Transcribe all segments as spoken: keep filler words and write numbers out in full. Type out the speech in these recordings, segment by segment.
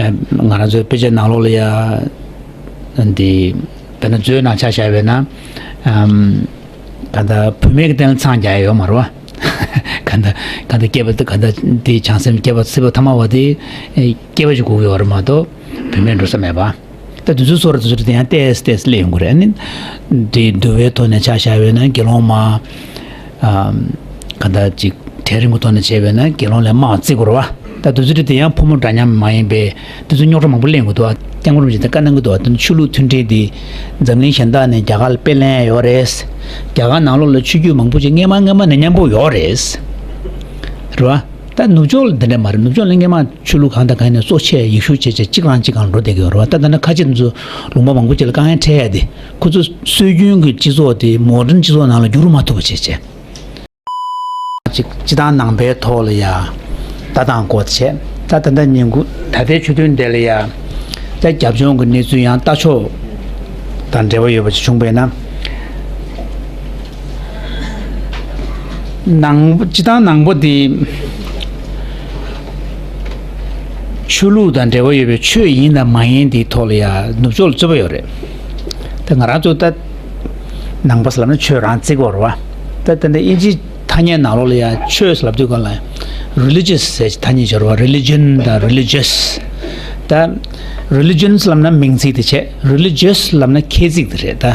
ང་རང་ཚོའི་དཔེ་ཆ་ནང་ལོགས་ལ་ཡ་འདི་དཔེར་ན་མཛོད་ནང་ཆ་བཞག་པ་ཡིན་ན། ཨམ། ག་ད་བུད་མེད་ཀྱི་སྟེང་ལ་འཚང་རྒྱ་ཡོད་མ་རེད་བ། ག་ད་ག་ད་སྐྱེས་པ་ག་ད་འདི་བྱང་སེམས་སྐྱེས་པ་སྲིད་པ་ཐ་མ་བ་དེ་སྐྱེས་པ་ཞིག་དགོས་ཀྱི་ཡོད་རེད་མ་གཏོགས་བུད་མེད་འགྲོ་ས་མེད་པ། ད་དུས་ཚོད་སོ་ར་དུས་ཚོད་དེ་ཡང་ཏེས་ཏེས་སླེབས་ཡོང་གི་རེད། ཨ་ནི་འདི་འདུལ་བའི་ཐོག་ནས་ཆ་བཞག་པ་ཡིན་ན་དགེ་སློང་མ། ཨམ། ག་ད་ཅིག་གྲལ་རིམ་གྱི་ཐོག་ནས་བྱས་པ་ཡིན་ན་དགེ་སློང་ལས་དམའ་བརྩི་དགོས་རེད་བ། ད་དུས་ཚོད་དེ་ཡང་ཕོ་མོ་འདྲ་མཉམ་མ་ཡིན་པའི་དུས་ཚོད་རྙོག་དྲ་མང་པོ་གླེང་གི་འདུག་བ། སྐྱབས་མགོན་རིན་པོ་ཆེས་ད་བཀའ་གནང་གི་འདུག་བ། དེ་ནི་ཆོས་ལུགས་མཐུན་སྒྲིལ་འདི་འཛམ་གླིང་གཞན་དག་ནས་རྒྱ་གར་ལ་དཔེ་ལེན་ཡ་ཡོད་རེད། རྒྱ་གར་ནང་ལོགས་ལ་ཆོས་བརྒྱུད་མང་པོ་ཅིག་སྔས་མ་སྔས་མ་ནས་མཉམ་པོ་ཡོད་རེད། རེད་བ། ད་ནུབ་ཕྱོགས་ལ་འདི་འདྲ་མ་རེད། ནུབ་ཕྱོགས་ལ་སྔས་མ་ཆོས་ལུགས་གང་དང་གང་ཡིན་ནའི་གཙོ་ཆེ་ཡིག་གཞུང་བྱས་བྱས་གཅིག་རང་གཅིག་གང་འགྲོ་བསྡད་ཀྱི་ཡོད་རེད་བ། ད་ད་ནི་ཁ་ཆེ་ཚོ་ལུང་པ་མང་པོ་ཅིག་ལ་དཀའ་ངལ་འཕྲད་ཡ་དེ་ཁོ་ཚོ་སྲོལ་རྒྱུན་གྱི་སྤྱི་ཚོགས་དེ་མོ་ཌན་སྤྱི་ཚོགས་ནང་ལ་བསྒྱུར་མ་ཐུབ་པ་བྱས་བྱས། གཅིག་སྤྱི་བཏང་ནང་པའི་ཐོག་ལ་ཡ་ལྟ་སྟངས་སྐོར་བྱས། ད་ད་ལྟ་ཉིན་གུང་ད་ལྟའི་ཆུ་ཐུན་དེ་ལ་ཡ་ད་རྒྱབ་ལྗོངས་ཀྱི་གནས་ཚུལ་ཡང་ལྟ་ཕྱོགས་དང་འབྲེལ་བ་ཡོད་པ་ཅིག་བྱུང་བས་ན། ནང་སྤྱི་བཏང་ནང་པ་འདི་ཆོས་ལུགས་དང་འབྲེལ་བ་ཡོད་པའི་ཆོས་ཡིན་དང་མ་ཡིན་འདིའི་ཐོག་ལ་ཡང་ནུབ་ཕྱོགས་ལ་རྩོད་པ་ཡོད་རེད། ད་ང་རང་ཚོ་ད་ནང་པ་ཟེར་ལབ་ན་ཆོས་རང་བརྩི་གི་ཡོད་རེད་བ། ད་ད་ལྟ་དབྱིན་ཇིའི་ཐ་སྙད་ནང་ལོགས་ལ་ཡང་ཆོས་ཟེར་ལབ་དུས་སྒང་ལ་religious ཟེར་ཐ་སྙད་སྦྱོར་བ། religion དང་religious། ད་religion ལབ་ན་མིང་ཚིག་དེ་བྱས། religious ལབ་ན་ཁྱད་ཚིག་དེ་རེད་ད།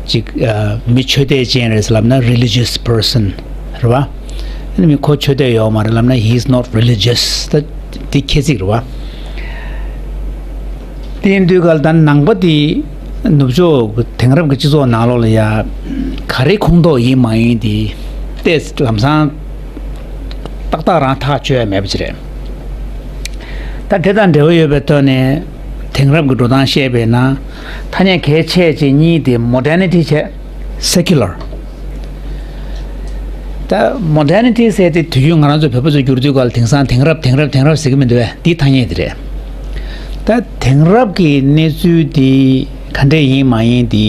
ཅིག་ཨ། མི་ཆོས་དད་ཅན་རེད་ལབ་ན་religious person རེད་བ། ཨ་ནི་མི་ཁོ་ཆོས་དད་ཡོད་མ་རེད་ལབ་ན་he is not religious ད་དེ་ཁྱད་ཚིག་རེད་བ། དེ་ཡིན་དུས་ག་ལ་ད་ནང་པ་དེ་ནུབ་ཕྱོགས་དེང་རབས་ཀྱི་སྤྱི་ཚོགས་ནང་ལོགས་ལ་ཡ་ག་རེ་ཁོངས་གཏོགས་ཡིན་མ་ཡིན་དེ་ཏོག་ཙམ་ལམ་སང་ཏག་ཏག་རང་ཐག་གཅོད་ཡ་མེད་པ་ཅིག་རེད། ད་དེ་དང་འབྲེལ་བ་ཡོད་པའི་ཐོག་ནས་དེང་རབས་ཀྱི་འགྲོ་སྟངས་བཤད་པས་ན་ཐ་སྙད་གལ་ཆེ་ཆེ་གཉིས་དེ་modernity བྱས་secular། ད་modernity ཟེར་དེ་དུས་རྒྱུན་ང་རང་ཚོ་བོད་པ་ཚོ་བསྒྱུར་དུས་སྐབས་ལ་དེང་སང་དེང་རབས་དེང་རབས་དེང་རབས་ཟེར་གྱི་མི་འདུག་བས། འདི་ཐ་སྙད་དེ་རེད། ད་དེང་རབས་ཀྱི་གནས་ཚུལ་འདི་ག་འདྲས་ཡིན་མ་ཡིན་འདི་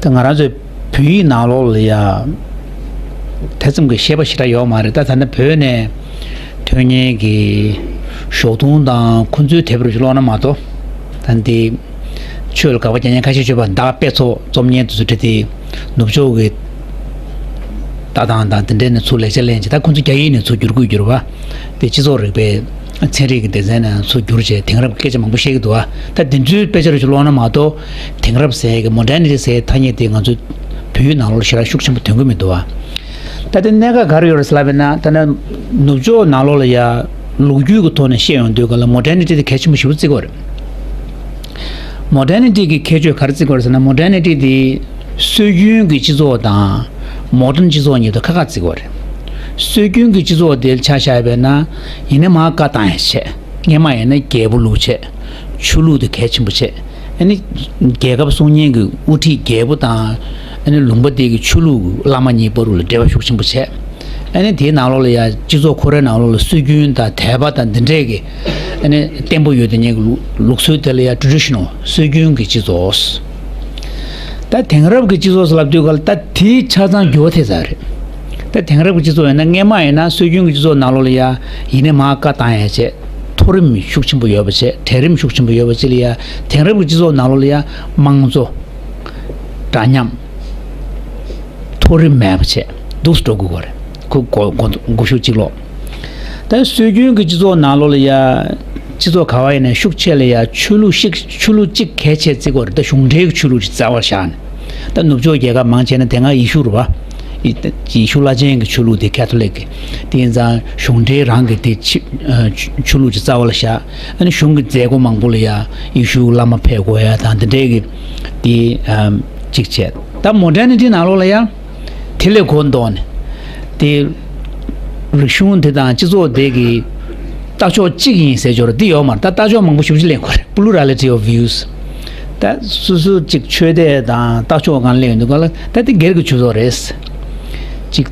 ད་ང་རང་ཚོའི་བོད་ཡིག་ནང་ལོགས་ལ་ཡ་དེ་ཙམ་གྱི་བཤད་པ་ཞེ་དྲག་ཡོད་མ་རེད། ད་ད་ནི་བོད་ནས་ཐོན་མཁན་གྱི་ཞོགས་དུང་དང་ཁོང་ཚོའི་དེབ་རུ་ཀློག་ན་མ་གཏོགས་ད་འདི་ཆོས་ལ་དགག་པ་རྒྱག་མཁན་ཁ་ཤས་ཆོས་པ་བདག་དཔེ་ཚོགས་རྩོམ་མཁན་དེ་ཚོ་བྲིས་ཏེ་ནུབ་ཕྱོགས་ཀྱི་ལྟ་སྟངས་དང་དེ་འདྲའི་ནས་ཚུར་ལེགས་ཆ་ལེན་བྱས། ད་ཁོང་ཚོ་རྒྱ་ཡིག་ནས་ཚུར་བསྒྱུར་དགོས་བསྒྱུར་བ་དེ་སྤྱི་ཚོགས་རིག་པའི་ཚན་རིག་གི་སྡེ་ཚན་ནས་ཚུར་བསྒྱུར་བྱས་དེང་རབས་ཀྱི་སྐད་ཆ་མང་པོ་བཤད་ཀྱི་འདུག་བ། ད་དེ་ཚོའི་དཔེ་ཆ་རུ་ཞིག་ཀློག་ན་མ་གཏོགས་དེང་རབས་ཟེར་གི་modernity ཟེར་ཐ་སྙད་དེ་ང་ཚོ་བོད་ཡིག་ནང་ལོགས་ལ་ཞེ་དྲག་ཤུགས་ཆེན་པོ་ཐོན་གྱི་མི་འདུག་བ། ད་དེ་གནད་འགག་ག་རེ་ཡོད་རེད་ཟེར་ལབ་པ་ཡིན་ན། ད་ནི་ནུབ་ཕྱོགས་ནང་ལོགས་ལ་ཡ་ལོ་རྒྱུས་ཀྱི་ཐོག་ནས་བཤད་ཡོང་དུས་ག་ལ་modernity དེ་གལ་ཆེན་པོ་ཞེ་པོ་བརྩི་གི་ཡོད་རེད། modernity གི་ཁྱད་ཆོས་ག་རེ་བརྩི་གི་ཡོད་རེད་ཟེར་ན། modernity དེ་སྲོལ་རྒྱུན་གྱི་སྤྱི་ཚོགས་དང་modern སྤྱི་ཚོགས་གཉིས་དང་ཁ་ཁ་བརྩི་གི་ཡོད་རེད། སྲོལ་རྒྱུན་གྱི་སྤྱི་ཚོགས་དེ་ཆ་བཞག་པ་ཡིན་ན་ཡིན་ན་མར་བཀའ་བཏང་ཡ་བྱས། སྔས་མ་ཡིན་ན་རྒྱལ་པོ་ལུགས་བྱས། ཆོས་ལུགས་དེ་གལ་ཆེན་པོ་བྱས། ཨ་ནི་རྒྱལ་ཁབ་སྲུང་མཁན་གྱི་དབུ་ཁྲིད་རྒྱལ་པོ་དང་ཨ་ནི་ལུང་པ་དེ་གི་ཆོས་ལུགས་བླ་མ་གཉིས་བར་ལ་འབྲེལ་བ་ཤུགས་ཆེན་པོ་བྱས། ཨ་ནི་དེའི་ནང་ལོགས་ལ་ཡ་སྤྱི་ཚོགས་ཁོ་རའི་ནང་ལོགས་ལ་སྲོལ་རྒྱུན་དང་དད་པ་དང་འདི་འདྲས་ཀྱི་ཨ་ནི་བརྟན་པོ་ཡོད་དེ་ཉིད་ཀྱི་ལུགས་ལུགས་སྲོལ་དེ་ལ་ཡ་traditional སྲོལ་རྒྱུན་གྱི་སྤྱི་ཚོགས། ད་དེང་རབས་ཀྱི་སྤྱི་ཚོགས་སུ་ལབ་དུས་ག་ལ་ད་དེའི་ཆ་ཚང་འགྱུར་བ་ཐེབས་ཚར་རེད། ད་དེང་རབས་ཀྱི་སྤྱི་ཚོགས་ཡིན་ན་སྔས་མ་ཡིན་ན་སྲོལ་རྒྱུན་གྱི་སྤྱི་ཚོགས་ནང་ལོགས་ལ་ཡ་ཡིན་ནའི་མར་བཀའ་བཏང་ཡ་བྱས། མཐོ་རིམ་ཤུགས་ཆེན་པོ་ཡོད་པ་བྱས། གྲལ་རིམ་ཤུགས་ཆེན་པོ་ཡོད་པ་བྱས་ལ་ཡ་དེང་རབས་ཀྱི་སྤྱི་ཚོགས་ནང་ལོགས་ལ་ཡ་དམངས་གཙོ་འདྲ་མཉམ་མཐོ་རིམ་མེད་པ་བྱས་འདུག་སེ་འགྲོ་དགོས་ཀྱི་རེད། ཁོ་གོ་གོ་གོ་ཤུགས་གཅིག་ལོག་ད་སྲོལ་རྒྱུན་གྱི་སྤྱི་ཚོགས་ནང་ལོགས་ལ་ཡ་སྤྱི་ཚོགས་ག་བ་ཡིན་ན་ཤུགས་ཆེ་ལ་ཡ་ཆོས་ལུགས་ཤིག་ཆོས་ལུགས་གཅིག་གལ་ཆེ་བརྩི་དགོས་རེད། ད་གཞུང་འབྲེལ་གྱི་ཆོས་ལུགས་ཅིག་རྩ་བར་བཞག་ནས། ད་ནུབ་ཕྱོགས་རྒྱལ་ཁབ་མང་ཆེ་ན་དེ་སྔ་ཡེ་ཤུ་རེད་བ། ཡེ་ཤུ་བླ་ཆེན་གྱི་ཆོས་ལུགས་དེ་ཁེ་ཐོ་ལིག་གི། དེ་ཡིན་ཙང་གཞུང་འབྲེལ་རང་གི་དེ་ཆི་ཨ་ཆོས་ཆོས་ལུགས་ཅིག་རྩ་བ་ལ་བཞག་ཨ་ནི་གཞུང་གི་མཛད་སྒོ་མང་པོ་ལ་ཡ་ཡེ་ཤུ་བླ་མ་ཕེབས་དགོས་ཡ་དང་དེ་འདྲའི་གི་དེ་ཨ་གཅིག་བྱས། ད་མོ་ཌར་ནི་ཊི་ནང་ལོགས་ལ་ཡ་དེ་ལས་གོ་མདོག་ནས་དེ་རིག་གཞུང་དེ་དང་སྤྱི་ཚོགས་དེ་གི་ལྟ་ཕྱོགས་གཅིག་ཡིན་ཟེར་སྦྱོར་འདི་ཡོད་མ་རེད། ད་ལྟ་ཕྱོགས་མང་པོ་ཞེ་པོ་ཅིག་ལེན་དགོས་རེད། Plurality of views། ད་སོ་སོ་གཅིག་ཆོས་དད་དང་ལྟ་ཕྱོགས་གང་ལེན་ཡོང་དུས་ག་ལ་ད་དེ་སྒེར་གྱི་ཆོས་ཚོགས་རེད། གཅིག་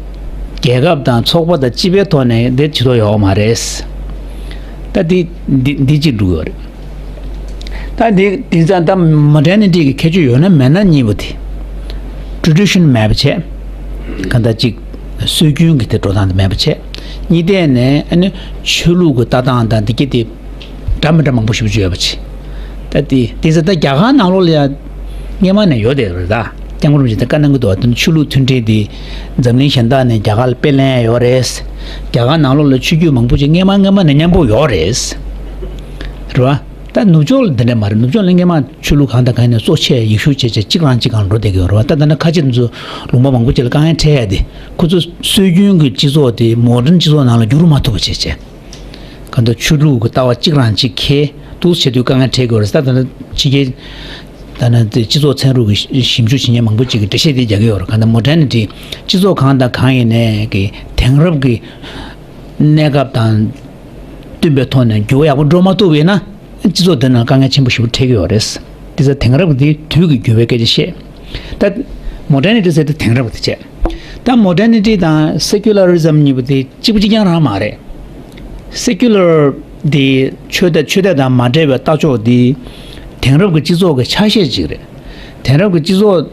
རྒྱལ་ཁབ་དང་ཚོགས་པ་དང་སྤྱི་པའི་ཐོག་ནས་དེ་ཆོས་ཚོགས་ཡོད་མ་རེད། ད་འདི་འདི་འདི་གཅིག་འགྲོ་གི་ཡོད་རེད། ད་འདི་འདི་ཙང་ད་མོ་ཌར་ནི་ཊི་གི་ཁྱད་ཆོས་ཡོད་ན་མེད་ན་གཉིས་པོ་དེ། ཊེ་རེ་ཌི་ཤན་མེད་པ་བྱས། གང་ལྟར་གཅིག་སྲོལ་རྒྱུན་གྱི་དེ་འགྲོ་སྟངས་དེ་མེད་པ་བྱས། གཉིས་ཐད་ནས་ཨ་ནི་ཆོས་ལུགས་ཀྱི་ལྟ་སྟངས་དང་འདི་གྱད་དེ་ འདྲ་མི་འདྲ་མང་པོ་ཞེ་པོ་ཅིག་ཡོད་པ་ཅིག་ད་དེ་དེ་ཚོ་ད་རྒྱ་གར་ནང་ལོགས་ལ་ཡང་སྔོན་མ་ནས་ཡོད་བསྡད་རེད་ད། སྐྱབས་མགོན་རིན་པོ་ཆེ་ད་བཀའ་གནང་གི་འདུག་ད་ཆོས་ལུགས་མཐུན་སྒྲིལ་དེ་འཛམ་གླིང་གཞན་དག་ནས་རྒྱ་གར་ལ་དཔེ་ལེན་ཡ་ཡོད་རེད། རྒྱ་གར་ནང་ལོགས་ལ་ཆོས་བརྒྱུད་མང་པོ་ཅིག་སྔོན་མ་སྔོན་མ་ནས་མཉམ་པོ་ཡོད་རེད། རེད་བ། ད་ནུབ་ཕྱོགས་ལ་འདི་འདྲ་མ་རེད། ནུབ་ཕྱོགས་ལ་སྔོན་མ་ཆོས་ལུགས་གང་དང་གང་ཡིན་ན་གཙོ་ཆེ་ཡེ་ཤུ་བྱས་བྱས་གཅིག་རང་གཅིག་གང་འགྲོ་བསྡད་ཀྱི་ཡོད་རེད་བ། ད་ད་ནི་ཁ་ཆེ་ཚོ་ལུང་པ་མང་པོ་ཅིག་ལ་དཀའ་ངལ་འཕྲད་ཡ་དེ་ཁོ་ཚོ་སྲོལ་རྒྱུན་གྱི་སྤྱི་ཚོགས་དེ་མོ་ཌན་སྤྱི་ཚོགས་ནང་ལ་འགྱུར་མ་ཐུབ་པ་བྱས་བྱས། གང་ལྟར་ཆོས་ལུགས་ཀྱི་ལྟ་བ་གཅིག་རང་གཅིག་འཁྱེར་འདུག་བྱེད་དུས་དཀའ་ངལ་འཕྲད་ཀྱི་ཡོད་རེད། ད་ད་ནི་ཕྱི་རྒྱལ་ད་ནི་དེ་སྤྱི་ཚོགས་ཚན་རིག་གི་ཞིབ་འཇུག་བྱེད་མཁན་མང་པོ་ཅིག་གིས་འགྲེལ་བཤད་དེ་རྒྱག་གི་ཡོད་རེད། གང་ལྟར་མོ་ཌེ་ནི་ཊི་སྤྱི་ཚོགས་གང་དང་གང་ཡིན་ནའི་གི་དེང་རབས་ཀྱི་གནས་སྐབས་དང་བསྟུན་པའི་ཐོག་ནས་འགྱུར་བ་ཡག་པོ་འགྲོ་མ་ཐུབ་པ་ཡིན་ན། སྤྱི་ཚོགས་འདི་ནང་དཀའ་ངལ་ཆེན་པོ་ཞེ་པོ་འཕྲད་ཀྱི་ཡོད་རེད། དེ་ཚོ་དེང་རབས་ཀྱི་དུས་ཀྱི་འགྱུར་བའི་སྐད་ཆ་བཤད། ད་མོ་ཌེ་ནི་ཊི་ཟེར་དེ་དེང་རབས་ཀྱི་དེ་བྱས། ད་མོ་ཌེ་ནི་ཊི་དང་སེ་ཀུ་ལ་རི་ཛམ་གཉིས་པོ་དེ་གཅིག་པ་གཅིག་རྐྱང་རང་མ་རེད། སེ་ཀུ་ལར་དེ་ཆོས་དད་ཆོས་དད་དང་མ་འབྲེལ་བའི་ལྟ་ཕྱོགས་དེ་དེང་རབས་ཀྱི་སྤྱི་ཚོགས་ཀྱི་ཆ་ཤས་ཅིག་རེད། དེང་རབས་ཀྱི་སྤྱི་ཚོགས་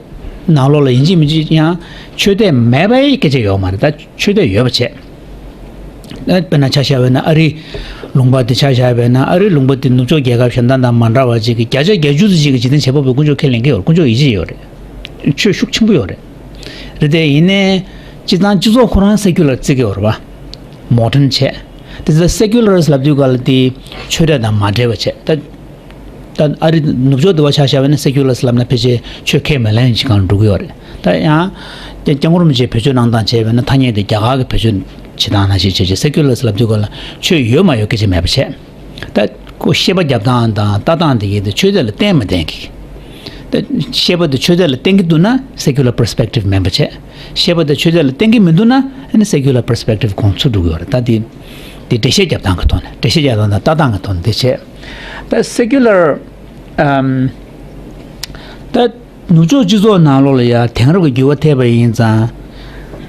ནང་ལོགས་ལ་ཡིན་གཅིག་མིན་གཅིག་ཡང་ཆོས་དད་མེད་པའི་སྐད་ཆ་ཡོད་མ་རེད། ད་ཆོས་དད་ཡོད་པ་བྱས། ཨ་དཔེར་ན་ཆ་བཞག་པ་ཡིན་ན་ཨ་རིའི་ལུང་པ་དེ་ཆ་བཞག་པ་ཡིན་ན། ཨ་རིའི་ལུང་པ་དེ་ནུབ་ཕྱོགས་རྒྱལ་ཁབ་གཞན་དག་དང་མ་འདྲ་བ་ཅིག་གི་བརྒྱ་ཆ་བརྒྱད་ཅུ་ཙམ་ཅིག་གི་འཇིག་རྟེན་བྱེད་པ་པོའི་དཀོན་མཆོག་ཁས་ལེན་གྱི་ཡོད་རེད། དཀོན་མཆོག་ཡིད་ཆེས་ཡོད་རེད། ཆོས་ཤུགས་ཆེན་པོ་ཡོད་རེད། རེད་དེ་ཡིན་ནའི་སྤྱི་བཏང་སྤྱི་ཚོགས་ཁོ་རང་སེ་ཀུ་ལར་བརྩི་གི་ཡོད་རེད་བ། མོ་ཌེན་བྱས། དེ་ཚོ་སེ་ཀུ་ལར་ལབ་དུས་ག་ལ་དེ་ཆོས་དད་དང་མ་འབྲེལ་བ་བྱས། ད་ད་ཨ་རི་ནུབ་ཕྱོགས་དུ་བ་ཆ་བཞག་པ་ན་སེ་ཀུ་ལར་ལབ་ན་ཕལ་ཆེར་ཆོས་ཁས་མི་ལེན་ཞིག་གང་འགྲོ་གི་ཡོད་རེད། ད་ཡང་སྐྱབས་མགོན་རིན་པོ་ཆེ་བེད་སྤྱོད་གནང་སྟངས་བྱས་པ་ན་ཐ་སྙད་དེ་རྒྱ་གར་གྱི་བེད་སྤྱོད་བྱེད་སྟངས་ནང་བཞིན་བྱས་བྱས། སེ་ཀུ་ལར་ལབ་དུས་ག་ལ་ཆོས་ཡོད་མ་ཡོད་སྐད་ཆ་མེད་པ་བྱས། ད་ཁོ་བཤད་པ་རྒྱབ་སྟངས་དང་ལྟ་སྟངས་དེ་གའི་དེ་ཆོས་དད་ལ་བརྟེན་མི་བརྟེན་གི། ད་བཤད་པ་དེ་ཆོས་དད་ལ་བརྟེན་གི་འདུག་ན་སེ་ཀུ་ལར་པར་སི་པེག་ཊིབ་མིན་པ་བྱས། བཤད་པ་དེ་ཆོས་དད་ལ་བརྟེན་གི་མི་འདུག་ན་ཨ་ནི་སེ་ཀུ་ལར་པར་སི་པེག་ཊིབ་ཁོང་ཚུར་འགྲོ་གི་ཡོད་རེད། ད་དེ་དེ་འགྲེལ་བཤད་རྒྱབ་སྟངས་ཀྱི་ཐོག་ནས། འགྲེལ་བཤད་རྒྱབ་སྟངས་དང་ལྟ་སྟངས་ཀྱི་ཐོག་ནས་དེ་བྱས། ད་སེ་ཀུ་ལར་ཨམ་ད་ནུབ་ཕྱོགས་སྤྱི་ཚོགས་ནང་ལོགས་ལ་ཡ་དེང་རབས་ཀྱི་འགྱུར་བ་ཐེབས་པ་ཡིན་ཙང་།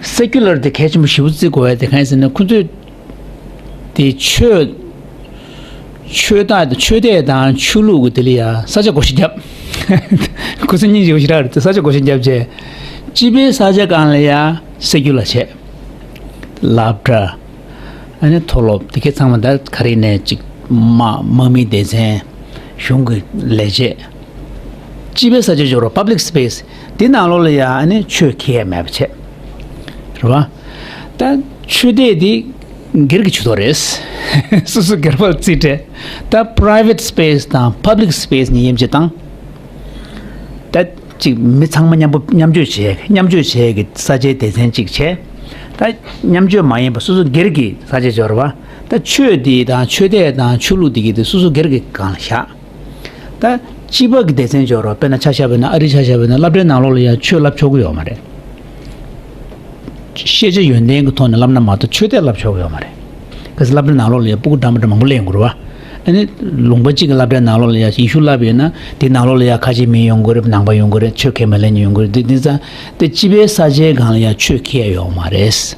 སེ་ཀུ་ལར་དེ་གལ་ཆེན་པོ་ཞེ་པོ་བརྩི་དགོས་ཡ་དེ་གང་ཡིན་ཟེར་ན། ཁོ་ཚོས་དེ་ཆོས་ཆོས་དད་ཆོས་དད་དང་ཆོས་ལུགས་ཀྱི་དེ་ལ་ཡ་ས་ཆ་བགོ་བཤའ་བརྒྱབ། ཁོ་ཚོ་སྙིང་རྗེ་པོ་ཞེ་དྲག་རེད། ས་ཆ་བགོ་བཤའ་བརྒྱབ་བྱས། སྤྱི་པའི་ས་ཆ་སྒང་ལ་ཡ་སེ་ཀུ་ལར་བྱས། སློབ་གྲྭ། ཨ་ནི་མཐོ་སློབ་དེ་གའི་ཚང་མ་ད་ག་རེ་ནས་ཅིག་དམག་དམག་མིའི་སྡེ་ཚན། གཞུང་གི་ལས་བྱེད། སྤྱི་པའི་ས་ཆ་འབྱོར་བ། པབ་ལིག་སི་པེ་སི་དེ་ནང་ལོགས་ལ་ཡ་ཨ་ནི་ཆོས་ཁྱེར་ཡ་མེད་པ་བྱས། རེད་བ། ད་ཆོས་དད་དེ་སྒེར་གྱི་ཆོས་ཐོག་རེད། སོ་སོ་སྒེར་པར་རྩིས་སྤྲད། ད་པ་རའི་ཝེ་ཊི་སི་པེ་སི་དང་པབ་ལིག་སི་པེ་སི་གཉིས་དབྱེ་འབྱེད་བཏང་། ད་ཅིག་མི་ཚང་མ་མཉམ་པོ་མཉམ་སྤྱོད་བྱེད་མཉམ་སྤྱོད་བྱེད་ཀྱི་ས་ཆའི་སྡེ་ཚན་གཅིག་བྱས། ད་མཉམ་སྤྱོད་མ་ཡིན་པ་སོ་སོ་སྒེར་གྱི་ས་ཆ་འབྱོར་བ། ད་ཆོས་འདི་དང་ཆོས་དད་དང་ཆོས་ལུགས་འདི་གི་དེ་སོ་སོ་སྒེར་གྱི་སྒང་ལ་བཞག། ད་སྤྱི་པ་གི་སྡེ་ཚན་འབྱོར་བ། དཔེར་ན་ཆ་བཞག་པ་ཡིན་ན་ཨ་རི་ཆ་བཞག་པ་ཡིན་ན་སློབ་གྲྭའི་ནང་ལོགས་ལ་ཡང་ཆོས་བསླབ་ཆོག་གི་ཡོད་མ་རེད། ཤེས་བྱ་ཡོན་ཏན་གྱི་ཐོག་ནས་བསླབ་ན་མ་གཏོགས་ཆོས་དད་བསླབ་ཆོག་གི་ཡོད་མ་རེད། གལ་སྲིད་སློབ་གྲྭའི་ནང་ལོགས་ལ་ཡ་སྤུ་གུ་འདྲ་མི་འདྲ་མང་པོ་སླེབས་ཡོང་གི་རེད་བ། ཨ་ནི་ལུང་པ་གཅིག་གི་སློབ་གྲྭའི་ནང་ལོགས་ལ་ཡ་ཡེ་ཤུ་བསླབ་ཡོད་ན་དེའི་ནང་ལོགས་ལ་ཡ་ཁ་ཆེ་མི་ཡོང་གི་རེད། ནང་པ་ཡོང་གི་རེད། ཆོས་ཁས་མི་ལེན་མཁན་ཡོང་གི་རེད། དེ་དེ་ཙང་དེ་སྤྱི་པའི་ས་ཆའི་སྒང་ལ་ཡ་ཆོས་ཁས་ཡོད་མ་རེད།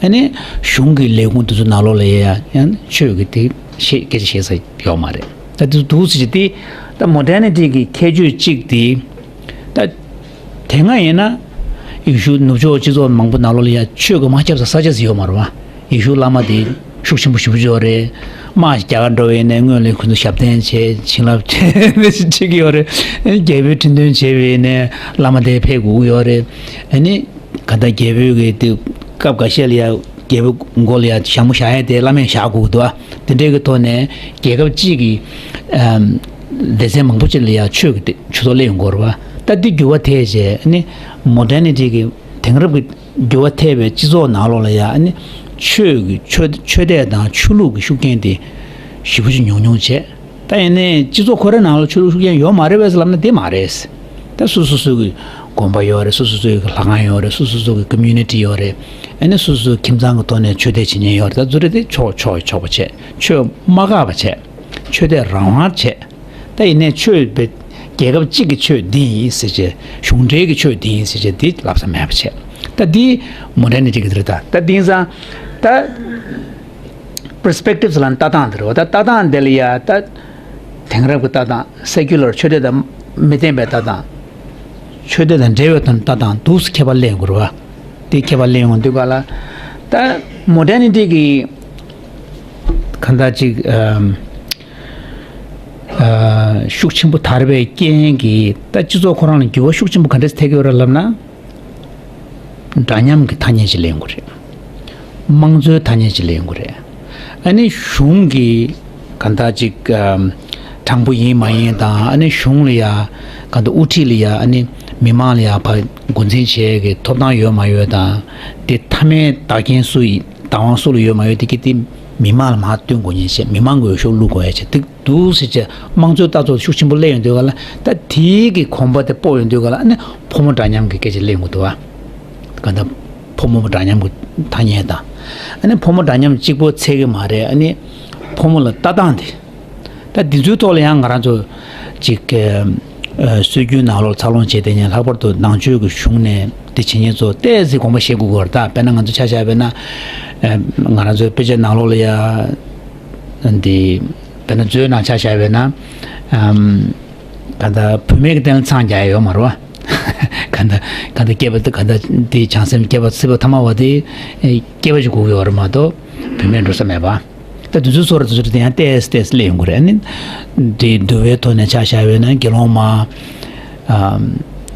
ཨ་ནི་གཞུང་གི་ལས་ཁུངས་དེ་ཚོའི་ནང་ལོགས་ལ་ཡ་ཡང་ཆོས་ཀྱི་དེ་བཤད་སྐད་ཆ་བཤད་ས་ཡོད་མ་རེད། ད་དེ་འདུག་ཟེར་གྱི་དེ་ད་མོ་ཌེ་ནི་ཊི་གི་ཁྱད་ཆོས་གཅིག་དེ། ད་དེ་སྔ་ཡིན་ན་ཡེ་ཤུ་ནུབ་ཕྱོགས་སྤྱི་ཚོགས་མང་པོ་ནང་ལོགས་ལ་ཡ་ཆོས་ཀྱི་དམག་རྒྱབ་ས་ས་ཆ་ཟིག་ཡོད་མ་རེད་བ། ཡེ་ཤུ་བླ་མ་དེ་ཤུགས་ཆེན་པོ་ཞེ་པོ་ཅིག་ཡོད་རེད། དམག་རྒྱག་ག་འགྲོ་བའི་ནས་སྔོན་ལ་ཁོ་ཚོ་ཞབས་བརྟན་བྱས། བྱིན་རླབས་བྱས་ནས་ཅིག་ཡོད་རེད། རྒྱལ་པོའི་ཁྲི་འདོན་བྱས་པའི་ནས་བླ་མ་དེ་ཕེབས་དགོས་ཀྱི་ཡོད་རེད། ཨ་ནི་ག་ད་རྒྱལ་པོའི་གི་དེ་སྐབས་འགའ་ཤས་ལ་ཡ་རྒྱལ་པོའི་མགོ་ལ་ཡ་ཞྭ་མོ་བཞག་ཡ་དེ་བླ་མས་བཞག་དགོས་ཀྱི་འདུག་ཨ། དེ་འདྲའི་གི་ཐོག་ནས་རྒྱལ་ཁབ་གཅིག་གི་ཨམ་སྡེ་ཚན་མང་པོ་ཅིག་ལ་ཡ་ཆོས་ཀྱི་དེ་ཆོས་ཐོག་སླེབས་ཡོང་གི་ཡོད་རེད་བ། ད་འདི་འགྱུར་བ་ཐེབས་བྱས་ཨ་ནི་མོ་ཌེ་ནི་ཊི་གི་དེང་རབས་ཀྱི་འགྱུར་བ་ཐེབས་པའི་སྤྱི་ཚོགས་ནང་ལོགས་ལ་ཡ་ཨ་ནི་ཆོས་ཀྱི་ཆོས་ཆོས་དད་དང་ཆོས་ལུགས་ཀྱི་ཤུགས་རྐྱེན་དེ་ཞེ་པོ་ཅིག་ཉུང་ཉུང་བྱས། ད་ཡིན་ནའི་སྤྱི་ཚོགས་ཁོ་རའི་ནང་ལ་ཆོས་ལུགས་ཤུགས་རྐྱེན་ཡོད་མ་རེད་པས་ལབ་ན་དེ་མ་རེད། ད་སོ་སོ་སོ་གི་དགོན་པ་ཡོད་རེད། སོ་སོ་སོ་གི་ལྷ་ཁང་ཡོད་རེད། སོ་སོ་སོ་གི་ཀོ་མིའུ་ནི་ཊི་ཡོད་རེད། ཨ་ནི་སོ་སོ་ཁྱིམ་ཚང་གི་ཐོག་ནས་ཆོས་དད་བྱེད་མཁན་ཡོད་རེད། ད་ཚུར་རེད་དེ་ཆོག་ཆོག་ཆོག་པ་བྱས། ཆོས་མ་འགག་པ་བྱས། ཆོས་དད་རང་དབང་བྱས། ད་ཡིན་ནའི་ཆོས་པའི་རྒྱལ་ཁབ་གཅིག་གི་ཆོས་འདི་ཡིན་ཟེར་བྱས། གཞུང་འབྲེལ་གྱི་ཆོས་འདི་ཡིན་ཟེར་བྱས་འདི་ལབ་ས་མེད་པ་བྱས། ད་འདི་མོ་ཌེ་ནི་ཊི་གི་རེད། ད་ད་དེང་སང་ད་པར་སི་པེག་ཊིབ་ལབ་ན་ལྟ་སྟངས་དེ་རེད་བ། ད་ལྟ་སྟངས་དེ་ལ་ཡ་ད་དེང་རབས་ཀྱི་ལྟ་སྟངས། སེ་ཀུ་ལར་ཆོས་དད་དང་མི་བརྟེན་པའི་ལྟ་སྟངས། ཆོས་དད་དང་འབྲེལ་བའི་ཐོག་ནས་ལྟ་སྟངས་འདུག་སེ་ཁྱད་པར་སླེབས་ཡོང་གི་རེད་བ། དེ་ཁྱད་པར་སླེབས་ཡོང་དུས་ག་ལ་ད་མོ་ཌེ་ནི་ཊི་གི་གང་ལྟར་ཅིག་ཨམ། ཤུགས་ཆེན་པོ་དར་བའི་རྐྱེན་གྱིས་ད་སྤྱི་ཚོགས་ཁོ་རང་ལ་འགྱུར་བ་ཤུགས་ཆེན་པོ་ག་འདྲས་ཐེབས་ཀྱི་ཡོད་རེད་ལབ་ན། འདྲ་མཉམ་གྱི་ཐ་སྙད་ཅིག་སླེབས་ཡོང་གི་རེད། དམངས་གཙོའི་ཐ་སྙད་ཅིག་སླེབས་ཡོང་གི་རེད། ཨ་ནི་གཞུང་གི་ག་འདྲ་ཅིག་ཨམ་དྲང་པོ་ཡིན་མ་ཡིན་དང་། ཨ་ནི་གཞུང་ལ་ཡ་ག་འདྲ་དབུ་ཁྲིད་ལ་ཡ། ཨ་ནི་མི་མང་ལ་ཡ་ཕར་འགོ་འཛིན་བྱེད་ཀྱི་ཐོབ་ཐང་ཡོད་མ་ཡོད་དང་། དེ་མཐའ་མའི་བདག་རྐྱེན་སུ་ཡིན། བདག་དབང་སུ་ལ་ཡོད་མ་ཡོད་དེ་གི་དེ་མི་མང་ལ་མར་སྟོན་དགོས་མཁན་བྱས། མི་མང་གི་འོས་ཤོག་བླུག་དགོས་ཡ་བྱས། དེ་འདུག་ཟེར་བྱས་དམངས་གཙོའི་ལྟ་ཚུལ་ཤུགས་ཆེན་པོ་སླེབས་ཡོང་དུས་ག་ལ། ད་དེའི་གི་གོམ་པ་དེ་སྤོ་ཡོང་དུས་ག་ལ། ཨ་ནི་ཕོ་མོ་འདྲ་མཉམ་གྱི་སྐད་ཆ་སླེབས་ཡོང་གི་འདུག་བ། ག་འདྲ་ཕོ་མོ་འདྲ་མཉམ་གྱི་ཐ་སྙད་དང་། ཨ་ནི་ཕོ་མོ་འདྲ་མཉམ་གཅིག་པོ་ཚད་ཀྱི་མ་རེད། ཨ་ནི་ཕོ་མོ་ལ་ལྟ་སྟངས་དེ། ད་འདི་ཚོའི་ཐོག་ལ་ཡང་ང་རང་ཚོ་ཅིག་ཨ་སྲོལ་རྒྱུན་ནང་ལོགས་འཚར་ལོངས་བྱས་བསྡད་མཁན། ལྷག་པར་དུ་ནང་ཆོས་ཀྱི་གཞུང་ནས་དེ་བྱེད་མཁན་ཚོ་ཏོག་ཙམ་དགོངས་པ་བཞེས་དགོས་ཀྱི་ཡོད་རེད། ད་དཔེར་ན་ང་ཚོ་ཆ་བཞག་པ་ཡིན་ན། ཨ་ང་རང་ཚོའི་དཔེ་ཆ་ནང་ལོགས་ལ་ཡ། འདི་དཔེར་ན་མཛོད་ནང་ཆ་བཞག་པ་ཡིན་ན། ཨམ་ག་འདྲ་བུད་མེད་ཀྱི་སྟེང་ལ་མཚང་རྒྱག་ཡ་ཡོད་མ་རེད་བ། ག་འདྲ་ག་འདྲ་སྐྱེས་པ་དེ། ག་འདྲ་དེ་བྱང་སེམས་སྐྱེས་པ་སྲིད་པ་ཐ་མ་བ་དེ་སྐྱེས་པ་ཞིག་དགོས་ཀྱི་ཡོད་རེད་མ་གཏོགས་བུད་མེད་འགྲོ་ས་མེད་པ། ད་དེ་ཚོའི་བཟོ་འདྲ་དེ་ཚོ་དེ་ཡང་ཏོག་ཙམ་ཏོག་ཙམ་སླེབས་ཡོང་གི་རེད། ཨ་ནི་དེ་འདུལ་བའི་ཐོག་ནས་ཆ་བཞག་པ་ཡིན་ན། དགེ་སློང་མ་ཨམ་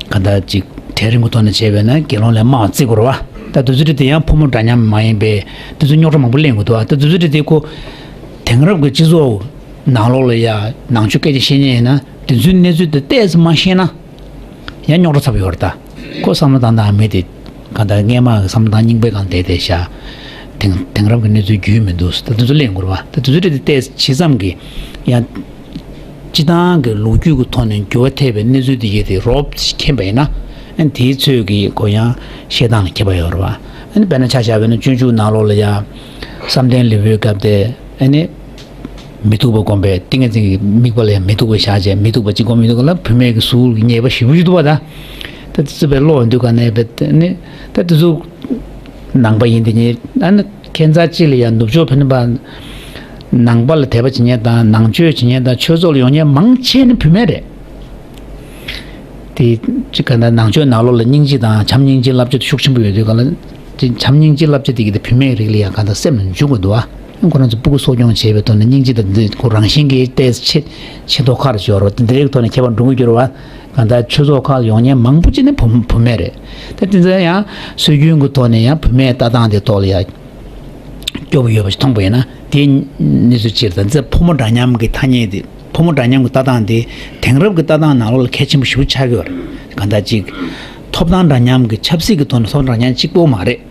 ག་འདྲ་ཅིག་གྲལ་རིམ་གྱི་ཐོག་ནས་བྱས་པ་ཡིན་ན་དགེ་སློང་ལས་དམའ་བརྩི་དགོས་རེད་བ། ད་དེ་ཚོ་དེ་ཡང་ཕོ་མོ་འདྲ་མཉམ་མ་ཡིན་པའི་དེ་ཚོ་རྙོག་དྲ་མང་པོ་སླེབས་ཡོང་གི་འདུག་བ། ད་དེ་ཚོ་དེ་དེ་ཁོ་དེང་རབས་ཀྱི་སྤྱི་ཚོགས་ནང་ལོགས་ལ་ཡ་ནང་ཆོས་སྐད་ཆ་བཤད་མཁན་ཡིན་ན། དེ་ཚོའི་གནས་ཚུལ་དེ་ཏོག་ཙམ་མ་ཤེས་ན་ཡང་རྙོག་དྲ་ཚ་པོ་ཡོད་རེད། ད་ཁོ་བསམ་བློ་བཏང་སྟངས་མི་དེ་གང་ལྟར་སྔས་མ་གི་བསམ་བློ་བཏང་རྙིང་པའི་སྒང་བསྡད་བསྡད་ཤག་དེང་དེང་རབས་ཀྱི་གནས་ཚུལ་རྒྱུས་མི་འདུག་ད་དེ་ཚོ་གླེང་དགོས་རེད་བ། ད་དེ་ཚོ་རེད་དེ་ཏོག་ཙམ་ཇི་ཙམ་གྱི་ཡང་སྤྱི་བཏང་གི་ལོ་རྒྱུས་ཀྱི་ཐོག་ནས་འགྱུར་བ་ཐེབས་པའི་གནས་ཚུལ་དེ་ཡོད་དེ་རོབ་མཁྱེན་པ་ཡིན་ན། ཨ་ནི་དེའི་ཚོད་ཀྱི་ཁོ་ཡང་བཤད་སྟངས་ལ་ཁྱད་པར་ཡོད་རེད་བ། ཨ་ནི་དཔེར་ན་ཆ་བཞག་པ་ཡིན་ན་སྤྱོད་འཇུག་ནང་ལོགས་ལ་ཡ་བསམ་གཏན་ལེའུའི་སྐབས་དེ། ཨ་ནི་མི་སྡུག་པ་བསྒོམས་པའི་ཏིང་ངེ་འཛིན་གྱི་དམིགས་པ་ལ་ཡང་མི་སྡུག་པ་བཞག་བྱས། མི་སྡུག་པ་གཅིག་བསྒོམས་ཡོང་དུས་ག་ལ་བུད་མེད་ཀྱི་གཟུགས་ཀྱི་ཉེས་པ་ཞེ་པོ་ཞིག་འདུག་བ། ད་ད་དེ་ཚོ་དཔེ་ཀློག་ཡོང་དུས་ག་ནས་དཔེ་ནི་ད་དེ་ཚོ་ནང་པ་ཡིན་དེ་ཉིད། ཨ་ནི་ཁྱད་མཚར་ཅིག་ལ་ཡང་ནུབ་ཕྱོགས་ཕན་པ་ནང་པ་ལ་དད་པ་བྱེད་མཁན་དང་ནང་ཆོས་བྱེད་མཁན་དང་ཆོས་ཚོགས་ལ་ཡོང་མཁན་མང་ཆེ་ནི་བུད་མེད་རེད། དེ་གཅིག་ག་འདྲ་ནང་ཆོས་ནང་ལོགས་ལ་སྙིང་རྗེ་དང་བྱམས་སྙིང་རྗེ་བསླབ་བྱ་དེ་ཤུགས་ཆེན་པོ་ཡོད་དུས་ག་ལ། དེ་བྱམས་སྙིང་རྗེ་བསླབ་བྱ་དེ་གི་དེ་བུད་མེད་རིགས་ལ་ཡང་གང་ལྟར་སེམས་ལ་འཇུག་དགོས་འདུག་ཨ། ཁོ་རང་ཚོ་སྤུ་གུ་གསོ་སྐྱོང་བྱེད་པའི་ཐོག་ནས་སྙིང་རྗེ་དང་འདི་ཁོ་རང་བཞིན་གྱིས་ཏོག་ཙམ་ཆེ་ཆེ་མདོག་ཁ་རུ་ཤོར་བ། དེ་འདི་རིགས་ཐོག་ནས་ཁྱད་པར་འགྲོ་གི་འགྱུར་བ། གང་ལྟར་ཆོས་ཚོགས་ཁག་ཡོང་མཁན་མང་པོ་ཅིག་ནི་བུ་བུད་མེད་རེད། ད་དེ་ཚོ་ཡང་སྲོལ་རྒྱུན་གྱི་ཐོག་ནས་ཡང་བུད་མེད་ལྟ་སྟངས་དེ་ཐོག་ལ་ཡང་སྐྱོ་པོ་ཡོད་པ་ཞིག་མཐོང་པ་ཡིན་ན། དེའི་གནས་ཚུལ་སྤྱིར་དང་། འདི་ཕོ་མོ་འདྲ་མཉམ་གྱི་ཐ་སྙད་དེ། ཕོ་མོ་འདྲ་མཉམ་གྱི་ལྟ་སྟངས་དེ་དེང་རབས་ཀྱི་ལྟ་སྟངས་ནང་ལོགས་ལ་གལ་ཆེན་པོ་ཞེ་པོ་ཆགས་ཀྱི་ཡོད་རེད། གང་ལྟར་ཅིག་ཐོབ་ཐང་འདྲ་མཉམ་གྱི་ཆབ་སྲིད་ཀྱི་ཐོག་ནས་ཐོབ་ཐང་འདྲ་མཉམ་གཅིག་པོ་མ་རེད།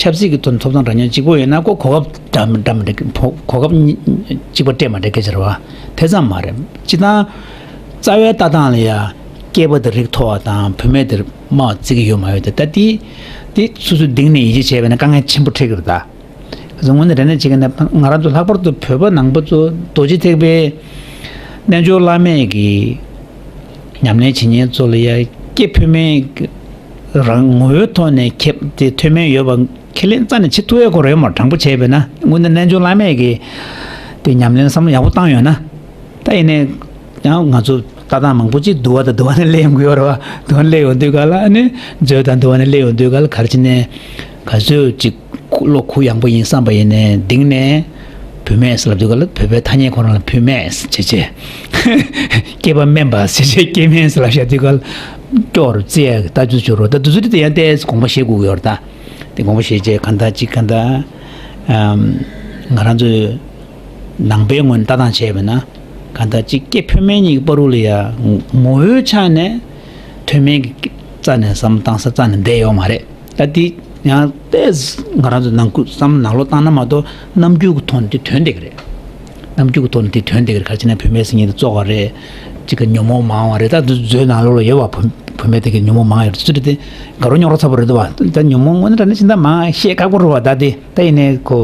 ཆབ་སྲིད་ཀྱི་ཐོག་ནས་ཐོབ་ཐང་འདྲ་མཉམ་གཅིག་པོ་ཡོད་ན་ཁོ་གོ་སྐབས་འདྲ་མི་འདྲ་གོ་སྐབས་གཅིག་པ་སྤྲད་མ་སྤྲད་སྐད་ཆ་རེད་བ། དེ་ཙམ་མ་རེད། སྤྱིར་བཏང་རྩ་བའི་ལྟ་སྟངས་ལ་ཡ་སྐྱེས་པ་དེ་རིགས་མཐོ་བ་དང་བུད་མེད་དེ་དམའ་བ་བརྩི་གི་ཡོད་མ་ཡོད་དེ། ད་དེ་དེ་སོ་སོའི་གདིང་ནས་ཡིད་ཆེས་བྱས་པ་ཡིན་ན་དཀའ་ངལ་ཆེན་པོ་འཕྲད་ཀྱི་རེད་ད། དངོས་གནས་དྲང་གནས་བྱེད་ཀྱི་ན་ང་རང་ཚོ་ལྷག་པར་དུ་བོད་པ་ནང་པ་ཚོ་རྡོ་རྗེ་ཐེག་པའི་རྣལ་འབྱོར་བླ་མེད་ཀྱི་ཉམས་ལེན་བྱེད་མཁན་ཚོ་ལ་ཡ་སྐྱེས་བུད་མེད་རང་ངོ་བོའི་ཐོག་ནས་ཁེབས་ཏེ་མཐུན་མིན་ཡོད་པ་ཁས་ལེན་རྩ་ནས་བྱེད་ཐུབ་ཡས་ཁོ་རེད་མ། དྲང་པོ་བྱས་པས་ན་དངོས་གནས་རྣལ་འབྱོར་བླ་མེད་ཀྱི་དེ་ཉམས་ལེན་བསམ་བློ་ཡག་པོ་བཏང་ཡོད་ན། ད་ཡིན་ནའི་ཡང་ང་ཚོ་ལྟ་སྟངས་མང་པོ་ཅིག་འདུལ་བ་དང་འདུལ་བ་ནས་སླེབས་ཡོང་གི་ཡོད་རེད་བ། འདུལ་བ་ནས་སླེབས་ཡོང་དུས་ག་ལ་ཨ་ནི་མཛོད་དང་འདུལ་བ་ནས་སླེབས་ཡོང་དུས་ག་ལ་ག་རེ་བྱས་ནས་ག་ཚོད་ཅིག་བློ་ཁུག་ཡངས་པོ་ཡིན་བསམ་པ་ཡིན་ནའི་གདིང་ནས་བུད་མེད་ཟེར་ལབ་དུས་ག་ལ་བོད་པའི་ཐ་སྙད་ཁོ་རང་ལ་བུད་མེད་ཟེར་བྱས་བྱས། སྐྱེས་པ་དམན་པ་ཟེར་བྱས་སྐྱེས་དམན་ཟེར་ལབ་བཞག་དུས་ག་ལ་སྐྱོ་རུ་བརྩི་ཡག་ལྟ་ཚུལ་བྱུང་རོགས། ད་དུས་ཚོད་དེ་ཡང་ཏོག་ཙམ་དགོངས་པ་བཞེས་དགོས་ཀྱི་ཡོད་རེད་ད། དེ་དགོངས་པ་བཞེས་བྱས་གང་ལྟར་ཅིག་གང་ལྟར་ཨམ་ང་རང་ཚོའི་ནང་པའི་ངོས་ནས་ལྟ་སྟངས་བྱས་པ་ན། གང་ལྟར་གཅིག་སྐྱེས་བུད་མེད་གཉིས་ཀྱི་བར་དུ་ལ་ཡ་ངོ་བོའི་ཆ་ནས་མཐུན་མིན་གྱི་རྩ་ནས་བསམ་བློ་བཏང་ས་རྩ་ནས་བསྡད་ཡོད་མ་རེད། ད་དེ་ཡང་ཏོག་ཙམ་ང་རང་ཚོ་ནང་ཁུལ་བསམ་བློ་ནང་ལོགས་བཏང་ན་མ་གཏོགས་རྣམ་འགྱུར་གྱི་ཐོག་ནས་དེ་དོན་བསྡད་ཀྱི་རེད། རྣམ་འགྱུར་གྱི་ཐོག་ནས་དེ་དོན་བསྡད་ཀྱི་རེད། ག་རེ་བྱས་ན་བུད་མེད་ཟེར་མཁན་དེ་བཙོག་པ་རེད། གཅིག་གི་ཉོན་མོངས་མང་བ་རེད། ད་དུས་མཛོད་ནང་ལོགས་ལ་ཡོད་པ་བུ་བུད་མེད་དེ་གི་ཉོན་མོངས་མང་ཡོད་རེད། ཚུལ་དེ་དགའ་རོགས་རྙོག་རོགས་ཚ་པོ་རེད་འདུག་བ། ད་ཉོན་མོངས་དངོས་གནས་དྲང་གནས་ཕྱིན་ད་མང་བཤད་ཁག་པོ་རེད་བ། ད་དེ་ད་ཡིན་ནའི་ཁོ་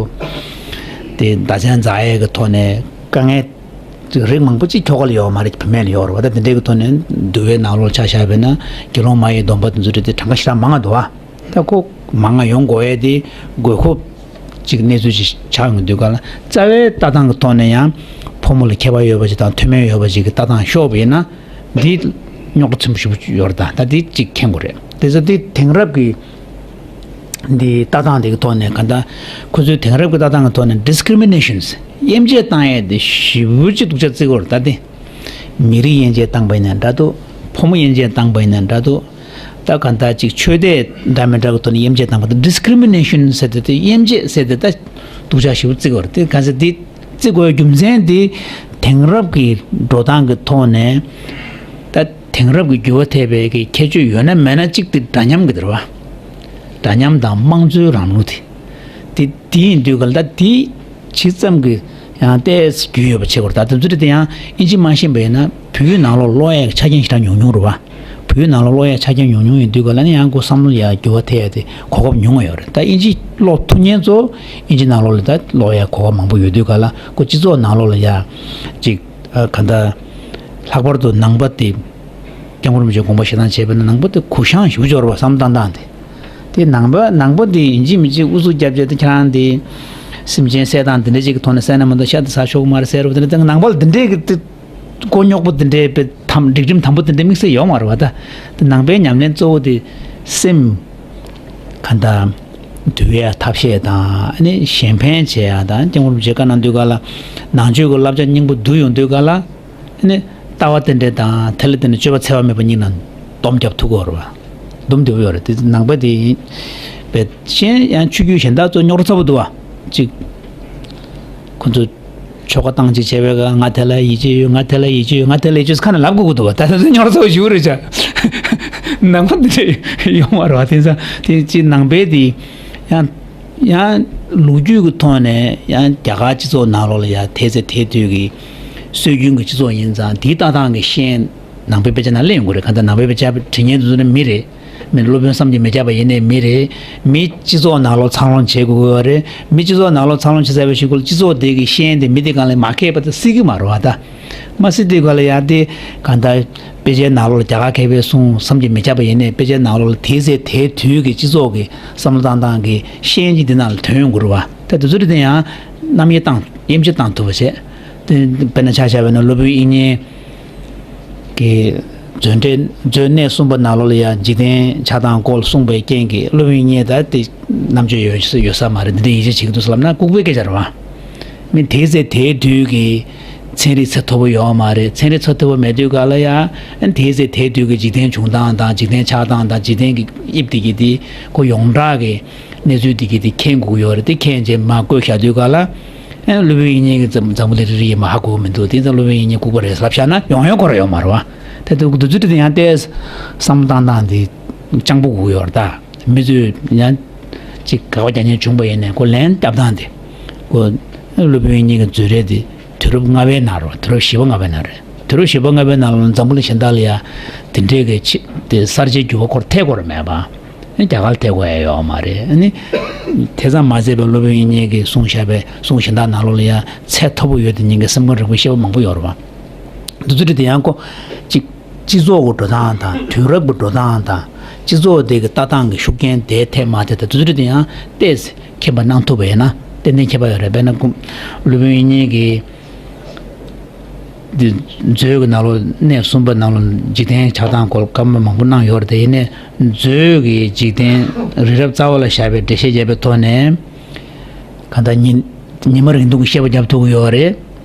དེ་བརྡ་མཚོན་འཛིན་ཡས་ཀྱི་ཐོག་ནས་དཀའ་ངལ་རིགས་མང་པོ་ཅིག་ཁྱོ་ག་ལ་ཡོད་མ་རེད། བུད་མེད་ལ་ཡོད་རེད་བ། ད་དེ་འདྲའི་གི་ཐོག་ནས་འདུལ་བའི་ནང་ལོགས་ཆ་བཞག་པ་ཡིན་ན་དགེ་སློང་མ་ཡི་སྡོམ་པ་དེ་ཚོ་རེད་དེ་གྲངས་ཀ་ཞེ་དྲག་མང་ང་འདུག་བ། ད་ཁོ་མང་ང་ཡོང་དགོས་ཡས་དེ་དགོས་མཁོ་ཅིག་གནས་ཚུལ་ཅིག་ཆགས་ཡོང་དུས་ག་ལ་རྩ་བའི་ལྟ་སྟངས་ཀྱི་ཐོག་ནས་ཡང་ཕོ་མོ་ལ་ཁྱད་པར་ཡོད་པ་ཅིག་དང་མཐུན་མིན་ཡོད་པ་ཅིག་གི་ལྟ་སྟངས་ཤོར་བ་ཡིན་ན། འདི་རྙོག་དྲ་ཆེན་པོ་ཞེ་པོ་ཡོད་རེད། ད་ད་འདི་གཅིག་མཁྱེན་དགོས་རེད། དེ་ཚོ་འདི་དེང་རབས་ཀྱི་འདི་ལྟ་སྟངས་དེ་གི་ཐོག་ནས་ག་ད་ཁོ་ཚོའི་དེང་རབས་ཀྱི་ལྟ་སྟངས་ཀྱི་ཐོག་ནས་ཌིསི་ཀི་རི་མི་ནེ་ཤན་དབྱེ་འབྱེད་བཏང་ཡས་དེ་ཞེ་པོ་ཅིག་སྡུག་ཅག་བརྩི་གི་ཡོད་རེད། ད་དེ་ མི་རིགས་དབྱེ་འབྱེད་བཏང་པ་ཡིན་ན་འདྲ་འདུག་ཕོ་མོ་དབྱེ་འབྱེད་བཏང་པ་ཡིན་ན་འདྲ་འདུག་ད་ག་འདྲ་ཅིག་ཆོས་དད་འདྲ་མི་འདྲ་གི་ཐོག་ནས་དབྱེ་འབྱེད་བཏང་པ་དང་། ཌི་སི་ཀི་རི་མི་ནེ་ཤན་ཟེར་དེ་དེ་དབྱེ་འབྱེད་ཟེར་དེ་ད་སྡུག་ཅག་ཞེ་པོ་བརྩི་གི་ཡོད་རེད། དེ་ག་ཚོད་དེ་བརྩི་དགོས་རྒྱུ་མཚན་དེ་དེང་རབས་ཀྱི་འགྲོ་སྟངས་ཀྱི་ཐོག་ནས་ད་དེང་རབས་ཀྱི་འགྱུར་བ་ཐེབས་པའི་གི་ཁྱད་ཆོས་ཡོད་ན་མེད་ན་གཅིག་དེ་འདྲ་མཉམ་གི་དེ་རེད་བ། འདྲ་མཉམ་དང་དམངས་གཙོའི་ལམ་ལུགས་དེ། དེ་དེ་ཡིན་དུས་ག་ལ་ད་དེ་ཇི་ཙམ་གྱི་ཡང་ཏོག་ཙམ་རྒྱུས་ཡོད་པ་བྱེད་དགོས་རེད། ད་དེ་ཚོ་དེ་ཡང་ཨིན་ཇི་མ་ཤེས་པ་ཡིན་ན་བོད་ཡིག་ནང་ལོགས་ཀློག་ཡག་ཆ་རྐྱེན་ཞེ་དྲག་ཉུང་ཉུང་རེད་བ། བོད་ཡིག་ནང་ལོགས་ཀློག་ཡག་ཆ་རྐྱེན་ཉུང་ཉུང་ཡིན་དུས་ག་ལ་ནི་ཡང་ཁོ་བསམ་བློ་ཡ་འགྱུར་བ་ཐེབས་ཡ་དེ་གོ་སྐབས་ཉུང་བ་ཡོད་རེད། ད་ཨིན་ཇི་ཀློག་ཐུབ་མཁན་ཚོ་ཨིན་ཇི་ནང་ལོགས་ལ་ད་ཀློག་ཡག་གོ་སྐབས་མང་པོ་ཡོད་དུས་ག་ལ་ཁོ་སྤྱི་ཚོགས་ནང་ལོགས་ལ་ཡ་ཅིག་ཨ་ག་འདྲ་ལྷག་པར་དུ་ནང་པ་དེ། སྐྱབས་མགོན་རིན་པོ་ཆེའི་དགོངས་པ་བཞེས་སྟངས་བྱས་པ་ཡིན་ན་ནང་པ་དེ་གུ་བཤངས་ཞེ་པོ་ཅིག་ཡོད་རེད་བ། བསམ་བློ་བཏང་སྟངས་དེ། དེ་ནང་པ་ནང་པ་དེ་ཡིན་གཅིག་མིན་གཅིག་ཨུ་ཚུགས་རྒྱབ་བྱས་དེ་ཁྱེད་རང་དེ་སེམས་ཅན་བསད་སྟངས་དེ་འདྲ་ཅིག་གི་ཐོག་ནས་བསད་ན་མ་གཏོགས་ཤ་དེ་ཟ་ཆོག་གི་མ་རེད་ཟེར་བ་དེ་འདྲ། དེ་ནང་པ་ལ་དེ་འདྲའི་གི་དེ་མགོ་རྙོག་པོ་དེ་འདྲའི་དཔེ་དམ་སྒྲིག་ཁྲིམས་དམ་པོ་དེ་འདྲའི་དམིགས་བསལ་ཡོད་མ་རེད་བ། ད་དེ་ནང་པའི་ཉམས་ལེན་གཙོ་བོ་དེ་སེམས་ག་འདྲ་འདུལ་ཡ་ཐབས་ཤེས་དང་ཨ་ནི་གཞན་ཕན་བྱེད་ཡ་དང་། སྐྱབས་མགོན་རིན་པོ་ཆེས་བཀའ་གནང་དུས་ག་ལ་ནང་ཆོས་ཀྱི་བསླབ་བྱ་སྙིང་པོ་བསྡུ་ཡོང་དུས་ག་ལ། ནི་ལྟ་བ་རྟེན་འབྲེལ་དང་དེ་ལ་བརྟེན་ནས་སྤྱོད་པ་འཚེ་བ་མེད་པ་གཉིས་ལ་སྡོམ་རྒྱབ་ཐུབ་ཀྱི་ཡོད་རེད་བ། སྡོམ་རྒྱབ་ཡོད་རེད། དེ་ནང་པ་དེ་ཡིན་པས་གཞན་ཡང་ཆོས་བརྒྱུད་གཞན་དག་ཚོ་རྙོག་དྲ་ཚ་པོ་འདུག་བ། གཅིག་ཁོ་ཚོ་ཆོ་ག་བཏང་ཅིག་བྱས་པའི་སྐབས་ང་དེ་ལ་ཡིད་ཆེས་ཡོད། ང་དེ་ལ་ཡིད་ཆེས་ཡོད། ང་དེ་ལ་ཡིད་ཆེས་ཡོད་ཁ་ནས་ལབ་དགོས་ཀྱི་འདུག་བ། ད་ལྟ་ཚོ་རྙོག་དྲ་ཚ་པོ་ཞིག་རེད་བྱ། ནང་པ་འདི་འདྲ་ཡོད་མ་རེད་བ། དེ་ཚོ་དེ་གཅིག་ནང་པའི་དེ་ཡང་། ཡང་ལོ་རྒྱུས་ཀྱི་ཐོག་ནས་ཡང་རྒྱ་གར་སྤྱི་ཚོགས་ནང་ལོགས་ལ་ཡང་དེ་ཚེ་དེ་དུས་ཀྱི་སྲོལ་རྒྱུན་གྱི་སྤྱི་ཚོགས་ཡིན་ཙང་དེའི་ལྟ་སྟངས་ཀྱི་ཤན་ནང་པའི་དཔེ་ཆ་ནང་སླེབས་ཡོང་གི་རེད། གང་ལྟར་ནང་པའི་དཔེ་ཆ་འབྲི་མཁན་དེ་ཚོ་ནི་མི་རེད། མི་སློབ་དཔོན་བསམ་གྱིས་མི་ཁྱབ་པ་ཡིན་ནའི་མི་རེད། མི་སྤྱི་ཚོགས་ནང་ལོགས་འཚར་ལོངས་བྱེད་དགོས་ཀྱི་ཡོད་རེད། མི་སྤྱི་ཚོགས་ནང་ལོགས་འཚར་ལོངས་བྱེད་ཚར་བའི་གཞུག་གུ་ལ་སྤྱི་ཚོགས་དེ་གི་ཤན་དེ་མི་དེ་སྒང་ལ་མ་ཁེལ་བ་དེ་སྲིད་ཀྱི་མ་རེད་བ། ད་མ་སྲིད་དུས་སྒང་ལ་ཡང་དེ་གང་ལྟར། དཔེ་ཆའི་ནང་ལོགས་ལ་རྒྱ་གར་མཁས་པའི་གསུང་བསམ་གྱིས་མི་ཁྱབ་པ་ཡིན་ནའི་དཔེ་ཆའི་ནང་ལོགས་ལ་དེའི་ཚེ་དེའི་དུས་ཀྱི་སྤྱི་ཚོགས་ཀྱི་བསམ་བློ་བཏང་སྟངས་ཀྱི་ཤན་གྱི་འདི་ནང་ལ་ཐོན་ཡོང་གི་རེད་བ། ད་དེ་ཚོ་རེད་དེ་ཡང་རྣམ་དབྱེ་བཏང་དབྱེ་འབྱེད་བཏང་ཐུབ་པ་བྱས། དེ་དཔེར་ན་ཆ་བཞག་པ་ཡིན་ན་སློབ་དཔོན་དབྱིག་གཉེན་གྱི་མཛོད་འགྲེལ་མཛོད་གནས་གསུམ་པ་ནང་ལོགས་ལ་ཡང་འཇིག་རྟེན་ཆགས་སྟངས་སྐོར་གསུངས་པའི་རྐྱེན་གྱིས་སློབ་དཔོན་དབྱིག་གཉེན་ད་དེ་རྣམ་དཔྱོད་ཡོད་ཡོད་ས་མ་རེད། འདི་འདྲའི་ཡིད་ཆེས་བྱེད་ཀྱི་འདུག་ཟེར་ལབ་ན་ལྐུགས་པའི་སྐད་ཆ་རེད་བ། མི་དེའི་ཚེ་དེའི་དུས་ཀྱི་ཚན་རིག་ཚད་མཐོ་པོ་ཡོད་མ་རེད། ཚན་རིག་ཚད་མཐོ་པོ་མེད་དུས་ག་ལ་ཡ། དེའི་ཚེ་དེའི་དུས་ཀྱི་འཇིག་རྟེན་བྱུང་སྟངས་དང་འཇིག་རྟེན་ཆགས་སྟངས་དང་འཇིག་རྟེན་གྱི་དབྱིབས་དེ་གི་དེ་ཁོ་ཡོངས་གྲགས་ཀྱི་གནས་ཚུལ་དེ་གི་དེ་མཁྱེན་དགོས་ཡོད་རེད། དེ་མཁྱེན་རྗེས་མར་བཀོད་བཞག་དུས་ག་ལ། སློབ་དཔོན་དབྱིག་གཉེན་གྱི་འཛམ་འཛམ་བུ་གླིང་རིལ་རིལ་ཡིན་མ་ཧ་གོ་གི་མི་འདུག་དེ་ཚོ་སློབ་དཔོན་དབྱིག་གཉེན་ལྐུགས་པ་རེད་ལབ་བཞག་ན་ཡོང་ཡོང་ཁོ་ར་ཡོད་མ་རེད་བ། དེ་འདུག་དུས་ཚོད་དེ་ཡང་ཏོག་ཙམ་བསམ་བློ་བཏང་སྟངས་དེ་སྤྱང་པོ་དགོས་ཀྱི་ཡོད་རེད་ད། མི་ཚོས་ཡང་ཅིག་དགག་པ་རྒྱག་མཁན་བྱུང་པ་ཡིན་ནའི་ཁོ་ལན་བརྒྱབ་སྟངས་དེ། ཁོ་སློབ་དཔོན་དབྱིག་གཉེན་གྱི་མཛོད་རེད་དེ་དུས་རབས་ལྔ་པའི་ནང་རེད། དུས་རབས་བཞི་པ་ལྔ་པའི་ནང་རེད། དུས་རབས་བཞི་པ་ལྔ་པའི་ནང་ལ་འཛམ་བུ་གླིང་གཞན་དག་ལ་ཡང་དེ་འདྲའི་གི་ཆེ་དེ་གསར་བརྗེའི་འགྱུར་བ་ཁོར་ཐེབས་དགོས་རེད་མེད་པ། རྒྱ་གར་ཐེབས་དགོས་ཡ་ཡོད་མ་རེད། ཨ་ནི་དེ་ཙམ་མ་ཟད་པའི་སློབ་དཔོན་དབྱིག་གཉེན་གྱིས་གསུངས་བཞག་པའི་གསུང་གཞན་དག་ནང་ལོགས་ལ་ཡང་ཚད་མཐོ་པོ་ཡོད་དེ་ཉིད་ཀྱི་སེམས་ཁམས་རིག་པའི་བཤད་པ་མང་པོ་ཡོད་རེད་བ། དེ་ཚོ་དེ་ཡང་ཁོ་ཅིག་སྤྱི་ཚོགས་ཀྱི་འགྲོ་སྟངས་དང་དུས་རབས་ཀྱི་འགྲོ་སྟངས་དང་སྤྱི་ཚོགས་དེ་གི་ལྟ་སྟངས་ཀྱི་ཤུགས་རྐྱེན་དེ་ཐེབས་མ་ཐེབས་དང་དེ་ཚོ་དེ་ཡང་ཏོག་ཙམ་མཁྱེན་པ་གནང་ཐུབ་པ་ཡིན་ན་ཏན་ཏན་ཁྱད་པར་ཡོད་རེད། དཔེར་ན་ཁོ་སློབ་དཔོན་དབྱིག་གཉེན་གྱིས་འདི་མཛོད་ཀྱི་ནང་ལོགས་གནས་གསུམ་པ་ནང་ལོགས་འཇིག་རྟེན་ཆགས་སྟངས་སྐོར་བཀའ་མོལ་མང་པོ་གནང་ཡོད་རེད། དེ་ཡིན་ནའི་མཛོད་ཀྱི་འཇིག་རྟེན་རི་རབ་རྩ་བ་ལ་བཞག་པའི་འགྲེལ་བཤད་བརྒྱབ་པའི་ཐོག་ནས་གང་ལྟར་ཉི་ཉི་མ་རིང་ཐུང་གི་བཤད་པ་བརྒྱབ་ཐུབ་ཀྱི་ཡོད་རེད།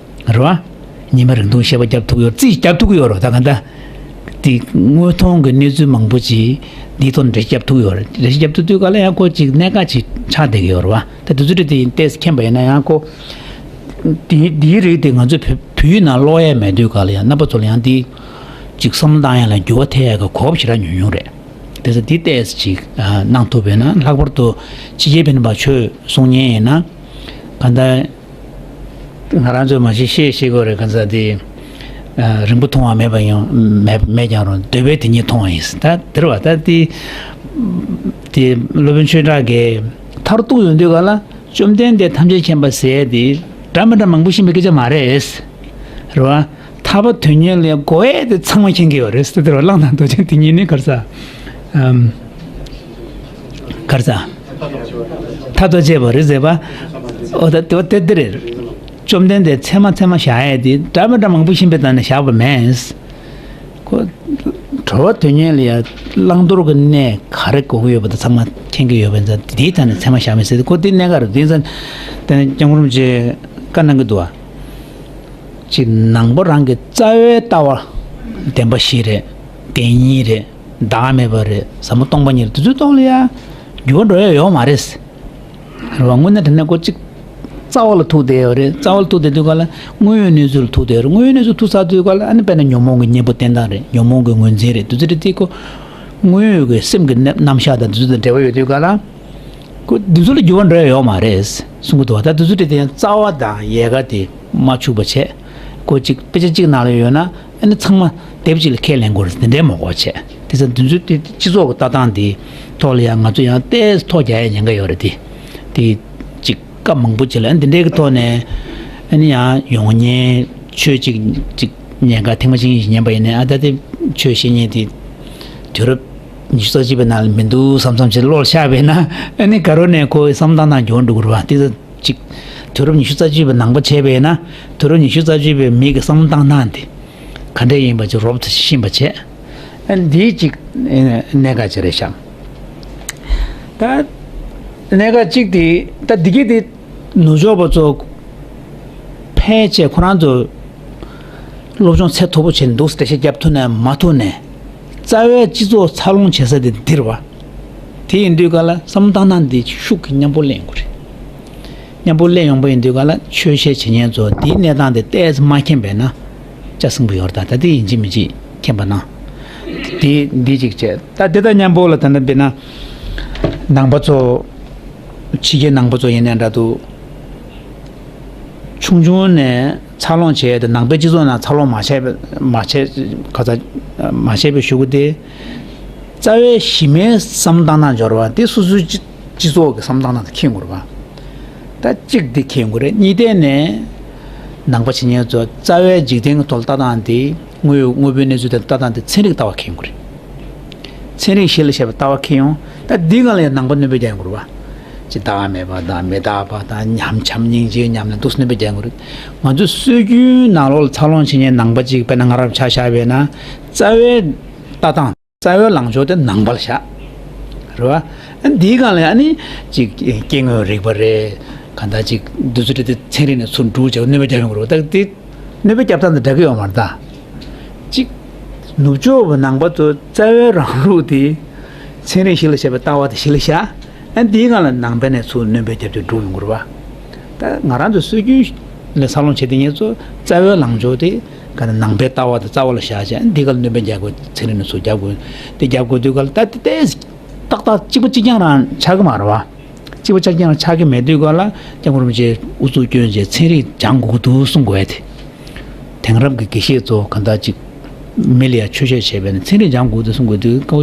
རེད་བ། ཉི་མ་རིང་ཐུང་བཤད་པ་བརྒྱབ་ཐུབ་ཀྱི་ཡོད། རྩིས་བརྒྱབ་ཐུབ་ཀྱི་ཡོད་རེད། ད་གང་ལྟར་དེ་དངོས་མཐོང་གི་གནས་ཚུལ་མང་པོ་ཅིག་འདིའི་ཐོག་ནས་འགྲེལ་བཤད་བརྒྱབ་ཐུབ་ཀྱི་ཡོད་རེད། འགྲེལ་བཤད་བརྒྱབ་ཐུབ་དུས་ག་ལ་ཡང་ཁོ་ཅིག་གནད་འགག་ཅིག་ཆགས་བསྡད་ཀྱི་ཡོད་རེད་བ། ད་དེ་ཚོ་དེ་ཏོག་ཙམ་མཁྱེན་པ་ཡིན་ན་ཡང་ཁོ། དེ་དེའི་རིགས་དེ་ང་ཚོས་བོད་བོད་ཡིག་ནང་ཀློག་ཡས་མེད་དུས་ག་ལ་ཡང་རྣམ་པ་ཚོ་ལ་ཡང་དེ་ཅིག་བསམ་བློ་བཏང་ཡས་ལ་འགྱུར་བ་ཐེབས་ཡས་ཀྱི་གོ་སྐབས་ཞེ་དྲག་ཉུང་ཉུང་རེད། དེ་ཚོ་དེ་ཏོག་ཙམ་ཅིག་གནང་ཐུབ་པས་ན། ལྷག་པར་དུ་ཕྱི་རྒྱལ་བོད་མི་བ་ཆོས་གསུང་མཁན་ཡིན་ན་གང་ལྟར་ང་རང་ཚོས་མ་གཞི་བཤད་ཤེས་དགོས་རེད། གང་ཟག་དེ་རིང་པོ་མཐོང་བ་མེད་པ་ཡང་མེད་མེད་ཀྱང་རུང་འདོད་པས་དེ་ཉིད་མཐོང་བ་ཡིན། ད་དེ་རེད་བ། ད་དེ་དེ་སློབ་དཔོན་ཆོས་གྲགས་ཀྱིས་མཐར་གཏུགས་ཡོང་དུས་ག་ལ། བཅོམ་ལྡན་འདས་ཐམས་ཅད་མཁྱེན་པ་ཟེར་དེ་འདྲ་མི་འདྲ་མང་པོ་ཤེས་པའི་སྐད་ཆ་མ་རེད། རེད་བ། ཐར་པ་དོན་གཉེར་ལ་གོ་ཡས་དེ་ཚང་མ་མཁྱེན་གྱི་ཡོད་རེད་ཟེར། དེ་རེད་བ། གླང་དང་རྡོ་རྗེ་དེ་གཉིས་ནི་ག་རེ་ཟ། ཨམ། ག་རེ་ཟ། ཐབས་དང་བཅས་པ་རེད་ཟེར་བ། འོ་ད་དེ་བ་དེ་དེ་རེད། བཅོམ་ལྡན་འདས་ཚད་མ་ཚད་མ་བཞག་ཡས་དེ་འདྲ་མི་འདྲ་མང་པོ་ཤེས་པའི་སྟེང་ནས་བཞག་པ་མེད། ཁོ། གྲོལ་བ་དོན་གཉེར་ལ་ཡང་བླང་དོར་གྱི་གནས་ག་རེ་དགོས་ཀྱི་ཡོད་པ་དེ་ཚང་མ་མཁྱེན་གྱི་ཡོད་པ་ཡིན་ཙང་། དེའི་ཐད་ནས་ཚད་མ་བཞག་མེད་ཟེར་ཏེ་ཁོ་དེ་གནད་འགག་རེད། དེ་ཡིན་ཙང་དེ་ནས་སྐྱབས་མགོན་རིན་པོ་ཆེས་བཀའ་གནང་གི་འདུག་བ། ཅིག་ནང་པ་རང་གི་རྩ་བའི་ལྟ་བ། བདེན་པ་བཞི་རེད། བདེན་གཉིས་རེད། བདག་མེད་པ་རེད། ཟབ་མོ་སྟོང་པ་ཉིད་རེད། དེ་ཚོའི་ཐོག་ལ་ཡ་འགྱུར་བ་འགྲོ་ཡ་ཡོད་མ་རེད། རེད་བ། དངོས་གནས་དྲང་གནས་ཁོ་ཅིག་རྩ་བ་ལ་ཐུག་བསྡད་ཡོད་རེད། རྩ་བ་ལ་ཐུག་བསྡད་དུས་ག་ལ་དངོས་ཡོད་གནས་ཚུལ་ལ་ཐུག་བསྡད་ཡོད་རེད། དངོས་ཡོད་གནས་ཚུལ་ཐུག་ཚར་དུས་ག་ལ་ཨ་ནི་དཔེར་ན་ཉོན་མོངས་ཀྱི་གཉེན་པོ་བསྟེན་སྟངས་རེད། ཉོན་མོངས་ཀྱི་ངོས་འཛིན་རེད། དེ་ཚོ་རེད་དེ་ཁོ་དངོས་ཡོད་ཀྱི་སེམས་ཀྱི་རྣམ་རྣམ་གཞག་དང་དེ་ཚོ་དང་འབྲེལ་བ་ཡོད་དུས་ག་ལ། ཁོ་འདི་ཚོ་ལ་འགྱུར་བ་འགྲོ་ཡ་ཡོད་མ་རེད་གསུང་གི་འདུག་བ། ད་འདི་ཚོ་དེ་དེ་ཡང་རྩ་བ་དང་ཡལ་ག་དེ་མ་འཆུགས་པ་བྱས། ཁོ་གཅིག་དཔེ་ཆ་གཅིག་ནང་ལ་ཡོད་ན་ཨ་ནི་ཚང་མ་དེབ་གཅིག་ལ་ཁས་ལེན་དགོས་རེད། དེ་འདྲའི་མ་དགོས་བྱས། དེ་ཚོ་འདི་ཚོ་དེ་སྤྱི་ཚོགས་ཀྱི་ལྟ་སྟངས་དེ་ཐོག་ལ་ཡང་ང་ཚོ་ཡང་ཏོག་ཙམ་ཐོ་རྒྱག་ཡ་ཉེན་ཁ་ཡོད་རེད་དེ། དེ་གཅིག་སྐབས་མང་པོ་ཅིག་ལ་ཨ་ནི་འདི་འདྲའི་གི་ཐོག་ནས་ཨ་ནི་ཡང་ཡོང་མཁན་ཆོས་གཅིག་གཅིག་ཉེན་ཁ་ཐེངས་མ་གཅིག་གཉིས་ཤིག་ཉན་པ་ཡིན་ནའི་ཨ་ད་དེ་ཆོས་བཤད་མཁན་དེ་དུས་རབས་ཉི་ཤུ་རྩ་གཅིག་པའི་ནང་ལ་མི་འདུག་བསམ་བསམ་བྱས་བློ་ལ་ཤར་བས་ན་ཨ་ནི་ག་རོ་ནས་ཁོའི་བསམ་བློ་བཏང་སྟངས་འགྱུར་བ་འགྲོ་གི་རེད་བ། དེ་ཚོ་གཅིག་དུས་རབས་ཉི་ཤུ་རྩ་གཅིག་པའི་ནང་པ་བྱས་པས་ན་དུས་རབས་ཉི་ཤུ་རྩ་གཅིག་པའི་མི་གི་བསམ་བློ་བཏང་སྟངས་དེ་ག་འདྲས་ཡིན་པ་ཅིག་རོབ་ཙམ་ཤེས་པ་བྱས། ཨ་འདིའི་གཅིག་གནད་འགག་ཅིག་རེད་ཤག་ད་གནད་འགག་གཅིག་དེ་ད་འདི་གི་དེ་ནུབ་ཕྱོགས་པ་ཚོ་ཕལ་ཆེར་ཁོ་རང་ཚོ་སློབ་སྦྱོང་ཚད་མཐོ་པོ་བྱས་འདུག་འགྲེལ་བཤད་རྒྱབ་ཐུབ་ནས་མ་ཐུབ་ནས་རྩ་བའི་སྤྱི་ཚོགས་འཚར་ལོངས་བྱེད་ས་དེ་འདིར་བ། དེ་ཡིན་དུས་ག་ལ་བསམ་བློ་བཏང་སྟངས་འདི་ཤུགས་ཀྱིས་མཉམ་པོ་གླེང་དགོས་རེད། མཉམ་པོ་གླེང་ཡོང་པ་ཡིན་དུས་ག་ལ་ཆོས་བཤད་བྱེད་མཁན་ཚོ་འདིའི་གནས་སྟངས་དེ་ཏོག་ཙམ་མ་མཁྱེན་པས་ན་ལྕགས་སྲིན་པོ་ཡོད་རེད། ད་ད་དེ་ཡིན་གཅིག་མིན་གཅིག་མཁྱེན་པ་ན། དེ་འདི་གཅིག་བྱས། ད་དེ་དང་མཉམ་པོ་ལ་ད་ལྟ་དཔེར་ན་ནང་པ་ཚོ་ཕྱི་རྒྱལ་ནང་པ་ཚོ་ཡིན་ནའི་འདྲ་འདུག་ཆུང་ཆུང་ནས་འཚར་ལོངས་བྱས་ཏེ་ནང་པའི་སྤྱི་ཚོགས་ནང་འཚར་ལོངས་མ་བྱས་པའི་མ་བྱས་ག་ཚ་མ་བྱས་པའི་གཞུག་གུ་དེ་རྩ་བའི་གཞི་མའི་བསམ་བཏང་སྟངས་འབྱོར་བ་དེ་སོ་སོའི་སྤྱི་སྤྱི་ཚོགས་ཀྱི་བསམ་བཏང་སྟངས་དེ་མཁྱེན་དགོས་རེད་བ། ད་གཅིག་འདི་མཁྱེན་དགོས་རེད། གཉིས་ཐད་ནས་ནང་པ་བྱེད་མཁན་ཚོ་རྩ་བའི་འཇིག་རྟེན་གྱི་ཐོག་ལ་ལྟ་སྟངས་དེ་དངོས་ཡོད་དངོས་པོའི་གནས་ཚུལ་དེ་ལྟ་སྟངས་དེ་ཚན་རིག་ལྟ་བ་མཁྱེན་དགོས་རེད། ཚན་རིག་གཞི་ལ་བཞག་པའི་ལྟ་བ་མཁྱེན་ཡོང་། ད་འདི་སྒང་ལ་ཡང་ནང་པ་གནོད་པ་རྒྱག་ཡོང་གི་རེད་བ། ཅི་བདག་མེད་པ་དང་མི་རྟག་པ་དང་ཉམས་བྱམས་སྙིང་རྗེ་ཉམས་ལེན་འདུག་གནོད་པ་རྒྱག་ཡོང་གི་རེད། ང་ཚོའི་སྲོལ་རྒྱུན་ནང་ལོགས་ལ་འཚར་ལོངས་བྱེད་མཁན་ནང་པ་ཅིག་དཔེར་ན་ང་རང་ཆ་བཞག་པས་ན་རྩ་བའི་ལྟ་སྟངས་རྩ་བའི་ལངས་ཕྱོགས་དེ་ནང་པ་ལ་བཞག་རེད་བ། ཨ་འདིའི་སྒང་ལ་ཨ་ནི་ཅིག་སྐྱེ་དངོས་རིག་པ་རེད། གང་ལྟར་ཅིག་འདི་ཚོ་དེ་ཚན་རིག་ནས་ཚུར་འགྲོ་བྱས་གནོད་པ་རྒྱག་ཡོང་གི་རེད་བ། ད་དེ་གནོད་པ་རྒྱབ་སྟངས་དང་འདྲ་གི་ཡོད་མ་རེད་ད། གཅིག་ནུབ་ཕྱོགས་པ་ནང་པ་ཚོ་རྩ་བའི་རང་ལུགས་དེ་ཚན་རིག་གཞི་ལ་བཞག་པའི་ལྟ་བ་དེ་གཞི་ལ་བཞག་ཨ་འདིའི་སྒང་ལ་ནང་པ་ནས་ཚུར་གནོད་པ་རྒྱབ་སྟེ་འགྲོ་ཡོང་གི་རེད་བ། ད་ང་རང་ཚོ་སྲོལ་རྒྱུན་ལ་འཚར་ལོངས་བྱེད་དེ་ངེད་ཚོ་རྩ་བའི་ལངས་ཕྱོགས་དེ་ག་ནང་པའི་ལྟ་བ་དེ་རྩ་བ་ལ་བཞག་བྱས་ཨ་འདི་སྒང་ལ་གནོད་པ་རྒྱག་དགོས། ཚན་རིག་ནས་ཚུར་རྒྱག་དགོས། དེ་རྒྱག་དགོས་དུས་སྒང་ལ་ད་དེ་ཏོག་ཙམ་ཏག་ཏག་གཅིག་པ་གཅིག་རྐྱང་རང་ཆགས་ཀྱི་མ་རེད་བ། གཅིག་པ་གཅིག་རྐྱང་རང་ཆགས་ཀྱི་མེད་དུས་སྒང་ལ་སྐྱབས་མགོན་རིན་པོ་ཆེས་ཨུ་ཚུགས་བསྐྱོན་བྱས་ཚན་རིག་སྦྱང་དགོས་ཀྱི་འདུག་གསུང་དགོས་ཡ་དེ། དེང་རབས་ཀྱི་དགེ་བཤེས་ཚོ་གང་ལྟར་ཅིག་མི་ལ་ཡ་ཆོས་བཤད་བྱས་པས་ན་ཚན་རིག་སྦྱང་དགོས་འདུག་གསུང་དགོས་དུས་ཀའོ་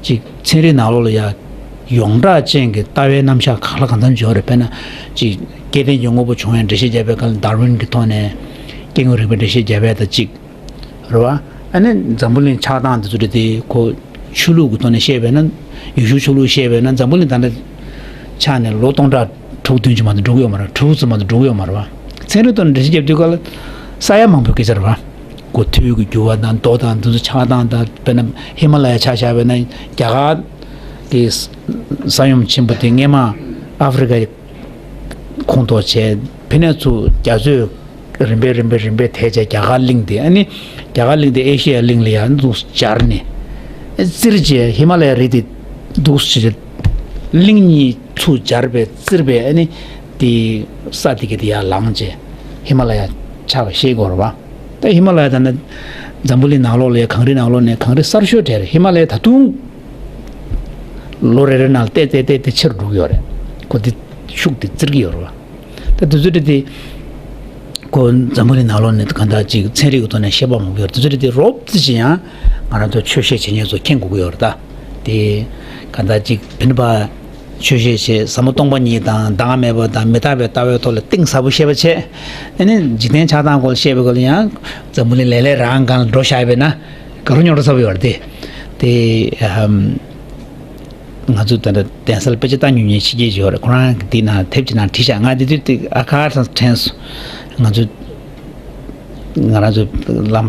ཅིག་ཚན་རིག་ནང་ལོགས་ལ་ཡ་ཡོངས་གྲགས་ཅན་གྱི་ལྟ་བའི་རྣམ་གཞག་གང་ལ་གང་འཚམ་འབྱོར་རེད། དཔེར་ན་ཅིག་སྐྱེ་ལྡན་གྱི་དངོས་པོ་བྱུང་བའི་འགྲེལ་བཤད་བརྒྱབ་པའི་སྐབས་ལ་ཌར་ཝིན་གྱི་ཐོག་ནས་སྐྱེ་དངོས་རིག་པའི་འགྲེལ་བཤད་བརྒྱབ་པ་དང་གཅིག་རེད་བ། ཨ་ནི་འཛམ་བུ་གླིང་ཆགས་སྟངས་འདི་ཚོ་རེད་དེ་ཁོ་ཆོས་ལུགས་ཀྱི་ཐོག་ནས་བཤད་པས་ན་ཡེ་ཤུ་ཆོས་ལུགས་བཤད་པས་ན་འཛམ་བུ་གླིང་ད་ལྟ་ཆགས་ནས་ལོ་སྟོང་ཕྲག་དྲུག་བདུན་ཅུ་མ་གཏོགས་འགྲོ་གི་ཡོད་མ་རེད། དྲུག་ཙམ་མ་གཏོགས་འགྲོ་གི་ཡོད་མ་རེད་བ། ཚན་རིག་ཐོག་ནས་འགྲེལ་བཤད་བརྒྱབ་དུས་སྐབས་ལ་ས་ཡ་མང་པོའི་སྐད་ཆ་རེད་བ། གོ་ཐོས་ཀྱི་འགྱུར་བ་དང་མདོ་དང་འདི་ཚོ་ཆགས་སྟངས་དང་དཔེར་ན་ཧི་མ་ལ་ཡ་ཆ་བཞག་པས་ན་རྒྱ་གར་གྱི་ས་ཡོམ་ཆེན་པོ་དེ་སྔས་མ་ཨ་ཧྥེ་རི་ཁའི་ཁོངས་གཏོགས་བྱས་ཕ་ནས་ཚུར་རྒྱ་མཚོས་རིམ་པས་རིམ་པས་རིམ་པས་དེད་བྱས་རྒྱ་གར་གླིང་དེ་ཨ་ནི་རྒྱ་གར་གླིང་དེ་ཨེ་ཤེ་ཡ་གླིང་ལ་ཡང་འཛུགས་སྦྱར་ནས་བཙིར་བྱས་ཧི་མ་ལ་ཡ་རི་དེ་འདུག་སེ་བྱས་གླིང་གཉིས་ཚུར་སྦྱར་བས་བཙིར་བས་ཨ་ནི་དེ་ས་དེ་ག་དེ་ཡར་ལངས་བྱས་ཧི་མ་ལ་ཡ་ཆགས་པ་ཤེས་དགོས་རེད་བ། ད་ཧི་མ་ལ་ཡ་ད་ནི་འཛམ་བུ་གླིང་ནང་ལོགས་ལ་ཡ་གངས་རི་ནང་ལོགས་ནས་གངས་རི་གསར་ཤོས་གྲས་རེད། ཧི་མ་ལ་ཡ་ད་དུང་ལོ་རེ་རེ་ནང་ལ་ཏེ་ཏེ་ཏེ་ཏེ་ཆེ་རུ་འགྲོ་གི་ཡོད་རེད། ཁོ་དེ་ཤུགས་དེ་བཙིར་གི་ཡོད་རེད་བ། ད་དེ་ཚོ་དེ་དེ་ཁོ་འཛམ་བུ་གླིང་ནང་ལོགས་ནས་གང་ལྟར་ཅིག་ཚན་རིག་གི་ཐོག་ནས་བཤད་པ་མང་པོ་ཡོད་རེད། དེ་ཚོ་དེ་དེ་རོབ་ཙམ་ཅིག་ཡང་ང་རང་ཚོ་ཆོས་བཤད་བྱེད་མཁན་ཚོ་མཁྱེན་དགོས་ཀྱི་ཡོད་རེད། ད་དེ་གང་ལྟར་ཅིག་བེ་ནི་པ་ཆོས་བཤད་བྱས་ཟབ་མོ་སྟོང་པ་ཉིད་དང་བདག་མེད་པ་དང་མི་རྟག་པའི་ལྟ་བའི་ཐོག་ལ་གཏིང་ཟབ་པོ་བཤད་པ་བྱས། ཨ་ནི་འཇིག་རྟེན་ཆགས་སྟངས་སྐོར་བཤད་པའི་སྐོར་ལ་ཡང་འཛམ་བུ་གླིང་ལེ་ལེ་རང་སྒང་ལ་འགྲོ་བཞག་པས་ན་དགའ་རབ་སྙོམས་རབ་ཚ་པོ་ཡོད་རེད་དེ། དེ་ཨམ་ང་ཚོ་ད་ལྟ་གདན་ས་ལ་དཔེ་ཆ་ལྟ་མྱོང་མཁན་ཕྱི་རྒྱལ་ཞིག་ཡོད་རེད། ཁོ་རང་གིས་འདི་ནང་དེབ་ཅིག་ནང་བྲིས་བཞག་ང་འདི་དུས་དེ་ཨ་ཁ་ཚང་དྲན་སོང་། ང་ཚོ་ང་རང་ཚོ་བླ་མ་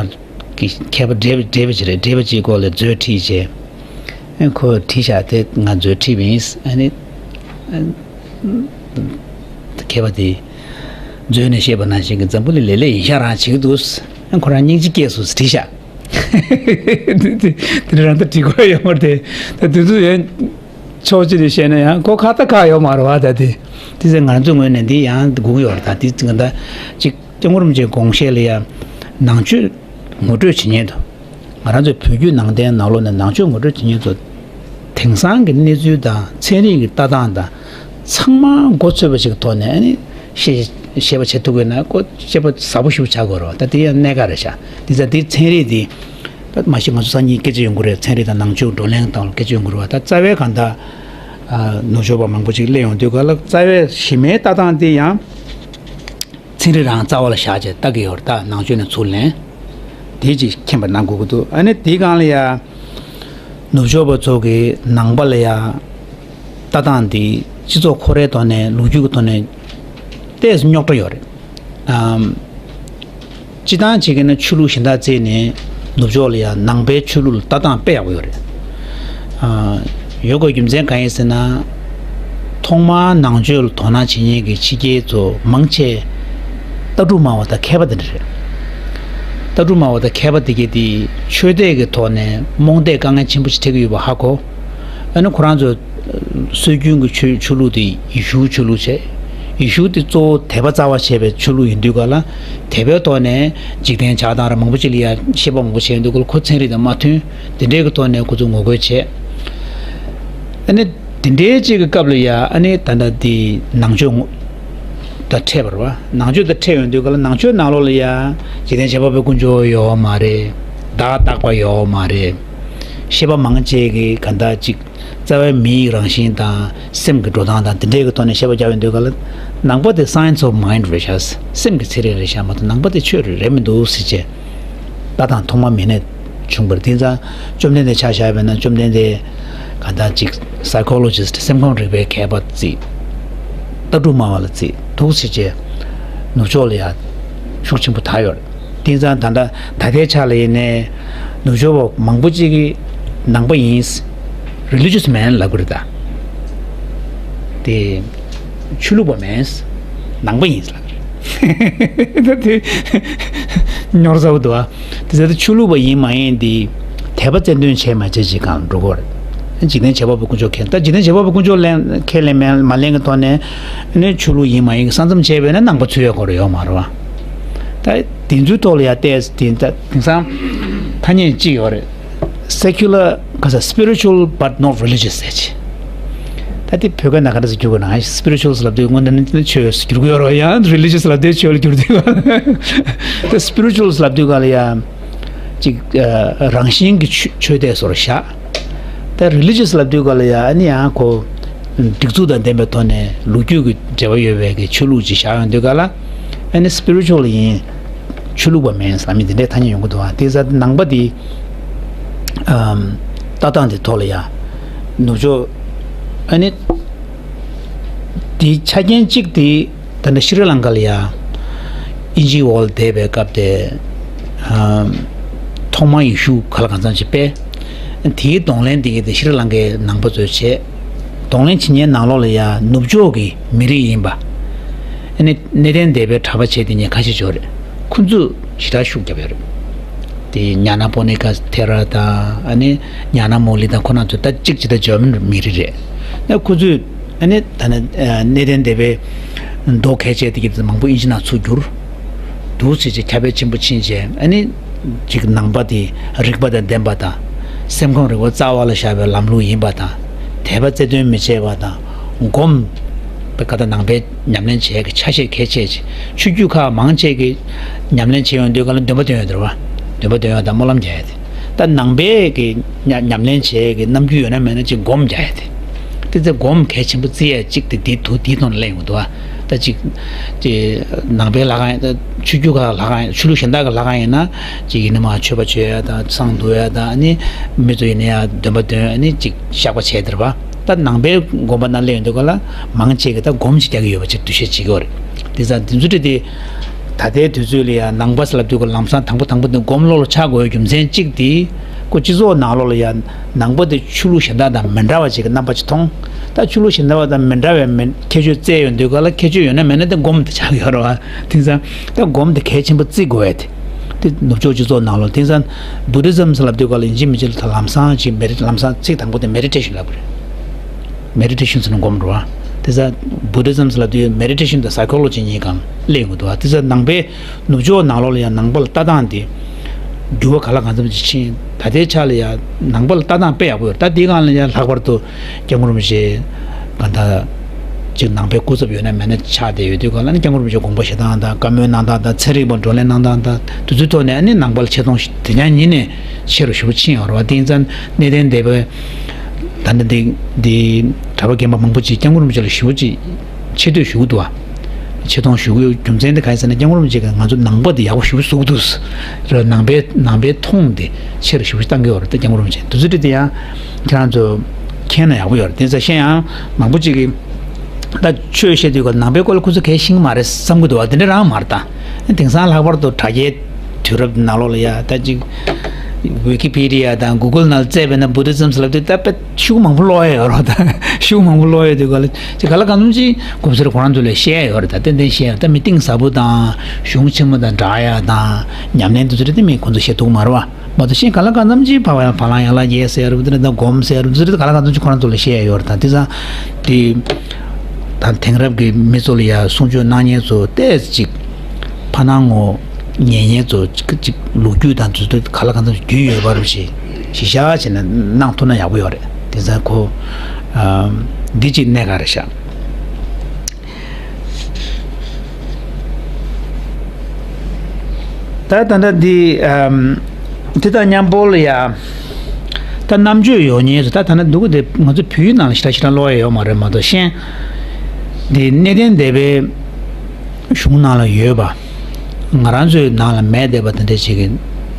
གི་མཁས་པ་བགྲེས་པ་བགྲེས་པ་ཅིག་རེད། བགྲེས་པ་ཅིག་སྐོར་ལ་མཛོད་ཁྲིད་བྱས། ཨེ་ཁོས་བྲིས་བཞག་དེ་ང་མཛོད་ཁྲིད་པ་ཡིན། ཨ་ནི་ཨ་མཁས་པ་དེ་ མཛོད་ནས་བཤད་པ་ནང་བཞིན་གྱི་འཛམ་བུ་གླིང་ལེ་ལེ་ཡིན་ཤག་རང་བྱེད་ཀྱི་འདུག་ཁོ་རང་སྙིང་རྗེ་སྐྱེས་སོང་ཟེར་བྲིས་ཤག་དེ་རང་ད་འགྲིག་གི་ཡོད་མ་རེད་དེ། ད་དེ་ཚོ་ཡང་ཕྱོགས་གཅིག་ནས་བཤད་ན་ཡང་ཁོ་ཁ་ད་ཁག་ཡོད་མ་རེད་བ། ད་དེ་དེ་ཚེ་ང་ཚོའི་ངོས་ནས་འདི་ཡང་སྒུག་ཡོད་རེད། ད་དེ་ང་ད་ཅིག་སྐྱབས་མགོན་རིན་པོ་ཆེའི་དགོངས་བཞེད་ལ་ཡང་ནང་ཆོས་ངོ་སྤྲོད་བྱེད་མཁན་དུ། ང་རང་ཚོའི་བོད་བརྒྱུད་ནང་བསྟན་ནང་ལོགས་ནས་ནང་ཆོས་ངོ་སྤྲོད་བྱེད་མཁན་ཚོ་དེང་སང་གི་གནས་ཚུལ་དང་ཚན་རིག་གི་ལྟ་སྟངས་དང་ཚང་མ་མགོ་ཚོས་པ་ཞིག་གི་ཐོག་ནས་ཨ་ནི་ཤེས་ཤེས་པ་བྱེད་ཐུབ་དགོས་ན་ཁོ་ཤེས་པ་ཟབ་པོ་ཞིག་ཆགས་དགོས་རེད་བ། ད་དེ་ཡང་གནད་འགག་རེད་ཤག་དེ་ཙང་དེ་ཚན་རིག་དེ་ད་མ་གཞི་ང་ཚོ་སང་ཉིན་སྐད་ཆ་ཡོང་གི་རེད། ཚན་རིག་དང་ནང་ཆོས་བགྲོ་གླེང་སྟངས་ལ་སྐད་ཆ་ཡོང་གི་རེད་བ། ད་རྩ་བའི་གང་ལྟར་ནུབ་ཕྱོགས་པ་མང་པོ་ཅིག་སླེབས་ཡོང་དུས་ག་ལ་རྩ་བའི་གཞི་མའི་ལྟ་སྟངས་དེ་ཡང་། ཚན་རིག་རང་རྩ་བ་ལ་བཞག་བྱས་ལྟ་གི་ཡོད་རེད། ད་ནང་ཆོས་ནས་ཚུར་ལེན། དེ་ཅིག་མཁྱེན་པ་གནང་དགོས་ཀྱི་འདུག་ཨ་ནི་དེའི་སྒང་ལ་ཡ། ནུབ་ཕྱོགས་པ་ཚོ་གི་ནང་པ་ལ་ཡ། ལྟ་སྟངས་འདི་སྤྱི་ཚོགས་ཁོ་རའི་ཐོག་ནས་ལོ་རྒྱུས་ཀྱི་ཐོག་ནས་ཏོག་ཙམ་རྙོག་དྲ་ཡོད་རེད། ཨམ། སྤྱི་བཏང་བྱེད་ཀྱི་ན་ཆོས་ལུགས་གཞན་དག་བརྩིས་ནས་ནུབ་ཕྱོགས་ལ་ཡང་ནང་པའི་ཆོས་ལུགས་ལ་ལྟ་སྟངས་དཔེ་ཡག་པོ་ཡོད་རེད། ཨ། ཡོད་དགོས་རྒྱུ་མཚན་གང་ཡིན་ཟེར་ན། ཐོག་མར་ནང་ཆོས་ལ་དོ་སྣང་བྱེད་མཁན་གྱི་ཕྱི་རྒྱལ་ཚོ་མང་ཆེ་ལྟ་གྲུབ་སྨྲ་བ་དང་མཁས་པ་དེ་འདྲ་རེད། ལྟ་གྲུབ་སྨྲ་བ་དང་མཁས་པ་དེ་གས་དེ་ཆོས་དད་ཀྱི་ཐོག་ནས་རྨོངས་དད་དཀའ་ངལ་ཆེན་པོ་ཞིག་འཕྲད་ཀྱི་ཡོད་པ་ཧ་གོ། ཨ་ནི་ཁོ་རང་ཚོ་སྲོལ་རྒྱུན་གྱི་ཆོས་ཆོས་ལུགས་དེ་ཡེ་ཤུ་ཆོས་ལུགས་བྱས། ཡེ་ཤུ་དེ་གཙོ་བོ་དད་པ་རྩ་བ་བྱས་པའི་ཆོས་ལུགས་ཡིན་དུས་ག་ལ། དད་པའི་ཐོག་ནས་འཇིག་རྟེན་ཆགས་སྟངས་ར་མང་པོ་ཅིག་ལ་ཡ་བཤད་པ་མང་པོ་བྱས་ཡོང་དུས་ག་ལ་ཁོ་ཚན་རིག་དང་མ་མཐུན། དེ་འདྲའི་གི་ཐོག་ནས་ཁོ་ཚོ་ངོ་རྒོལ་བྱས། ཨ་ནི་དེ་འདྲའི་ཅིག་གི་སྐབས་ལ་ཡ་ཨ་ནི་ད་ལྟ་དེ་ནང་ཆོས་ངོ་ད་འཕྲད་པ་རེད་བ། ནང་ཆོས་དང་འཕྲད་ཡོང་དུས་ག་ལ་ནང་ཆོས་ནང་ལོགས་ལ་ཡ་འཇིག་རྟེན་བྱེད་པ་པོའི་ཀུན་སྤྱོད་ཡོད་མ་རེད། བདག་རྟག་པ་ཡོད་མ་རེད། བཤད་པ་མང་ཆེ་གི་ག་ད་ཅིག་རྩ་བའི་མིའི་རང་བཞིན་དང་སེམས་ཀྱི་འགྲོ་སྟངས་དང་དེ་འདྲའི་གི་ཐོག་ནས་བཤད་པ་རྒྱག་ཡོང་དུས་ག་ལ། ནང་པ་དེ་science of mind རེད་ཤག་སེམས་ཀྱི་ཚན་རིག་རེད་ཤག་མ་གཏོགས་ནང་པ་དེ་ཆོས་རེད་མི་འདུག་ཟེར་བྱས། ལྟ་སྟངས་ཐོག་མ་མི་ནས་བྱུང་བར་དེང་སང་བཅོམ་ལྡན་འདས་ཆ་བཞག་པས་ན་བཅོམ་ལྡན་འདས་ག་ད་ཅིག་psychologist སེམས་ཁམས་རིག་པའི་མཁས་པ་བརྩིས། ལྟ་གྲུབ་སྨྲ་བ་ལ་བརྩིས་འདུག་ཟེར་བྱས། ནུབ་ཕྱོགས་ལ་ཡ་ཤུགས་ཆེན་པོ་དར་ཡོད་རེད། དེང་སང་ད་ལྟ་ད་ལྟའི་ཆ་ལ་ཡིན་ནའི་ནུབ་ཕྱོགས་པ་མང་པོ་ཅིག་གིས་ནང་པ་ཡིན། religious man ལབ་ཀྱི་རེད་ད། དེ་ཆོས་ལུགས་པ་མིན། ནང་པ་ཡིན་ལབ་ཀྱི་རེད། ད་དེ་རྙོག་ཚ་པོ་འདུག་ཨ། དེ་ཚེ་ད་ཆོས་ལུགས་པ་ཡིན་མ་ཡིན་དེ་དད་པ་རྩལ་འདོན་བྱས་མ་བྱས་ཅིག་གང་འགྲོ་གི་རེད། འཇིག་རྟེན་བྱེད་པ་པོའི་ཀུན་སྤྱོད་མཁན་ད་འཇིག་རྟེན་བྱེད་པ་པོའི་ཀུན་སྤྱོད་ལེན་ཁས་ལེན་མེད་མ་ལེན་གྱི་ཐོག་ནས་ནི་ཆོས་ལུགས་ཡིན་མ་ཡིན་གྱི་ས་མཚམས་བྱས་པས་ན་ནང་པ་ཚུད་ཡ་གོ་རེ་ཡོད་མ་རེད་བ། ད་དེ་ཚོའི་ཐོག་ལ་ཡ་བལྟས་དེ་ད་དེང་སང་ཐ་སྙད་གཅིག་ཡོད་རེད། secular ག་ས་spiritual but not religious ཟེར་ཅིག་ད་དེ་བོད་སྐད་ནང་ག་འདྲ་ཟེར་བསྒྱུར་དགོས་ན་spiritual ལབ་དུས་སྔོན་ད་ནི་ཆོས་བསྒྱུར་གི་ཡོད་རེད་བ། ཡང་religious ལབ་དུས་ཆོས་ལ་བསྒྱུར་དུས་ག་ད་spiritual ལབ་དུས་ག་ལ་ཡ། ཅིག་ཨ། རང་བཞིན་གྱི་ཆོས་ཆོས་དེ་སོར་བཞག་ད་religious ལབ་དུས་ག་ལ་ཡ་ཨ་ནི་ཡང་ཁོ་སྒྲིག་འཛུགས་དང་ལྡན་པའི་ཐོག་ནས་ལོ་རྒྱུས་ཀྱི་འབྲེལ་བ་ཡོད་པའི་གི་ཆོས་ལུགས་ཅིག་བཞག་ཡོང་དུས་ག་ལ་ཨ་ནི་spiritual ཡིན། ཆོས་ལུགས་པ་མིན་བསམ་མི་དེ་འདྲའི་ཐ་སྙད་ཡོང་གི་འདུག་ཨ་དེ་ས་ནང་པ་དེ་ཨམ། ལྟ་སྟངས་དེ་ཐོག་ལ་ཡ་ནུབ་ཕྱོགས་ཨ་ནི་དེ་ཆ་རྐྱེན་གཅིག་དེ། ད་ནི་ཤྲི་ལང་ཀ་ལ་ཡ་དབྱིན་ཇིའི་འོག་ལ་བསྡད་པའི་སྐབས་དེ། ཨ། ཐོག་མར་ཡེ་ཤུ་ག་ལ་གང་འཚམ་ཞིག་སྤེལ། དེའི་གདོང་ལེན་དེ་གའི་དེ་ཤྲི་ལང་ཀའི་ནང་པ་ཚོས་བྱས། གདོང་ལེན་བྱེད་མཁན་ནང་ལོགས་ལ་ཡ་ནུབ་ཕྱོགས་ཀྱི་མི་རིགས་ཡིན་པ། ཨ་ནི་གནས་བརྟན་སྡེ་པའི་གྲྭ་པ་བྱས་དེ་ཉིད་ཁ་ཤས་ཡོད་རེད། ཁོ་ཚོས་ཞེ་དྲག་ཤུགས་རྒྱབ་ཡོད་རེད། དེ་ཉ་ན་པོ་ནི་ཀ་ཐེ་ར་དང་ཨ་ནི་ཉ་ན་མོ་ལི་དང་ཁོ་རང་ཚོ་ད་གཅིག་ཇི་ལྟར་འཇར་མན་མི་རིགས་རེད། ན་ཁོ་ཚོས་ཨ་ནི་ད་ནི་གནས་བརྟན་སྡེ་པའི་མདོ་གལ་ཆེ་དེ་གི་མང་པོ་ཨིན་ཇི་ནང་ཚུར་བསྒྱུར། འདུག་ཟེར་ཅིག་ཁྱབ་སྤེལ་ཆེན་པོ་ཕྱིན་རྗེས་ཨ་ནི་ཅིག་ནང་པ་དེ་རིག་པ་དང་ལྡན་པ་དང་སེམས་ཁམས་རིག་པ་རྩ་བ་ལ་བཞག་པའི་ལམ་ལུགས་ཡིན་པ་དང་དད་པ་རྩལ་འདོན་མི་བྱེད་པ་དང་སྒོམ་པའི་ཀ་ད་ནང་པའི། ཉམས་ལེན་བྱེད་ཀྱི་ཆ་ཤས་གལ་ཆེ་ཆེ། ཆོས་བརྒྱུད་ཁག་མང་ཆེ་གི་ཉམས་ལེན་བྱེད་ཡོང་དུས་ག་ལ་འདོན་པ་འདོན་ཡོད་དེ་རེད་བ། འདོན་པ་འདོན་ཡོད་དང་སྨོན་ལམ་རྒྱག་ཡ་དེ། ད་ནང་པའི་གི་ཉ་ཉམས་ལེན་བྱེད་ཀྱི་རྣམ་འགྱུར་ཡོད་ན་མེད་ན་ཅིག་སྒོམ་རྒྱག་ཡ་དེ། དེ་ཚེ་སྒོམ་གལ་ཆེན་པོ་བརྩི་ཡ་གཅིག་དེ་དེའི་དུ་དེའི་ཐོག་ནས་གླེང་ཡོང་འདུག་བ། ད་ཅིག་ཅིག་ནང་པའི་ལྷ་ཁང་ཡིན་ད་ཆོས་བརྒྱུད་ཁག་ལྷ་ཁང་ཡིན་ཆོས་ལུགས་གཞན་དག་གི་ལྷ་ཁང་ཡིན་ན་ཅིག་ཡིན་ན་མ་མཆོད་པ་བྱོས་ཡ་དང་བསང་བསྡུ་ཡ་དང་ཨ་ནི་མི་ཚོ་ཡིན་ན་ཡ་འདོན་པ་འདོན་ཨ་ནི་ཅིག་བཤགས་པ་བྱས་དེ་རེད་བ། ད་ནང་པའི་དགོན་པ་ནང་སླེབས་ཡོང་དུས་ག་ལ་མང་ཆེ་གི་ད་སྒོམ་ཞིག་རྒྱག་གི་ཡོད་པ་ཅིག་འདུ་ཤེས་བྱེད་ཀྱི་ཡོད་རེད། དེ་ཙང་དེ་ཚོ་དེ་ད་ལྟའི་དུས་ཚོད་ལ་ཡང་ནང་པ་ཟེར་ལབ་དུས་ག་ལམ་སང་དང་པོ་དང་པོ་དེ་སྒོམ་ལོག་ལ་ཆགས་དགོས་རྒྱུ་མཚན་གཅིག་དེ་ཁོ་སྤྱི་ཚོགས་ནང་ལོགས་ལ་ཡང་ནང་པ་དེ་ཆོས་ལུགས་གཞན་དག་དང་མི་འདྲ་བ་ཅིག་གི་རྣམ་པ་ཅིག་མཐོང་ ད་ཆོས་ལུགས་གཞན་པ་དང་མི་འདྲ་བའི་མི་ཁྱད་ཆོས་བཙལ་ཡོང་དུས་ག་ལ་ཁྱད་ཆོས་ཡོད་ན་མེད་ན་དེ་སྒོམ་དེ་ཆགས་ཡོད་རེད་བ། དེང་སང་ད་སྒོམ་དེ་གལ་ཆེན་པོ་བརྩི་དགོས་ཡ་དེ། དེ་ནུབ་ཕྱོགས་སྤྱི་ཚོགས་ནང་ལོགས་དེང་སང་བུ་དྷི་ཛམ་ཟེར་ལབ་དུས་ག་ལ་ཡིན་གཅིག་མིན་གཅིག་ལ་ད་ལམ་སང་ཅིག་མེ་རི་ལམ་སང་ཚིག་དང་པོ་དེ་མེ་ཌི་ཊེ་ཤན་ལབ་པ་རེད། མེ་ཌི་ཊེ་ཤན་ཟེར་ན་སྒོམ་རེད་བ། དེང་སང་བུ་དྷི་ཛམ་ཟེར་ལབ་དུས་མེ་ཌི་ཊེ་ཤན་དང་སའི་ཁོ་ལོ་ཇི་གཉིས་སྒང་སླེབས་ཡོང་གི་འདུག་བ། དེང་སང་ནང་པའི་ནུབ་ཕྱོགས་ནང་ལོགས་ལ་ཡང་ནང་པ་ལ་ལྟ་སྟངས་དེ་འགྱུར་བ་ག་ལ་གང་འཚམ་ཅིག་ཕྱིན། ད་ལྟའི་ཆ་ལ་ཡང་ནང་པ་ལ་ལྟ་སྟངས་དཔེ་ཡག་པོ་ཡོད་རེད། ད་དེའི་སྒང་ལ་ཡང་ལྷག་པར་དུ་སྐྱབས་མགོན་རིན་པོ་ཆེ་གང་ལྟར་ཅིག་ནང་པའི་སྐུ་ཚབ་ཡོད་ན་མེད་ན་ཆགས་བསྡད་ཡོད་དུས་ག་ལ་ནི་སྐྱབས་མགོན་རིན་པོ་ཆེ་དགོངས་པ་བཞེས་སྟངས་དང་བཀའ་མོལ་གནང་སྟངས་དང་ཚན་རིག་པ་བགྲོ་གླེང་གནང་སྟངས་དང་དེ་ཚོའི་ཐོག་ནས་ཨ་ནི་ནང་པ་ལ་ཆེ་མཐོང་དེ་ཉག་ཉིད་ནས་ཆེ་རུ་ཞེ་པོ་ཕྱིན་ཡོད་རེད་བ། དེ་ཡིན་ཙང་གནས་བརྟན་སྡེ་པའི་ད་ནི་འདི་འདི་གྲྭ་པ་རྒན་པ་མང་པོ་ཅིག་སྐྱབས་མགོན་རིན་པོ་ཆེ་ལ་ཞེ་པོ་ཅིག་ཆེ་བསྟོད་ཞུ་གི་འདུག་བ། ཆེ་མཐོང་ཞུ་གི་ཡོད། རྒྱུ་མཚན་དེ་གང་ཡིན་ཟེར་ན་སྐྱབས་མགོན་རིན་པོ་ཆེ་གིས་ང་ཚོ་ནང་པ་འདི་ཡག་པོ་ཞེ་པོ་བཟོ་གི་འདུག་རེད། ནང་པའི་ནང་པའི་མཐོང་འདི་ཆེ་རུ་ཞེ་པོ་བཏང་གི་ཡོད་རེད། ད་སྐྱབས་མགོན་རིན་པོ་ཆེ་དེ་ཚོ་འདྲ་དེ་ཡང་ཁྱེད་རང་ཚོ་མཁྱེན་ན་ཡག་པོ་ཡོད་རེད། དེ་ཚོ་ཤེས་ཡང་མང་པོ་ཅིག་གིས་ད་ཆོས་བཤད་དུས་ཀ་ནང་པའི་སྐོར་ལ་ཁོ་ཚོ་གལ་ཤེས་ཀྱི་མ་རེད་བསམ་གི་འདུག་བ། དེ་འདྲ་རང་མ་རེད། ད་དེང་སང་ལྷག་པར་དུ་དྲ་རྒྱའི་དུས་རབས་ནང་ལོགས་ལ་ཡ་ད་ཅིག་ཝི་ཀི་པི་ཌི་ཡ་དང་གུ་གལ་ནང་བཙལ་བས་ན་བུ་དྷི་ཛམ་ཟེར་ལབ་དུས་ད་དཔེ་ཤུགས་མང་པོ་ཀློག་ཡ་ཡོད་རེད། ད་ཤུགས་མང་པོ་ཀློག་ཡ་དུས་ག་ལ་ཅིག་ག་ལ་གང་འཚམ་ཅིག་གོམས་སྲོལ་ཁོ་རང་ཚོ་ལ་བཤད་ཡ་ཡོད་རེད། ད་ཏན་ཏན་བཤད་ཡ་ད་མི་གཏིང་ཟབ་པོ་དང་གཞུང་ཆེན་མོ་དང་འདྲ་ཡ་དང་ཉམས་ལེན་དེ་ཚོ་རེད། དེ་མི་ཁོ་ཚོ་བཤད་ཐུབ་མ་རེད་བ། མ་གཏོགས་གཞན་ག་ལ་གང་འཚམ་ཅིག་བ་བ་བ་ལང་ཡ་ལ་རྒྱལ་ཟེར་རུ་དེ་འདྲ་དང་སྒོམ་ཟེར་རུ་དེ་འདྲ་ག་ལ་གང་འཚམ་ཅིག་ཁོ་རང་ཚོ་ལ་བཤད་ཡ་ཡོད་རེད། ད་དེ་ཚང་དེ་ད་དེང་རབས་ཀྱི་མི་ཚོ་ལ་ཡ་གསུང་ཆོས་གནང་མཁན་ཚོ་ཏོག་ཙམ་ཅིག་ཕ་ནང་ངོ་ཉན་མཁན་ཚོ་ཅིག་ཅིག་ལོ་རྒྱུས་དང་དེ་ཚོ་ག་ལ་གང་འཚམ་ཅིག་རྒྱུས་ཡོད་པ་རུ་ཞིག་གཞི་བཞག་བྱས་ནས་གནང་ཐུབ་ན་ཡག་པོ་ཡོད་རེད། དེ་ཚང་ཁོ་འདི་ཅིག་གནད་འགག་རེད་ཤག་ད་ད་ལྟ་འདི་ཨམ། དེ་དང་མཉམ་པོ་ལ་ཡ། ད་རྣམ་དཔྱོད་ཡོད་མཁན་ཚོ་ད་ད་ལྟ་འདུག་གི་དེ་ང་ཚོ་བོད་ཡིག་ནང་ལ་ཞེ་དྲག་ཞེ་དྲག་ཀློག་ཡ་ཡོད་མ་རེད། མ་གཏོགས་གཞན། འདི་གནས་བརྟན་སྡེ་པའི་གཞུང་ནང་ལ་ཡོད་པ། ང་རང་ཚོའི་ནང་ལ་མེད་བསྡད་པ་དེ་འདྲ་ཅིག་གི་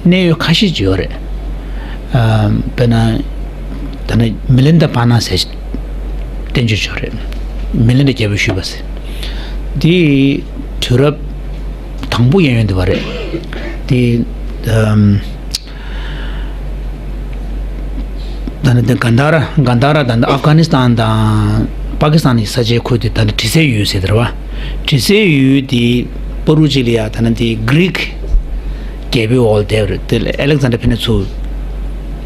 གནད་ཡོད་ཁ་ཤས་ཅིག་ཡོད་རེད། ཨ། དཔེར་ན། ད་ནི་མི་ལིན་ད་པ་ན་ཟེར་བསྟན་བཅོས་ཅིག་ཡོད་རེད། མི་ལིན་ད་རྒྱལ་པོས་ཞུས་པ་ཟེར། འདི་དུས་རབས་དང་པོ་ཡན་ཡོད་འདུག་པ་རེད། འདི། ཨམ། ད་ནི་འདི་གྷན་དྷ་ར་གྷན་དྷ་ར་དང་ཨབ་གྷ་ནི་སི་ཐན་དང་པ་ཀི་སི་ཐན་གྱི་ས་ཆའི་ཁུལ་དེ་ད་ནི་དྲི་ཟའི་ཡུལ་ཟེར་དེ་རེད་བ། དྲི་ཟའི་ཡུལ་དེ་པ་རུ་ཅི་ལི་ཡ་ད་ནི་དེ་གྷི་རིག་རྒྱལ་པོའི་འོག་ལ་བསྡད་པ་རེད། དེ་ལ་ཨ་ལེག་ཛན་ཌར་ཕེབས་ནས་ཚུར་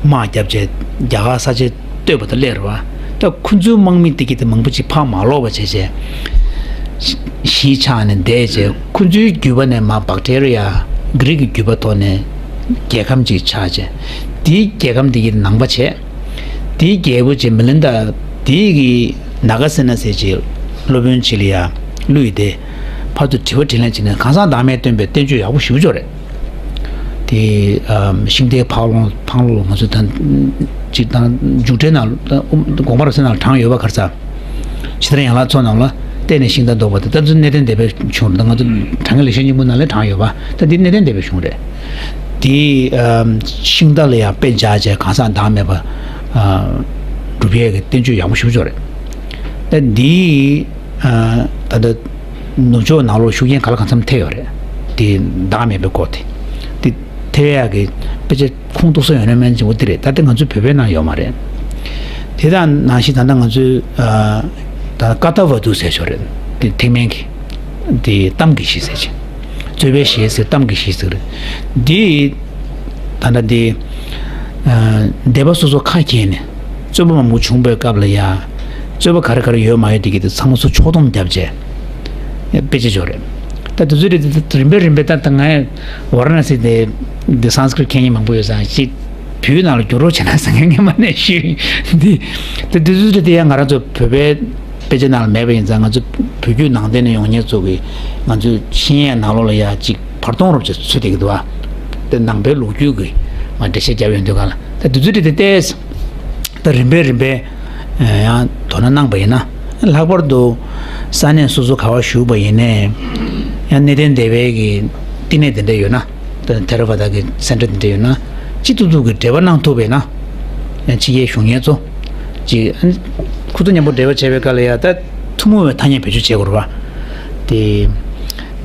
དམག་བརྒྱབ་བྱས་རྒྱ་གར་ས་ཆ་གཏོད་པ་དང་སླེབས་རེད་བ། ད་ཁོ་ཚོའི་དམག་མི་དེ་གྱད་དེ་མང་པོ་ཅིག་ཕར་མ་ལོག་པ་བྱས་བྱས། གཞིས་ཆགས་ནས་བསྡད་བྱས་ཁོ་ཚོའི་རྒྱུད་པ་ནས་མར་བག་ཏྲེ་རི་ཡ་གྷི་རིག་གི་རྒྱུད་པ་ཐོག་ནས་རྒྱལ་ཁམས་ཅིག་ཆགས་བྱས། དེའི་རྒྱལ་ཁམས་དེ་གྱད་ནང་པ་བྱས། དེའི་རྒྱལ་པོ་ཅིག་མི་ལིན་ད་དེ་གི་ནཱ་ག་སེ་ན་ཟེར་ཅིག་སློབ་དཔོན་ཅིག་ལ་ཡ་བསླུས་ཏེ་ཕར་ཚུར་དྲི་བ་དྲིས་ལན་བྱས་ནས་གང་ཟག་བདག་མེད་སྟོན་པའི་བསྟན་བཅོས་ཡག་པོ་ཞེ་པོ་ཅིག་ཡོད་རེད། དེ་ཨམ། ཤིང་རྟའི་འཕགས་ལུང་འཕགས་ལུང་ལ་ང་ཚོ་ད་ཅིག་དང་མཇུག་འབྲས་ནང་དགོངས་པ་རབ་གསལ་ནང་ལ་དྲངས་ཡོད་པ་ག་རེ་ཟེར། ཕྱི་དར་ཡན་ལག་ཚོགས་རྣམས་ལ་བརྟེན་ནས་ཤིང་རྟ་བཟློག་པ་དེ་ད་ཚོ་གནས་བརྟན་སྡེ་པའི་གཞུང་རེད། ད་ང་ཚོ་དྲང་ངེས་ལེགས་བཤད་སྙིང་པོ་ནང་ལ་དྲངས་ཡོད་པ། ད་འདི་གནས་བརྟན་སྡེ་པའི་གཞུང་རེད། དེ་ཨམ། ཤིང་རྟ་ལ་ཡང་དཔེ་འཇགས་བྱས་གང་ཟག་བདག་མེད་པ་ཨ། སྒྲུབ་ཡས་ཀྱི་བསྟན་བཅོས་ཡག་པོ་ཞེ་པོ་ཅིག་ཡོད་རེད། ད་འདི་ཨ། ད་ལྟ་ནུབ་ཕྱོགས་ནང་ལོགས་ཤུགས་རྐྱེན་ག་ལ་གང་འཚམ་ཐེབས་ཡོད་རེད། དེ་བདག་མེད་པའི་སྐོར་དེ། དེ་ཐེབས་ཡག་གི་དཔེ་ཆ་ཁུངས་གཏུགས་ས་ཡོད་ན་མེད་ན་གཅིག་པོ་དེ་རེད། ད་ལྟ་ང་ཚོའི་བོད་པའི་ནང་ཡོད་མ་རེད། དེ་དང་ནང་བཞིན་ད་ལྟ་ང་ཚོའི་ཨ། ད་ཀ་ཏ་ཝ་དུ་ཟེར་ཞིག་ཡོད་རེད། དེ་ཐེག་དམན་གྱི་དེ་གཏམ་གྱི་གཞི་ཟེར་ཅིག་རྩོད་པའི་གཞི་ཟེར་གཏམ་གྱི་གཞི་ཟེར་རེད། འདི་ད་ལྟ་འདི་ཨ། སྡེ་པ་སོ་སོ་ཁ་གྱེས་ནས་རྩོད་པ་མང་པོ་བྱུང་བའི་སྐབས་ལ་ཡ་རྩོད་པ་ག་རེ་ག་རེ་ཡོད་མ་ཡོད་དེ་གྱད་དེ་ཚང་མ་ཚུར་ཕྱོགས་བསྡོམས་བརྒྱབ་བྱས་དཔེ་ཆ་ཅིག་ཡོད་རེད། ད་དེ་ཚོ་རེད། དེ་རིམ་པས་རིམ་པས་ད་ད་ང་ཝ་ར་ཎ་སི་དེ་འདི་སཾ་སྐྲྀཏ་མཁྱེན་མཁན་མང་པོ་ཡོད་ཙང་ཅིག་བོད་ནང་ལ་བསྒྱུར་རོགས་བྱས་ན་བསམ་མཁན་སྔོན་མ་ནས་ཞུས། འདི་ད་དེ་ཚོ་རེད། དེ་ཡང་ང་རང་ཚོ་བོད་པའི་དཔེ་ཆ་ནང་ལ་མེད་པ་ཡིན་ཙང་ང་ཚོ་བོད་བརྒྱུད་ནང་བསྟན་ནས་ཡོང་མཁན་ཚོ་གིས་ང་ཚོས་ཤེས་ཡས་ནང་ལོགས་ལ་ཡ་གཅིག་བར་སྟོང་རོབ་ཅིག་ཚུད་བསྡད་ཀྱི་འདུག་བ། དེ་ནང་པའི་ལོ་རྒྱུས་ཀྱི་ང་འགྲེལ་བཤད་བརྒྱབ་ཡོང་དུས་ག་ལ་ད་དུས་ཚོད་དེ་ཏོག་ཙམ་ད་རིམ་པས་རིམ་པས་ཡང་དོ་སྣང་གནང་པ་ཡིན་ན། ལྷག་པར་དུ་ས་གནས་སོ་སོ་ག་བ་བཞུགས་པ་ཡིན་ནའི་ཡང་གནས་བརྟན་སྡེ་པའི་གི་བསྟི་གནས་དེ་འདྲ་ཡོད་ན། ཐེ་ར་ཝ་ད་གི་སེན་ཊར་དེ་འདྲ་ཡོད་ན་སྤྱི་ཐུབ་ཐུབ་ཀྱི་འབྲེལ་བ་གནང་ཐུབ་པས་ན། ཡང་ཕྱི་རྒྱལ་བཞུགས་མཁན་ཚོ་ཅིག་ཁོ་ཚོ་མཉམ་པོ་འབྲེལ་བ་བྱས་པའི་སྐབས་ལ་ཡ་ད་ཐུན་མོང་བའི་ཐ་སྙད་བེད་སྤྱོད་བྱེད་དགོས་རེད་བ། དེ་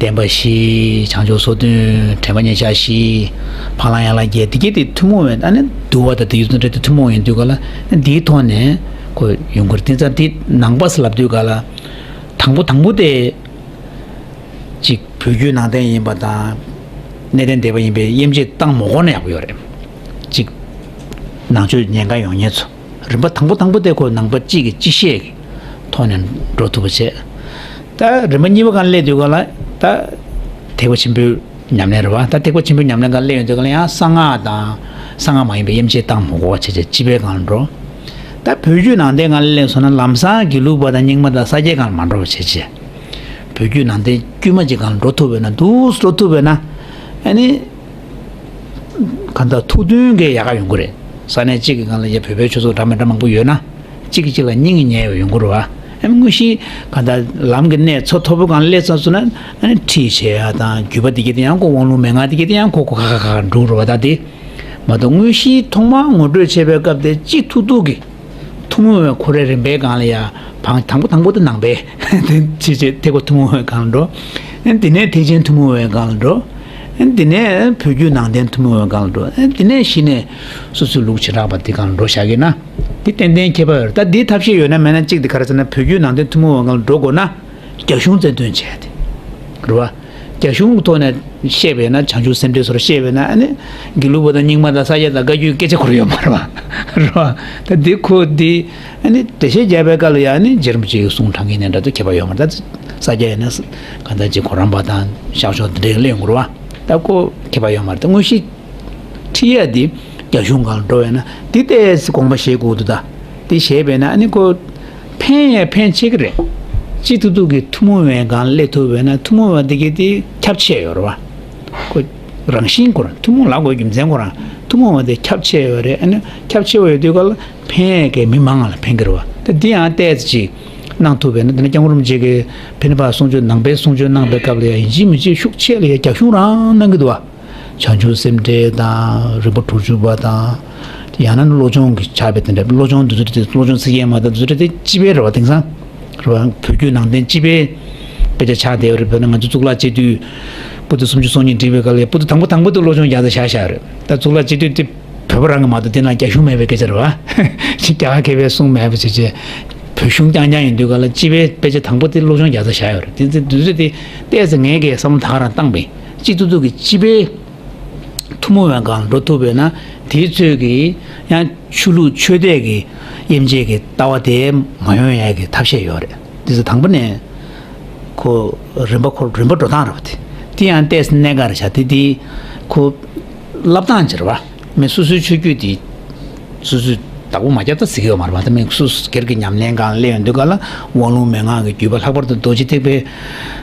བདེན་པ་བཞི། བྱང་ཆུབ་སོ་བདུན། དྲན་པ་ཉེར་བཞག་བཞི། འཕགས་ལམ་ཡན་ལག་བརྒྱད། དེ་གྱད་དེ་ཐུན་མོང་བའི་ཨ་ནི་འདུལ་བ་དང་དེ་ཡུལ་དང་འབྲེལ་ཏེ་ཐུན་མོང་ཡིན་དུས་ག་ལ་འདིའི་ཐོག་ནས། ཁོ་ཡོང་གི་རེད། དེ་ཙང་དེ་ནང་པ་ཟེར་ལབ་དུས་ག་ལ། དང་པོ་དང་པོ་དེ། གཅིག་བོད་བརྒྱུད་ནང་བསྟན་ཡིན་པ་དང་། གནས་བརྟན་སྡེ་པ་ཡིན་པའི་དབྱེ་འབྱེད་བཏང་མ་དགོས་ན་ཡག་པོ་ཡོད་རེད། གཅིག་ནང་ཆོས་ཉན་མཁན་ཡོང་མཁན་ཚོ། རིམ་པ་དང་པོ་དང་པོ་དེ་ཁོ་ནང་པ་གཅིག་གིས་གཅིག་བཤད་ཀྱི་ཐོག་ནས་འགྲོ་ཐུབ་པ་བྱས། ད་རིམ་པ་གཉིས་པ་སྒང་སླེབས་དུས་ག་ལ་ད་ཐེག་པ་ཆེན་པོའི་ཉམས་ལེན་རེད་བ། ད་ཐེག་པ་ཆེན་པོའི་ཉམས་ལེན་སྒང་སླེབས་ཡོང་དུས་ག་ལ་ཡང་གསང་སྔགས་དང་གསང་སྔགས་མ་ཡིན་པའི་དབྱེ་འབྱེད་བཏང་མ་དགོས་པ་བྱས་བྱས་སྤྱི་པའི་སྒང་ལ་འགྲོ། ད་བོད་བརྒྱུད་ནང་བསྟན་སྒང་ལ་སླེབས་སོང་ན་ལམ་སང་དགེ་ལུགས་པ་དང་རྙིང་མ་དང་ས་སྐྱའི་སྒང་ལ་མ་འགྲོ་བ་བྱས་བྱས། བོད་བརྒྱུད་ནང་བསྟན་དཀྱུས་མ་ཅིག་སྒང་ལ་འགྲོ་ཐུབ་པས་ན་འདུག་འགྲོ་ཐུབ་པས་ན། ཨ་ནི། གང་ལྟར་ཐུགས་མཐུན་གྱི་ཡག་ག་ཡོང་གི་རེད། ས་གནས་གཅིག་གི་སྒང་ལ་ཡ་བོད་པའི་ཆོས་ཚོགས་འདྲ་མི་འདྲ་མང་པོ་ཡོད་ན། གཅིག་གིས་གཅིག་ལ་སྙིང་ཉེ་བ་ཡོང་གི་རེད་བ། ཨ་ནི་དངོས་གཞི་གང་ལྟར་ལམ་གྱི་གནས་མཚོ་མཐོ་པོ་སྒང་ལ་སླེབས་ཚར་སོང་ན། ཨ་ནི་ཁྲིད་བྱེད་ཡ་དང་རྒྱུད་པ་འདི་གྱད་དེ་ཡང་ཁོ་དབང་ལུང་མན་ངག་འདི་གྱད་དེ་ཡང་ཁོ་ཁོ་ཁ་ཁ་ཁ་འགྲོ་གི་རེད་བ། ད་དེ་མ་གཏོགས་དངོས་གཞི་ཐོག་མར་ངོ་སྤྲོད་བྱེད་པའི་སྐབས་དེ་གཅིག་ཐུག་ཐུག་གི་ཐུན་མོང་བའི་ཁོ་རའི་རིམ་པའི་སྒང་ལ་ཡ། བང་དང་པོ་དང་པོ་དེ་ནང་པའི་དེ་བྱས་བྱས་ཐེག་པ་ཐུན་མོང་བའི་སྒང་ལ་འགྲོ། ཨ་ནི་དེ་ནས་ཐེག་ཆེན་ཐུན་མོང་བའི་སྒང་ལ་འགྲོ། ཨ་ནི་དེ་ནས་བོད་བརྒྱུད་ནང་བསྟན་ཐུན་མོང་བའི་སྒང་ལ་འགྲོ། ཨ་ནི་དེ་ནས་གཞི་ནས་སོ་སོའི་ལུགས་བྱེ་བྲག་པ་དེ་སྒང་ལ་འགྲོ་བཞག་གི་ན། དེ་ཏན་ཏན་ཁྱད་པར་ཡོད་རེད། ད་འདིའི་ཐབས་ཤེས་ཡོད་ན་མེད་ན་གཅིག་དེ་ག་རེ་ཟེར་ན་བོད་བརྒྱུད་ནང་བསྟན་ཐུན་མོང་བའི་སྒང་ལ་འགྲོ་དགོས་ན། རྒྱ་གཞུང་རྩ་དོན་བྱས་ཏེ། རེད་བ། རྒྱ་གཞུང་གི་ཐོག་ནས་བཤད་པས་ན་བྱང་ཆུབ་སེམས་འགྲེལ་སོགས་བཤད་པས་ན་ཨ་ནི། དགེ་ལུགས་པ་དང་རྙིང་མ་དང་ས་སྐྱ་དང་བཀའ་བརྒྱུད་སྐད་ཆ་ཁོ་རང་ཡོད་མ་རེད་བ། རེད་བ། ད་འདི་ཁོ་འདི་ཨ་ནི་འགྲེལ་བཤད་རྒྱག་པའི་སྐབས་ལ་ཡང་ནི་རྗེ་རིན་པོ་ཆེའི་གསུང་དྲང་གིན་ནས་འདྲ་དུ་ཁྱད་པར་ཡོད་མ་རེད། ད་ས་སྐྱ་ཡིན་ན་གང་ལྟར་ཅིག་གོ་རམས་པ་དང་ཤག་ཤོག་འདི་འདྲའི་གླེང་དགོས་རེད་བ། ད་ཁོ་ཁྱད་པར་ཡོད་མ་རེད། ད་དངོས་གཞི། ཁྲིད་ཡ་འདི་རྒྱ་གཞུང་སྒང་ལ་འགྲོ་བས་ན་འདི་ལྟས་དགོངས་པ་བཞེས་དགོས་འདུག་ད་འདི་བཞེས་པས་ན་ཨ་ནི་ཁོ་ཕན་ཡ་ཕན་ཆེ་གི་རེད། སྤྱི་ཐུབ་ཐུབ་ཀྱི་ཐུན་མོང་བའི་སྒང་སླེབས་ཐུབ་པས་ན་ཐུན་མོང་བ་འདི་གི་དེ་ཁྱབ་ཆེ་ཡོད་རེད་བ། ཁོ་རང་བཞིན་ཁོ་རང་ཐུན་མོང་ལབ་དགོས་རྒྱུ་མཚན་ཁོ་རང་ཐུན་མོང་བ་དེ་ཁྱབ་ཆེ་ཡོད་རེད། ཨ་ནི་ཁྱབ་ཆེ་བ་ཡོད་དུས་ག་ལ་ཕན་ཡ་གི་མི་མང་ང་ལ་ཕན་གི་རེད་བ། ད་འདི་ཡང་ལྟས་ཅིག་གནང་ཐུབ་པས་ན་དེ་ནི་སྐྱབས་མགོན་རིན་པོ་ཆེ་གི་ཕན་པ་གསུང་ཆོས་ནང་པའི་གསུང་ཆོས་གནང་པའི་སྐབས་ལ་ཡང་ཡིན་གཅིག་མིན་གཅིག་ཤུགས་ཆེ་ལ་ཡང་རྒྱ་གཞུང་རང་གནང་གི་འདུག་བ། བྱང་ཆུབ་སེམས་འགྲེལ་དང་རིགས་པ་དྲུག་ཅུ་པ་དང་། ཡང་ན་བློ་སྦྱོང་གི་ཆགས་པའི་དེ་འདྲ་བློ་སྦྱོང་འདི་ཚོ་དེ་བློ་སྦྱོང་ཚིག་བརྒྱད་མ་དང་འདི་ཚོ་དེ་སྤྱི་པའི་རེད་བ། དེང་སང་རེད་བ། བོད་བརྒྱུད་ནང་བསྟན་སྤྱི་པའི་དཔེ་ཆ་ཆགས་བསྡད་པ་རེད། བོད་ན་ང་ཚོ་གཙུག་ལག་སྤྱི་འཐུས་པོ་ཏི་སུམ་ཅུ་སོ་གཉིས་བསྒྲིགས་པའི་སྐབས་ལ་པོ་ཏི་དང་པོ་དང་པོ་དེ་བློ་སྦྱོང་རྒྱག་ས་བཞག་བཞག་རེད། ད་གཙུག་ལག་སྤྱི་འཐུས་དེ་བོད་པ་རང་གི་མ་གཏོགས་དེ་ན་རྒྱ་གཞུང་མེད་པའི་སྐད་ཆ་རེད་བ། ཅིག་རྒྱ་གར་མཁས་པའི་གསུང་མེད་པ་བྱས་བྱས། བོད་གཞུང་རྐྱང་རྐྱང་ཡིན་དུས་ག་ལ་སྤྱི་པའི་དཔེ་ཆ་དང་པོ་དེ་བློ་སྦྱོང་རྒྱག་ས་བཞག་ཡོད་རེད། དེ་ཚེ་དུས་ཚོད་དེ་ཏོག་ཙམ་ངས་ཀྱི་བསམ་བློ་ད་ག་རང་བཏང་པས་སྤྱི་ཐུབ་ཐུབ་ཀྱི་སྤྱི་པའི་ཐུན་མོང་བའི་སྒང་འགྲོ་ཐུབ་པས་ན་དེའི་ཚོད་ཀྱི་ཡང་ཆོས་ལུགས་ཆོས་དད་ཀྱི་དབྱེ་འབྱེད་ཀྱི་ལྟ་བ་དེ་མ་ཡོང་ཡས་ཀྱི་ཐབས་ཤེས་ཡོད་རེད། དེ་ཚེ་དང་པོ་ནས་ཁོ་རིམ་པ་ཁོ་རིམ་པ་འགྲོ་སྟངས་རེད་བ། དེ་དེ་ཡང་ཏོག་ཙམ་གནད་འགག་རེད་ཤག་དེ་དེ་ཁོ་བསླབ་སྟངས་ཅིག་རེད་བ། མི་སོ་སོའི་ཆོས་བརྒྱུད་དེ་སོ་སོས་བདག་པོ་མ་རྒྱབ་ད་ཟེར་གྱི་ཡོད་མ་རེད་པ། ད་མི་སོ་སོ་སྒེར་གྱི་ཉམས་ལེན་སྒང་སླེབས་ཡོང་དུས་ག་ལ་དབང་ལུང་མན་ངག་གི་བརྒྱུད་པ་ལྷག་པར་དུ་རྡོ་རྗེ་ཐེག་པའི་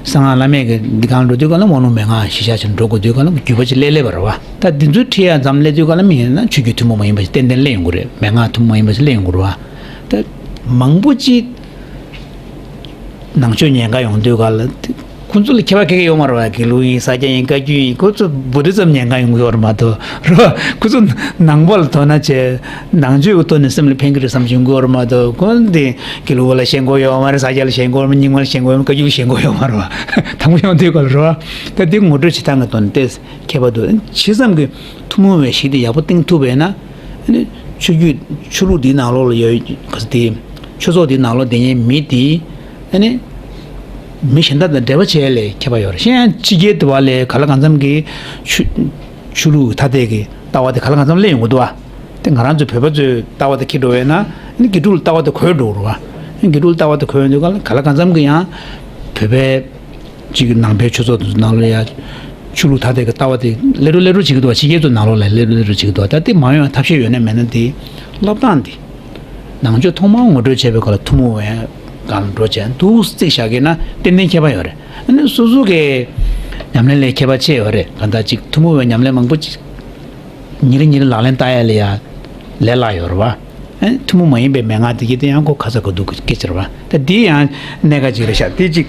གསང་སྔགས་བླ་མེད་ཀྱི་འདི་སྒང་འགྲོ་དུས་ག་ལ་དབང་ལུང་མན་ངག་གཞི་བཞག་བྱས་འགྲོ་དགོས་དུས་ག་ལ་བརྒྱུད་པ་ཅིག་སླེབས་སླེབས་པ་རེད་བ། ད་འདི་ཚོའི་ཁྲིད་ཡ་མཚམས་སླེབས་དུས་ག་ལ་མི་ཡིན་ན་ཆོས་བརྒྱུད་ཐུན་མོང་མ་ཡིན་པ་ཞིག་ཏན་ཏན་སླེབས་ཡོང་གི་རེད། མན་ངག་ཐུན་མོང་མ་ཡིན་པ་ཞིག་སླེབས་ཡོང་གི་རེད་བ། ད་མང་པོ་ཅིག་ནང་ཆོས་ཉན་ག་ཡོང་དུས་ག་ལ་ཁོ་ཚོ་ལ་ཁྱད་པར་ག་གེ་ཡོད་མ་རེད་བ། དགེ་ལུགས་ཡིན་ས་སྐྱ་ཡིན་བཀའ་བརྒྱུད་ཡིན་ཁོ་ཚོ་བོད་ཌི་ཛམ་ཉན་ག་ཡོང་གི་ཡོད་རེད་མ་གཏོགས་རེད་བ། ཁོ་ཚོ་ནང་པ་ལ་དོ་སྣང་བྱས་ནང་ཆོས་ཀྱི་ཐོག་ནས་སེམས་ལ་ཕན་གི་རེད་བསམ་གྱི་ཡོང་གི་ཡོད་རེད་མ་གཏོགས་ཁོ་འདི་དགེ་ལུགས་པ་ལ་ཞེན་ཁོག་ཡོད་མ་རེད། ས་སྐྱ་ལ་ཞེན་ཁོག་ཡོད་མ་རེད། རྙིང་མ་ལ་ཞེན་ཁོག་ཡོད་མ་རེད། བཀའ་བརྒྱུད་ལ་ཞེན་ཁོག་ཡོད་མ་རེད་བ། དང་པོ་ཡོང་དུས་ག་ལ་རེད་བ། ད་འདི་ངོ་སྤྲོད་བྱེད་སྟངས་ཀྱི་ཐོག་ནས་ཏོག་ཙམ་ཁྱད་པར་འདུག་ཇི་ཙམ་གྱི་ཐུན་མོང་བའི་གཞི་དེ་ཡག་པོ་བཏིང་ཐུབ་པས་ན། ཨ་ནི་ཆོས་བརྒྱུད་ཆོས་ལུགས་འདིའི་ནང་ལོགས་ལ་ཡོད་ག་ས་དེ་ཆོས་ཚོགས་འདིའི་ནང་ལོགས་བསྡད་མཁན་མི་དེ་ཨ་ནི་མི་གཞན་དག་དང་འབྲེལ་བ་བྱེད་ཡ་ལས་ཁྱད་པར་ཡོད་རེད། གཞན་ཡང་ཕྱི་རྒྱལ་དུ་བ་ལས་ག་ལ་གང་འཚམ་གྱི་ཆོས་ཆོས་ལུགས་ཐ་དད་ཀྱི་ལྟ་བ་དེ་ག་ལ་གང་འཚམ་སླེབས་ཡོང་གི་འདུག་བ། དེ་ང་རང་ཚོ་བོད་པ་ཚོའི་ལྟ་བ་དེ་འཁྱེར་འགྲོ་བས་ན་ཨ་ནི་དགེ་ཕྲུག་ལ་ལྟ་བ་དེ་གོ་འགྲོ་གི་རེད་བ། ཨ་ནི་དགེ་ཕྲུག་ལ་ལྟ་བ་དེ་གོ་ཡོང་དུས་ག་ལ་ག་ལ་གང་འཚམ་གྱི་ཡང་བོད་པའི། གཅིག་གི་ནང་པའི་ཆོས་ཚོགས་དེ་ཚོ་ནང་ལོགས་ལ་ཡ། ཆོས་ལུགས་ཐ་དད་ཀྱི་ལྟ་བ་དེ་ལེགས་འགྲོ་ལེགས་འགྲོ་བྱེད་ཀྱི་འདུག་བ། ཕྱི་རྒྱལ་ཚོ་ནང་ལོགས་ལ་ལེགས་འགྲོ་ལེགས་འགྲོ་བྱེད་ཀྱི་འདུག་བ། ད་དེ་མ་ཡོང་བའི་ཐབས་ཤེས་ཡོད་ན་མེད་ན་དེ། བསླབ་སྟངས་དེ། ནང་ཆོས་ཐོག་མར་ངོ་སྤྲོད་བྱས་པའི་སྐབས་ལ་ཐུན་མོང་བའི་སྒང་ལ་འགྲོ་བྱས་འདུག་རྩིས་བཞག་གི་ན་ཏན་ཏན་ཁྱད་པར་ཡོད་རེད། ཨ་ནི་སོ་སོ་གི་ཉམས་ལེན་ལས་ཁྱད་པར་ཆེ་ཡོད་རེད། གང་ལྟར་ཅིག་ཐུན་མོང་བའི་ཉམས་ལེན་མང་པོ་ཅིག་ཉིན་རེ་ཉིན་རེ་ལག་ལེན་བསྟར་ཡ་ལ་ཡ་ལས་སླ་ཡོད་རེད་བ། ཨེ་ཐུན་མོང་མ་ཡིན་པའི་མན་ངག་དེ་གྱད་དེ་ཡང་ཁོ་ཁ་ཚ་དགའ་སྡུག་གི་སྐད་ཆ་རེད་བ། ད་འདི་ཡང་གནད་འགག་ཅིག་རེད་ཤག་དེ་གཅིག་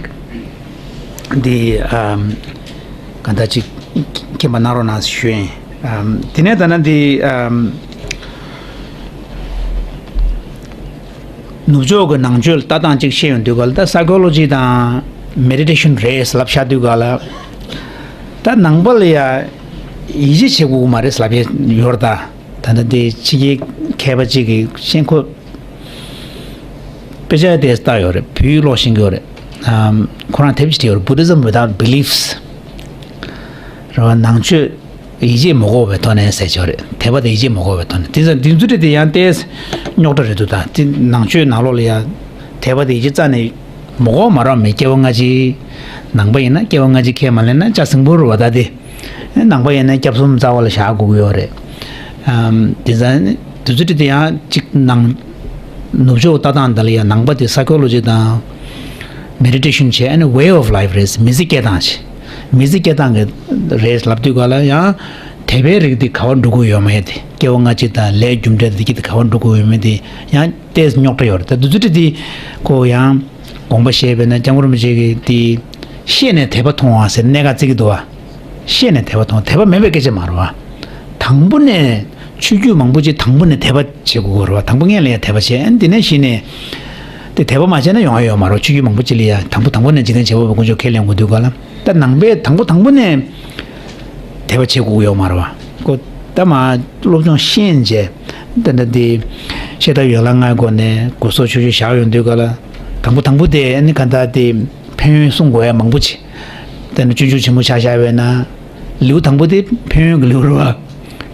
འདི་ཨམ་གང་ལྟར་ཅིག་མཁྱེན་པ་གནང་རོགས་གནང་ཞུ་ཡིན། ཨམ་དེ་ནས་ད་ན་འདི་ཨམ་ནུབ་ཕྱོགས་ཀྱི་ནང་ཆོས་ལ་ལྟ་སྟངས་ཅིག་བཤད་ཡོང་དུས་ག་ལ་ད་སའི་ཀོ་ལོ་ཇི་དང་མེ་ཌི་ཊེ་ཤན་རེད་ཟེར་ལབ་བཞག་དུས་ག་ལ་ད་ནང་པ་ལ་ཡ་ཡིད་ཆེས་བྱེད་དགོས་ཀྱི་མ་རེད་ཟེར་ལབ་ཡས་ཡོད་རེད། ད་ད་ལྟ་དེ་ཕྱི་རྒྱལ་མཁས་པ་གཅིག་གིས་ཤེས་ཁོ་ དཔེ་ཆ་དེ་ལྟ་ཡོད་རེད། བོད་ཡིག་ཀློག་ཤེས་ཀྱི་ཡོད་རེད། ཨམ། ཁོ་རང་དེབ་ཅིག་བྲིས་ཡོད་རེད། Buddhism without beliefs། རེད་བ། ནང་ཆོས་ཡིད་ཆེས་མ་དགོས་པའི་ཐོག་ནས་ཟེར་གྱི་ཡོད་རེད། དད་པ་དེ་ཡིད་ཆེས་མ་དགོས་པའི་ཐོག་ནས། དེ་ཙང་འདི་ཚོ་རེད་དེ་ཡང་ཏོག་ཙམ་རྙོག་དྲ་རེད་འདུག་ད་དེ་ནང་ཆོས་ནང་ལོགས་ལ་ཡང་དད་པ་དེ་ཡིད་ཆེས་རྩ་ནས་མ་དགོས་མ་རེད་བ། མི་སྐྱེ་བ་སྔ་ཕྱི། ནང་པ་ཡིན་ན་སྐྱེ་བ་སྔ་ཕྱི་ཁས་མ་ལེན་ན་ལྕགས་སྲིན་པོ་རེད་བ། ད་དེ་ནང་པ་ཡིན་ན་སྐྱབས་གསུམ་རྩ་བ་ལ་བཞག་དགོས་ཀྱི་ཡོད་རེད། ཨམ། དེ་ཙང་དེ་ཚོ་རེད་དེ་ཡང་གཅིག་ནང་ནུབ་ཕྱོགས་ལྟ་སྟངས་འདི་ལ་ཡང་ནང་པ་དེ་psychology དང་meditation བྱས། ཨ་ནི་way of life རེད། མི་ཚེ་སྐྱེལ་སྟངས་བྱས། མི་ཚེ་སྐྱེལ་སྟངས་ཀྱི་རེད་ལབ་དུས་ག་ལ་ཡང་དད་པའི་རིགས་དེ་ག་བར་འགྲོ་གི་ཡོད་མེད་དེ། སྐྱེ་བ་སྔ་ཕྱི་དང་ལས་རྒྱུ་འབྲས་དེ་གི་དེ་ག་བར་འགྲོ་གི་ཡོད་མེད་དེ་ཡང་ཏོག་ཙམ་རྙོག་དྲ་ཡོད་རེད། ད་དེ་ཚོ་རེད་དེ་ཁོ་ཡང་དགོངས་པ་བཞེས་པས་ན། སྐྱབས་མགོན་རིན་པོ་ཆེ་གིས་དེ་ཤེས་ནས་དད་པ་མཐོང་བ་ཟེར་གནད་འགག་བརྩི་གི་འདུག་བ། ཤེས་ནས་དད་པ་མཐོང་། དད་པ་མེད་པའི་སྐད་ཆ་མ་རེད་བ། དང་པོ་ནས་ཆོས་བརྒྱུད་མང་པོ་ཅིག་དང་པོ་ནས་དད་པ་བྱེད་དགོས་ཀྱི་རེད་བ། དང་པོ་སྔོན་ལ་ཡང་དད་པ་བྱས། ཨ་ནི་དེ་ནས་གཞི་ནས་དེ་དད་པ་མ་བྱས་ན་ཡོང་ཡ་ཡོད་མ་རེད། ཆོས་བརྒྱུད་མང་པོ་ཅིག་ལ་ཡང་དང་པོ་དང་པོ་ནས་འཇིག་རྟེན་བྱེད་པ་པོའི་དཀོན་མཆོག་ཁས་ལེན་དགོས་དུས་ག་ལ། ད་ནང་པས་དང་པོ་དང་པོ་ནས་དད་པ་བྱེད་དགོས་ཀྱི་ཡོད་མ་རེད་བ། ཁོ་ད་མ་སློབ་སྦྱོང་ཤེས་བྱས། ད་ལྟ་དེ་ཤེས་རབ་ཡན་ལག་ལྔའི་སྒོ་ནས་སྒོ་ཟོག་ཆོས་སྤྱོད་བཞག་ཡོང་དུས་ག་ལ། དང་པོ་དང་པོ་དེ་ཨ་ནི་ག་ད་དེ་ཕན་ཡོན་གསུང་དགོས་ཡ་མང་པོ་ཅིག་དེ་ནི་སྤྱོད་འཇུག་ཆེན་མོ་ཆ་བཞག་པས་ན། ལེའུ་དང་པོ་དེ་ཕན་ཡོན་གྱི་ལེའུ་རེད་བ།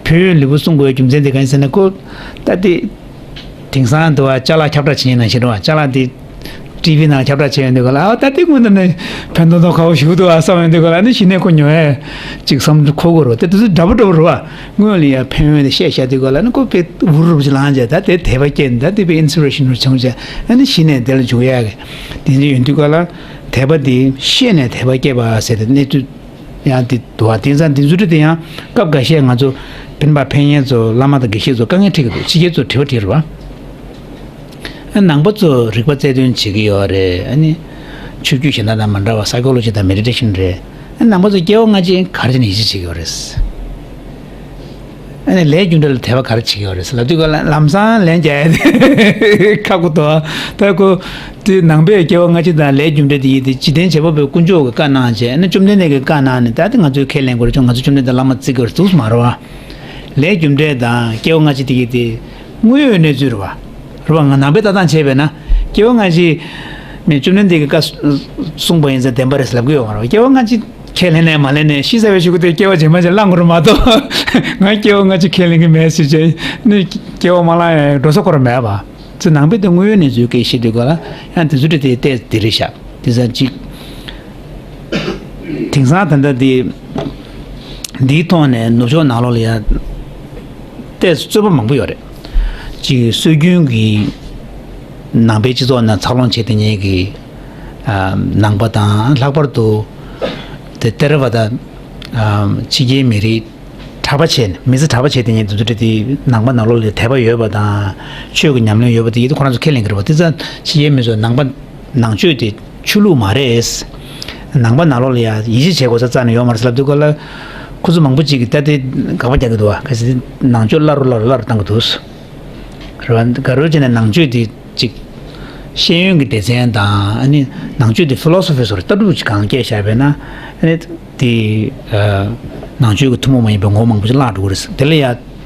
ཕན་ཡོན་ལེའུ་གསུང་དགོས་རྒྱུ་མཚན་དེ་གང་ཡིན་ཟེར་ན། ཁོ་ད་དེ་དེང་སང་དུ་བ་ཅ་ལག་ཁྱབ་བསྒྲགས་བྱེད་མཁན་ནང་བཞིན་རེད་བ། ཅ་ལག་དེ་ཊི་ཝི་ནང་ཁྱབ་བསྒྲགས་བྱས་ཡོང་དུས་ག་ལ། ཨ། ད་དེ་སྔོན་དུ་ནས་ཕན་ཐོགས་ཐོགས་ཁ་བོ་ཞིག་འདུག་ཨ་བསམ་ཡོང་དུས་ག་ལ། ཨ་ནི་གཞི་ནས་ཁོ་ཉོ་ཡས་ཅིག་བསམ་འཁོར་གི་རེད་བ། དེ་དུས་འདྲ་པོ་འདྲ་པོ་རེད་བ། སྔོན་ལ་ཡ་ཕན་ཡོན་དེ་བཤད་བཤད་དུས་ག་ལ། ཨ་ནི་ཁོ་དཔེ་འུར་རུབ་ཅིག་ལངས་བྱས། ད་དེ་དད་པ་སྐྱེས་ནས། ད་དེ་དཔེ་ཨིན་སི་པི་རེ་ཤན་རུ་བྱུང་བྱས། ཨ་ནི་གཞི་ནས་དེ་ལ་འཇུག་ཡ་གི་དེ་འདྲ་ཡོང་དུས་ག་ལ། དད་པ་དེ་ཤེས་ནས་དད་པ་སྐྱེས་པ་ཟེར་ཏེ་གནས་ཚུལ་ཡང་དེ་འདུག་བ། དེང་སང་དེ་ཚོ་རེད་དེ་ཡང་སྐབས་འགའ་ཤས་ང་ཚོ་སྤེན་པ་ཕན་ཡོན་ཚོ་བླ་མ་དང་དགེ་བཤེས་ཚོ་དཀའ་ངལ་འཕྲད་ཀྱི་འདུག་ཕྱི་རྒྱལ་ཚོ་དྲི་བ་དྲིས་རེད་བ། ཨ། ནང་པ་ཚོ་རིག་པ་རྩལ་འདོན་བྱེད་ཀྱི་ཡོད་རེད། ཨ་ནི་ཆོས་བརྒྱུད་གཞན་དག་དང་མ་འདྲ་བ་psychology དང་meditation རེད། ཨ། ནང་པ་ཚོ་སྐྱེ་བ་སྔ་ཕྱི་ག་རེ་བྱས་ནས་ཡིད་ཆེས་བྱེད་ཀྱི་ཡོད་རེད། ཨ་ནི་ལས་རྒྱུ་འབྲས་ལ་དད་པ་ག་རེ་བྱེད་ཀྱི་ཡོད་རེད་ཟེར་ལབ་དུས་ག་ལ། ལམ་སང་ལན་རྒྱག་ཡ་དེ་ཁག་པོ་འདུག་ད་ཁོ་དེ་ནང་པའི་སྐྱེ་བ་སྔ་ཕྱི་དང་ལས་རྒྱུ་འབྲས་དེ་ཡིན་ཏེ། འཇིག་རྟེན་བྱེད་པ་པོའི་དཀོན་མཆོག་གིས་བཀའ་གནང་བྱས། ཨ་ནི་བཅོམ་ལྡན་འདས་ཀྱིས་བཀའ་གནང་ནས། ད་དེ་ང་ཚོས་ཁས་ལེན་དགོས་རེད། ང་ཚོ་བཅོམ་ལྡན་འདས་བླ་མ་བརྩི་དགོས་རེད་ཟེར་མ་རེད་བ། ལས་རྒྱུ་འབྲས་དང་སྐྱེ་བ་སྔ་ཕྱི་དེ་གི་དེ་དངོས་ཡོད་གནས་ཚུལ་རེད་བ། རེད་བ། ང་ནང་པའི་ལྟ་སྟངས་བྱས་པས་ན། སྐྱེ་བ་སྔ་ཕྱི་ནས་བཅོམ་ལྡན་འདས་ཀྱིས་བཀའ་གསུངས་པ་ཡིན་ཙང་བདེན་པ་རེད་ཟེར་ལབ་ཀྱི་ཡོད་མ་རེད་བ། སྐྱེ་བ་སྔ་ཕྱི་ཁས་ལེན་ནས་མ་ལེན་ནས་ཤི་ཚར་བའི་གཞུག་གུ་དེ་སྐྱེ་བ་རྗེས་མ་ཅིག་བླང་དགོས་རེད་མ་གཏོགས། ང་སྐྱེ་བ་སྔ་ཕྱི་ཁས་ལེན་གྱི་མེད་ཟེར་བྱས་ནས་སྐྱེ་བ་མ་བླངས་ཡང་འགྲོ་ས་ཁོ་རང་མེད་པ། ཚེ་ནང་པའི་དེ་དངོས་ཡོད་གནས་ཚུལ་སྐད་བཤད་དུས་ག་ལ་ཡང་དེ་ཚོ་དེ་དེ་དེ་རེད་ཤག་དེ་ཙང་ཅིག་དེང་སང་ད་ལྟ་འདི་འདིའི་ཐོག་ནས་ནུབ་ཕྱོགས་ནང་ལོགས་ལ་ཡང་ཏོག་ཙམ་རྩོད་པ་མང་པོ་ཡོད་རེད། ཅིག་སྲོལ་རྒྱུན་གྱི་ནང་པའི་སྤྱི་ཚོགས་ནང་འཚར་ལོངས་བྱེད་བསྡད་མཁན་གྱི་ཨ་ནང་པ་དང་། ལྷག་པར་དུ་དེ་ཐེ་ར་ཝ་ད་ཨ་ཕྱི་རྒྱལ་མི་རིགས་གྲྭ་པ་བྱས་ནས། མི་ཚེ་གྲྭ་པ་བྱས་བསྡད་མཁན་དེ་ཚོ་དེ་ནང་པ་ནང་ལོགས་ལ་དད་པ་ཡོད་པ་དང་ཆོས་ཀྱི་ཉམས་ལེན་ཡོད་པ་དེ་ཡིན་དུས་ཁོ་རང་ཚོ་ཁས་ལེན་གྱི་རེད་བ། དེ་ཙང་ཕྱི་རྒྱལ་མི་ཚོ་ནང་པ་ནང་ཆོས་དེ་ཆོས་ལུགས་མ་རེད། ནང་པ་ནང་ལོགས་ལ་ཡ་ཡིད་ཆེས་བྱེད་དགོས་ས་རྩ་ནས་ཡོད་མ་རེད་ཟེར་ལབ་དུས་ག་ལ། ཁོ་ཚོ་མང་པོ་ཅིག་གིས་ད་དེ་དགག་པ་རྒྱག་གི་འདུག་བ། གལ་སྲིད་ནང་ཆོས་སླར་རུ་སླར་རུ་སླར་རུ་བཏང་གི་འདུག་རེད་བ། ག་རེ་བྱས་ནས་ནང་ཆོས་དེ་ཅིག་ཤེས་ཡོན་གྱི་སྡེ་ཚན་དང་། ཨ་ནི་ནང་ཆོས་དེ་ཕི་ལོ་སོ་ཕི་སོགས་ལྟ་གྲུབ་ཅིག་གང་སྐྱེས་བཞག་པས་ན། ཨ་ནི་དེ་ཨ་ནང་ཆོས་ཀྱི་ཐུན་མོང་མ་ཡིན་པའི་ངོ་བོ་མང་པོ་ཅིག་བརླག་འགྲོ་གི་རེད། དེ་ལ་ཡ་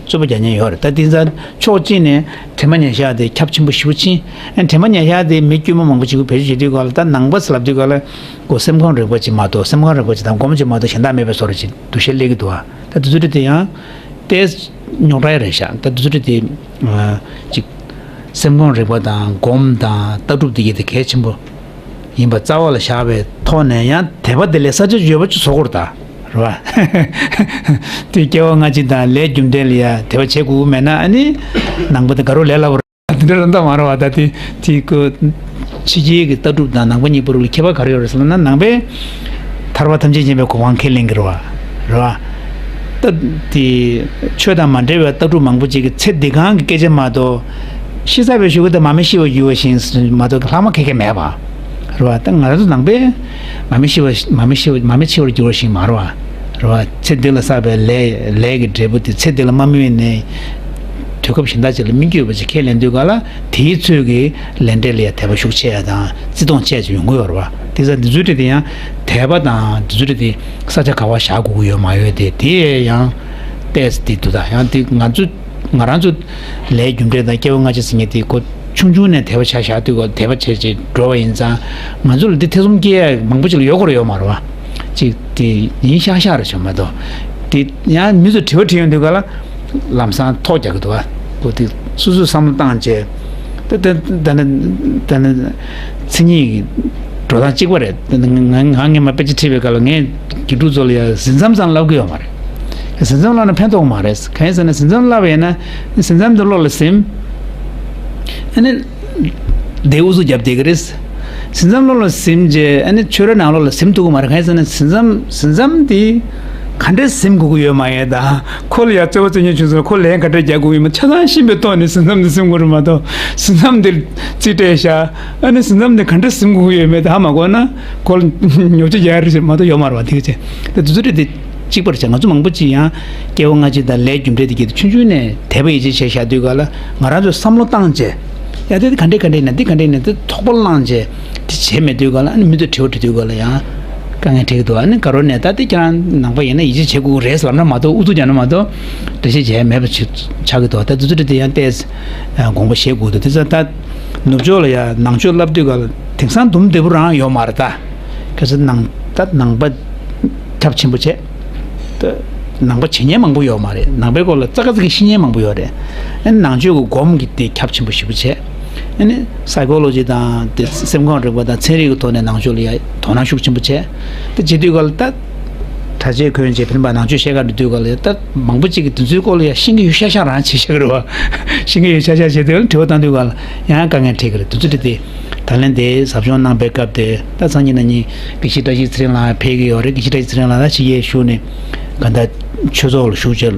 རྩོད་པ་རྒྱག་མཁན་ཡོད་རེད། ད་དེ་ཙང་ཕྱོགས་གཅིག་ནས་དྲན་པ་ཉེར་བཞག་དེ་ཁྱབ་ཆེན་པོ་ཞེ་པོ་ཕྱིན། ཨ་ནི་དྲན་པ་ཉེར་བཞག་དེ་མི་དཀྱུས་མ་མང་པོ་ཅིག་གིས་བེད་སྤྱོད་བྱེད་དུས་ག་ལ། ད་ནང་པ་ཟེར་ལབ་དུས་ག་ལ། ཁོ་སེམས་ཁམས་རིག་པ་ཅིག་མ་གཏོགས། སེམས་ཁམས་རིག་པ་ཅིག་དང་སྒོམ་ཅིག་མ་གཏོགས་གཞན་དག་མེད་པའི་བཟོ་འདྲ་ཅིག་འདུ་ཤེས་སླེབས་ཀྱི་འདུག་བ། ད་དེ་ཚོ་དེ་ཡང་ཏོག་ཙམ་རྙོག་དྲ་རེད་ཤག་ད་དེ་ཚོ་དེ་ཨ་ཅིག་སེམས་ཁམས་རིག་པ་དང་སྒོམ་དང་ལྟ་གྲུབ་དེ་གའི་དེ་གལ་ཆེན་པོ་ཡིན་པ་རྩ་བ་ལ་བཞག་པའི་ཐོག་ནས། ཡང་དད་པ་དེ་ལས་ས་ཆ་ཡོད་པ་ཅིག་བཟོ་དགོས་རེད་ད། རེད་བ། དེ་སྐྱེ་བ་སྔ་ཕྱི་དང་ལས་རྒྱུ་འབྲས་ལ་ཡ་དད་པ་བྱེད་དགོས་ཀྱི་མེད་ན། ཨ་ནི་ནང་པ་དེ་དགའ་རབ་ལས་སླ་པོ་རེད། དེ་འདྲ་རང་ད་མ་རེད་བ། ད་དེ་དེ་ཀོ་ཕྱི་རྒྱལ་གྱི་ལྟ་གྲུབ་དང་ནང་པ་གཉིས་པོ་རུ་ལ་ཁྱད་པར་ག་རེ་ཡོད་རེད་ཟེར་ན། ནང་པས་ཐར་པ་ཐམས་ཅད་མཁྱེན་པའི་གོ་འཕང་ཁས་ལེན་གྱི་རེད་བ། རེད་བ། ད་དེ་ཆོས་དང་མ་འབྲེལ་བའི་ལྟ་གྲུབ་མང་པོ་ཅིག་གིས་ཚེ་འདི་གང་གི་སྐད་ཆ་མ་གཏོགས། ཤི་ཚར་བའི་གཞུག་གུ་དེ་མ་མི་ཤི་བར་འགྱུར་བ་ཞིག་མ་གཏོགས་ལྷག་མ་ག་གེ་མེད་པ། རེད་བ། ད་ང་རང་ཚོ་ནང་པས་མ་མི་ཤི་བ། མ་མི་ཤི་བ། མ་མི་འཆི་བར་འགྱུར་བ་ཞིག་མ་རེད་བ། རེད་བ། ཚེ་འདི་ལ་བསགས་པའི་ལས་ལས་ཀྱི་འབྲས་བུ་དེ་ཚེ་འདི་ལ་མ་སྨིན་ནས་དུས་སྐབས་གཞན་དག་ཅིག་ལ་སྨིན་རྒྱུ་ཡོད་པ་ཅིག་ཁས་ལེན་དུས་ག་ལ། དེའི་ཚོད་ཀྱི་ལས་འབྲས་ལ་ཡང་དད་པ་ཤུགས་ཆེ་ཡ་དང་བརྩི་མཐོང་ཆེ་ཡ་ཅིག་ཡོང་གི་ཡོད་རེད་བ། དེ་ཙང་འདི་ཚོའི་གྲས་དེ་ཡང་དད་པ་དང་འདི་ཚོའི་གྲས་དེ་ས་ཆ་ག་པར་བཞག་དགོས་ཀྱི་ཡོད་མ་ཡོད་དེ། དེ་ཡང་ཏོག་ཙམ་དེ་འདུག་ད་ཡང་དེ་ང་ཚོ་ང་རང་ཚོ་ལས་རྒྱུ་འབྲས་དང་སྐྱེ་བ་སྔ་ཕྱི་ཟེར་མཁན་དེ་ཁོ་ ཆུང་ཆུང་ནས་དད་པ་ཆ་བཞག་དུས་ག་དད་པ་བྱས་བྱས་འགྲོ་བ་ཡིན་ཙང་། ང་ཚོ་ལ་འདི་ཐེ་ཚོམ་སྐྱེ་ཡ་མང་པོ་ཅིག་ལ་ཡོད་དགོས་རེད་ཡོད་མ་རེད་བ། ཅིག་དེ་ཡིན་ཤག་ཤག་རེད་བྱུང་མ་གཏོགས། དེ་ཡང་མི་ཚོས་དྲི་བ་དྲིས་ཡོང་དུས་ག་ལ་ལམ་སང་ཐོག་རྒྱག་གི་འདུག་བ། འོ་དེ་སོ་སོས་བསམ་བློ་བཏང་བྱས། ད་ད་ད་ནི་ད་ནི་མཚན་ཉིད་འགྲོ་སྟངས་གཅིག་པ་རེད། ད་ནི་ང་ང་ངས་མ་དཔེ་ཆ་ཁྲིད་པའི་སྐབས་ལ་ངས་དགེ་ཕྲུག་ཚོ་ལ་ཡ་ཟིན་མཚམས་ཙམ་བསླབ་གི་ཡོད་མ་རེད། ཟིན་མཚམས་བསླབ་ན་ཕན་ཐོགས་མ་རེད། གང་ཡིན་ཟེར་ན་ཟིན་མཚམས་བསླབ་པ་ཡིན་ན་ཟིན་མཚམས་དེ་བློ་ལ་ཟིན། ཨ་ནི་དེ་ཨུ་ཚུགས་རྒྱབ་བསྡད་ཀྱི་རེད། ཟིན་མཚམས་བློ་ལ་ཟིན་རྗེས་ཨ་ནི་ཆོས་རའི་ནང་ལོགས་ལ་ཟིན་ཐུབ་ཀྱི་མ་རེད། གང་ཡིན་ཟེར་ན་ཟིན་མཚམས་ཟིན་མཚམས་དེ་ག་འདྲས་ཟིན་དགོས་ཀྱི་ཡོད་མ་ཡོད་དང་། ཁོ་ལ་ཡ་རྩེ་བ་རྩེ་ཉེས་བྱུང་ཚེ་ཁོ་ལན་ག་འདྲས་རྒྱག་དགོས་ཀྱི་ཡོད་མེད་ཆ་ཚང་ཤེས་པའི་ཐོག་ནས་ཟིན་མཚམས་དེ་ཟིན་དགོས་རེད་མ་གཏོགས། ཟིན་མཚམས་དེ་རྩིས་སྤྲད་བཞག་ཨ་ནི་ཟིན་མཚམས་དེ་ག་འདྲས་ཟིན་དགོས་ཀྱི་ཡོད་མེད་དེ་ཧ་མ་གོ་ན་ཁོ་ལ་ཉོབ་ཆ་རྒྱག་ཡ་རེད་མ་གཏོགས་ཡོད་མ་རེད་བ། དེ་ག་ཅིག་དེ་དུས་ཚོད་དེ། གཅིག་པར་བྱས། ང་ཚོ་མང་པོ་ཅིག་ཡང་སྐྱེ་བ་སྔ་ཕྱི་དང་ལས་རྒྱུ་འབྲས་དེ་གྱད་དུ་ཆུང་ཆུང་ནས་དད་པ་ཡིད་ཆེས་བྱས་བཞག་དུས་ག་ལ་ང་རང་ཚོས་བསམ་བློ་བཏང་བྱས། ཡ་དེ་ག་འདྲས་ག་འདྲས་ནས་འདི་ག་འདྲས་ནས་དེ་ཐོག་པ་བླངས་བྱས་དེ་བྱས་མེད་དུས་ག་ལ་ཨ་ནི་མི་ཚོས་དྲི་བ་དྲི་དུས་ག་ལ་ཡང་དཀའ་ངལ་འཕྲད་ཀྱི་འདུག་ཨ་ནི་ག་རོ་ནས་ད་དེ་ཁྱེད་རང་ནང་པ་ཡིན་ན་ཡིད་ཆེས་བྱེད་དགོས་ཀྱི་རེད་ལབ་ན་མ་གཏོགས། ཨུ་ཚུགས་རྒྱག་ན་མ་གཏོགས་འགྲེལ་བཤད་བྱས་མེད་པ་ཅིག་ཆགས་ཀྱི་འདུག་ད་དེ་ཚོ་དེ་ཡང་ཏོག་ཙམ་དགོངས་པ་བཞེས་དགོས་འདུག་དེ་ཚོ་ད་ནུབ་ཕྱོགས་ལ་ཡང་ནང་ཆོས་བསླབ་དུས་ག་ལ་དེང་སང་འདུམ་བདེ་པོ་རང་ཡོད་མ་རེད་ད། གལ་སྲིད་ནང་ད་ནང་པ་ཁྱབ་ཆེན་པོ་བྱས། ད་ནང་པ་བྱེད་མཁན་མང་པོ་ཡོད་མ་རེད། ནང་པའི་སྐོར་ལ་ཙག་ཙིག་ཤེས་མཁན་མང་པོ་ཡོད་རེད། ཨ་ནི་ནང་ཆོས་ཀྱི་སྒོམ་གྱི་དེ་ཁྱབ་ཆེན་པོ་ཞེ་པོ་བྱས། ཨ་ནི་སའི་ཀོ་ལོ་ཇི་དང་དེ་སེམས་ཁམས་རིག་པ་དང་ཚན་རིག་གི་ཐོག་ནས་ནང་ཆོས་ལ་ཡ་དོ་སྣང་ཤུགས་ཆེན་པོ་བྱས། དེ་བྱེད་དུས་ག་ལ་ད་གྲྭ་ཆས་གོན་བྱས་ཕན་པ་ནང་ཆོས་བཤད་ག་འགྲོ་དུས་ག་ལ་ཡ་ད་མང་པོ་ཅིག་གིས་དེ་ཚོའི་སྐོར་ལ་ཡ་ཤེས་ཀྱི་ཡོད་ཤག་ཤག་རང་བྱེད་ཤག་རེད་བ། ཤེས་ཀྱི་ཡོད་ཤག་ཤག་བྱེད་དུས་ག་ལ་དྲི་བ་བཏང་དུས་ག་ལ་ཡང་དཀའ་ངལ་འཕྲད་ཀྱི་རེད། དེ་ཚོ་དེ་དེ། ད་ལན་དེ་ཟབ་སྦྱོང་གནང་པའི་སྐབས་དེ་ད་སང་ཉིན་གནངས་ཉིན་དགེ་བཤེས་བཀྲ་ཤིས་ཚེ་རིང་ལགས་ཕེབས་ཀྱི་ཡོད་རེད། དགེ་བཤེས་བཀྲ་ཤིས་ཚེ་རིང་ལགས་ད་ཕྱི་རྒྱལ་བཞུགས་ནས་ག་ད་ཆོས་ཚོགས་ལ་ཞུགས་བྱས།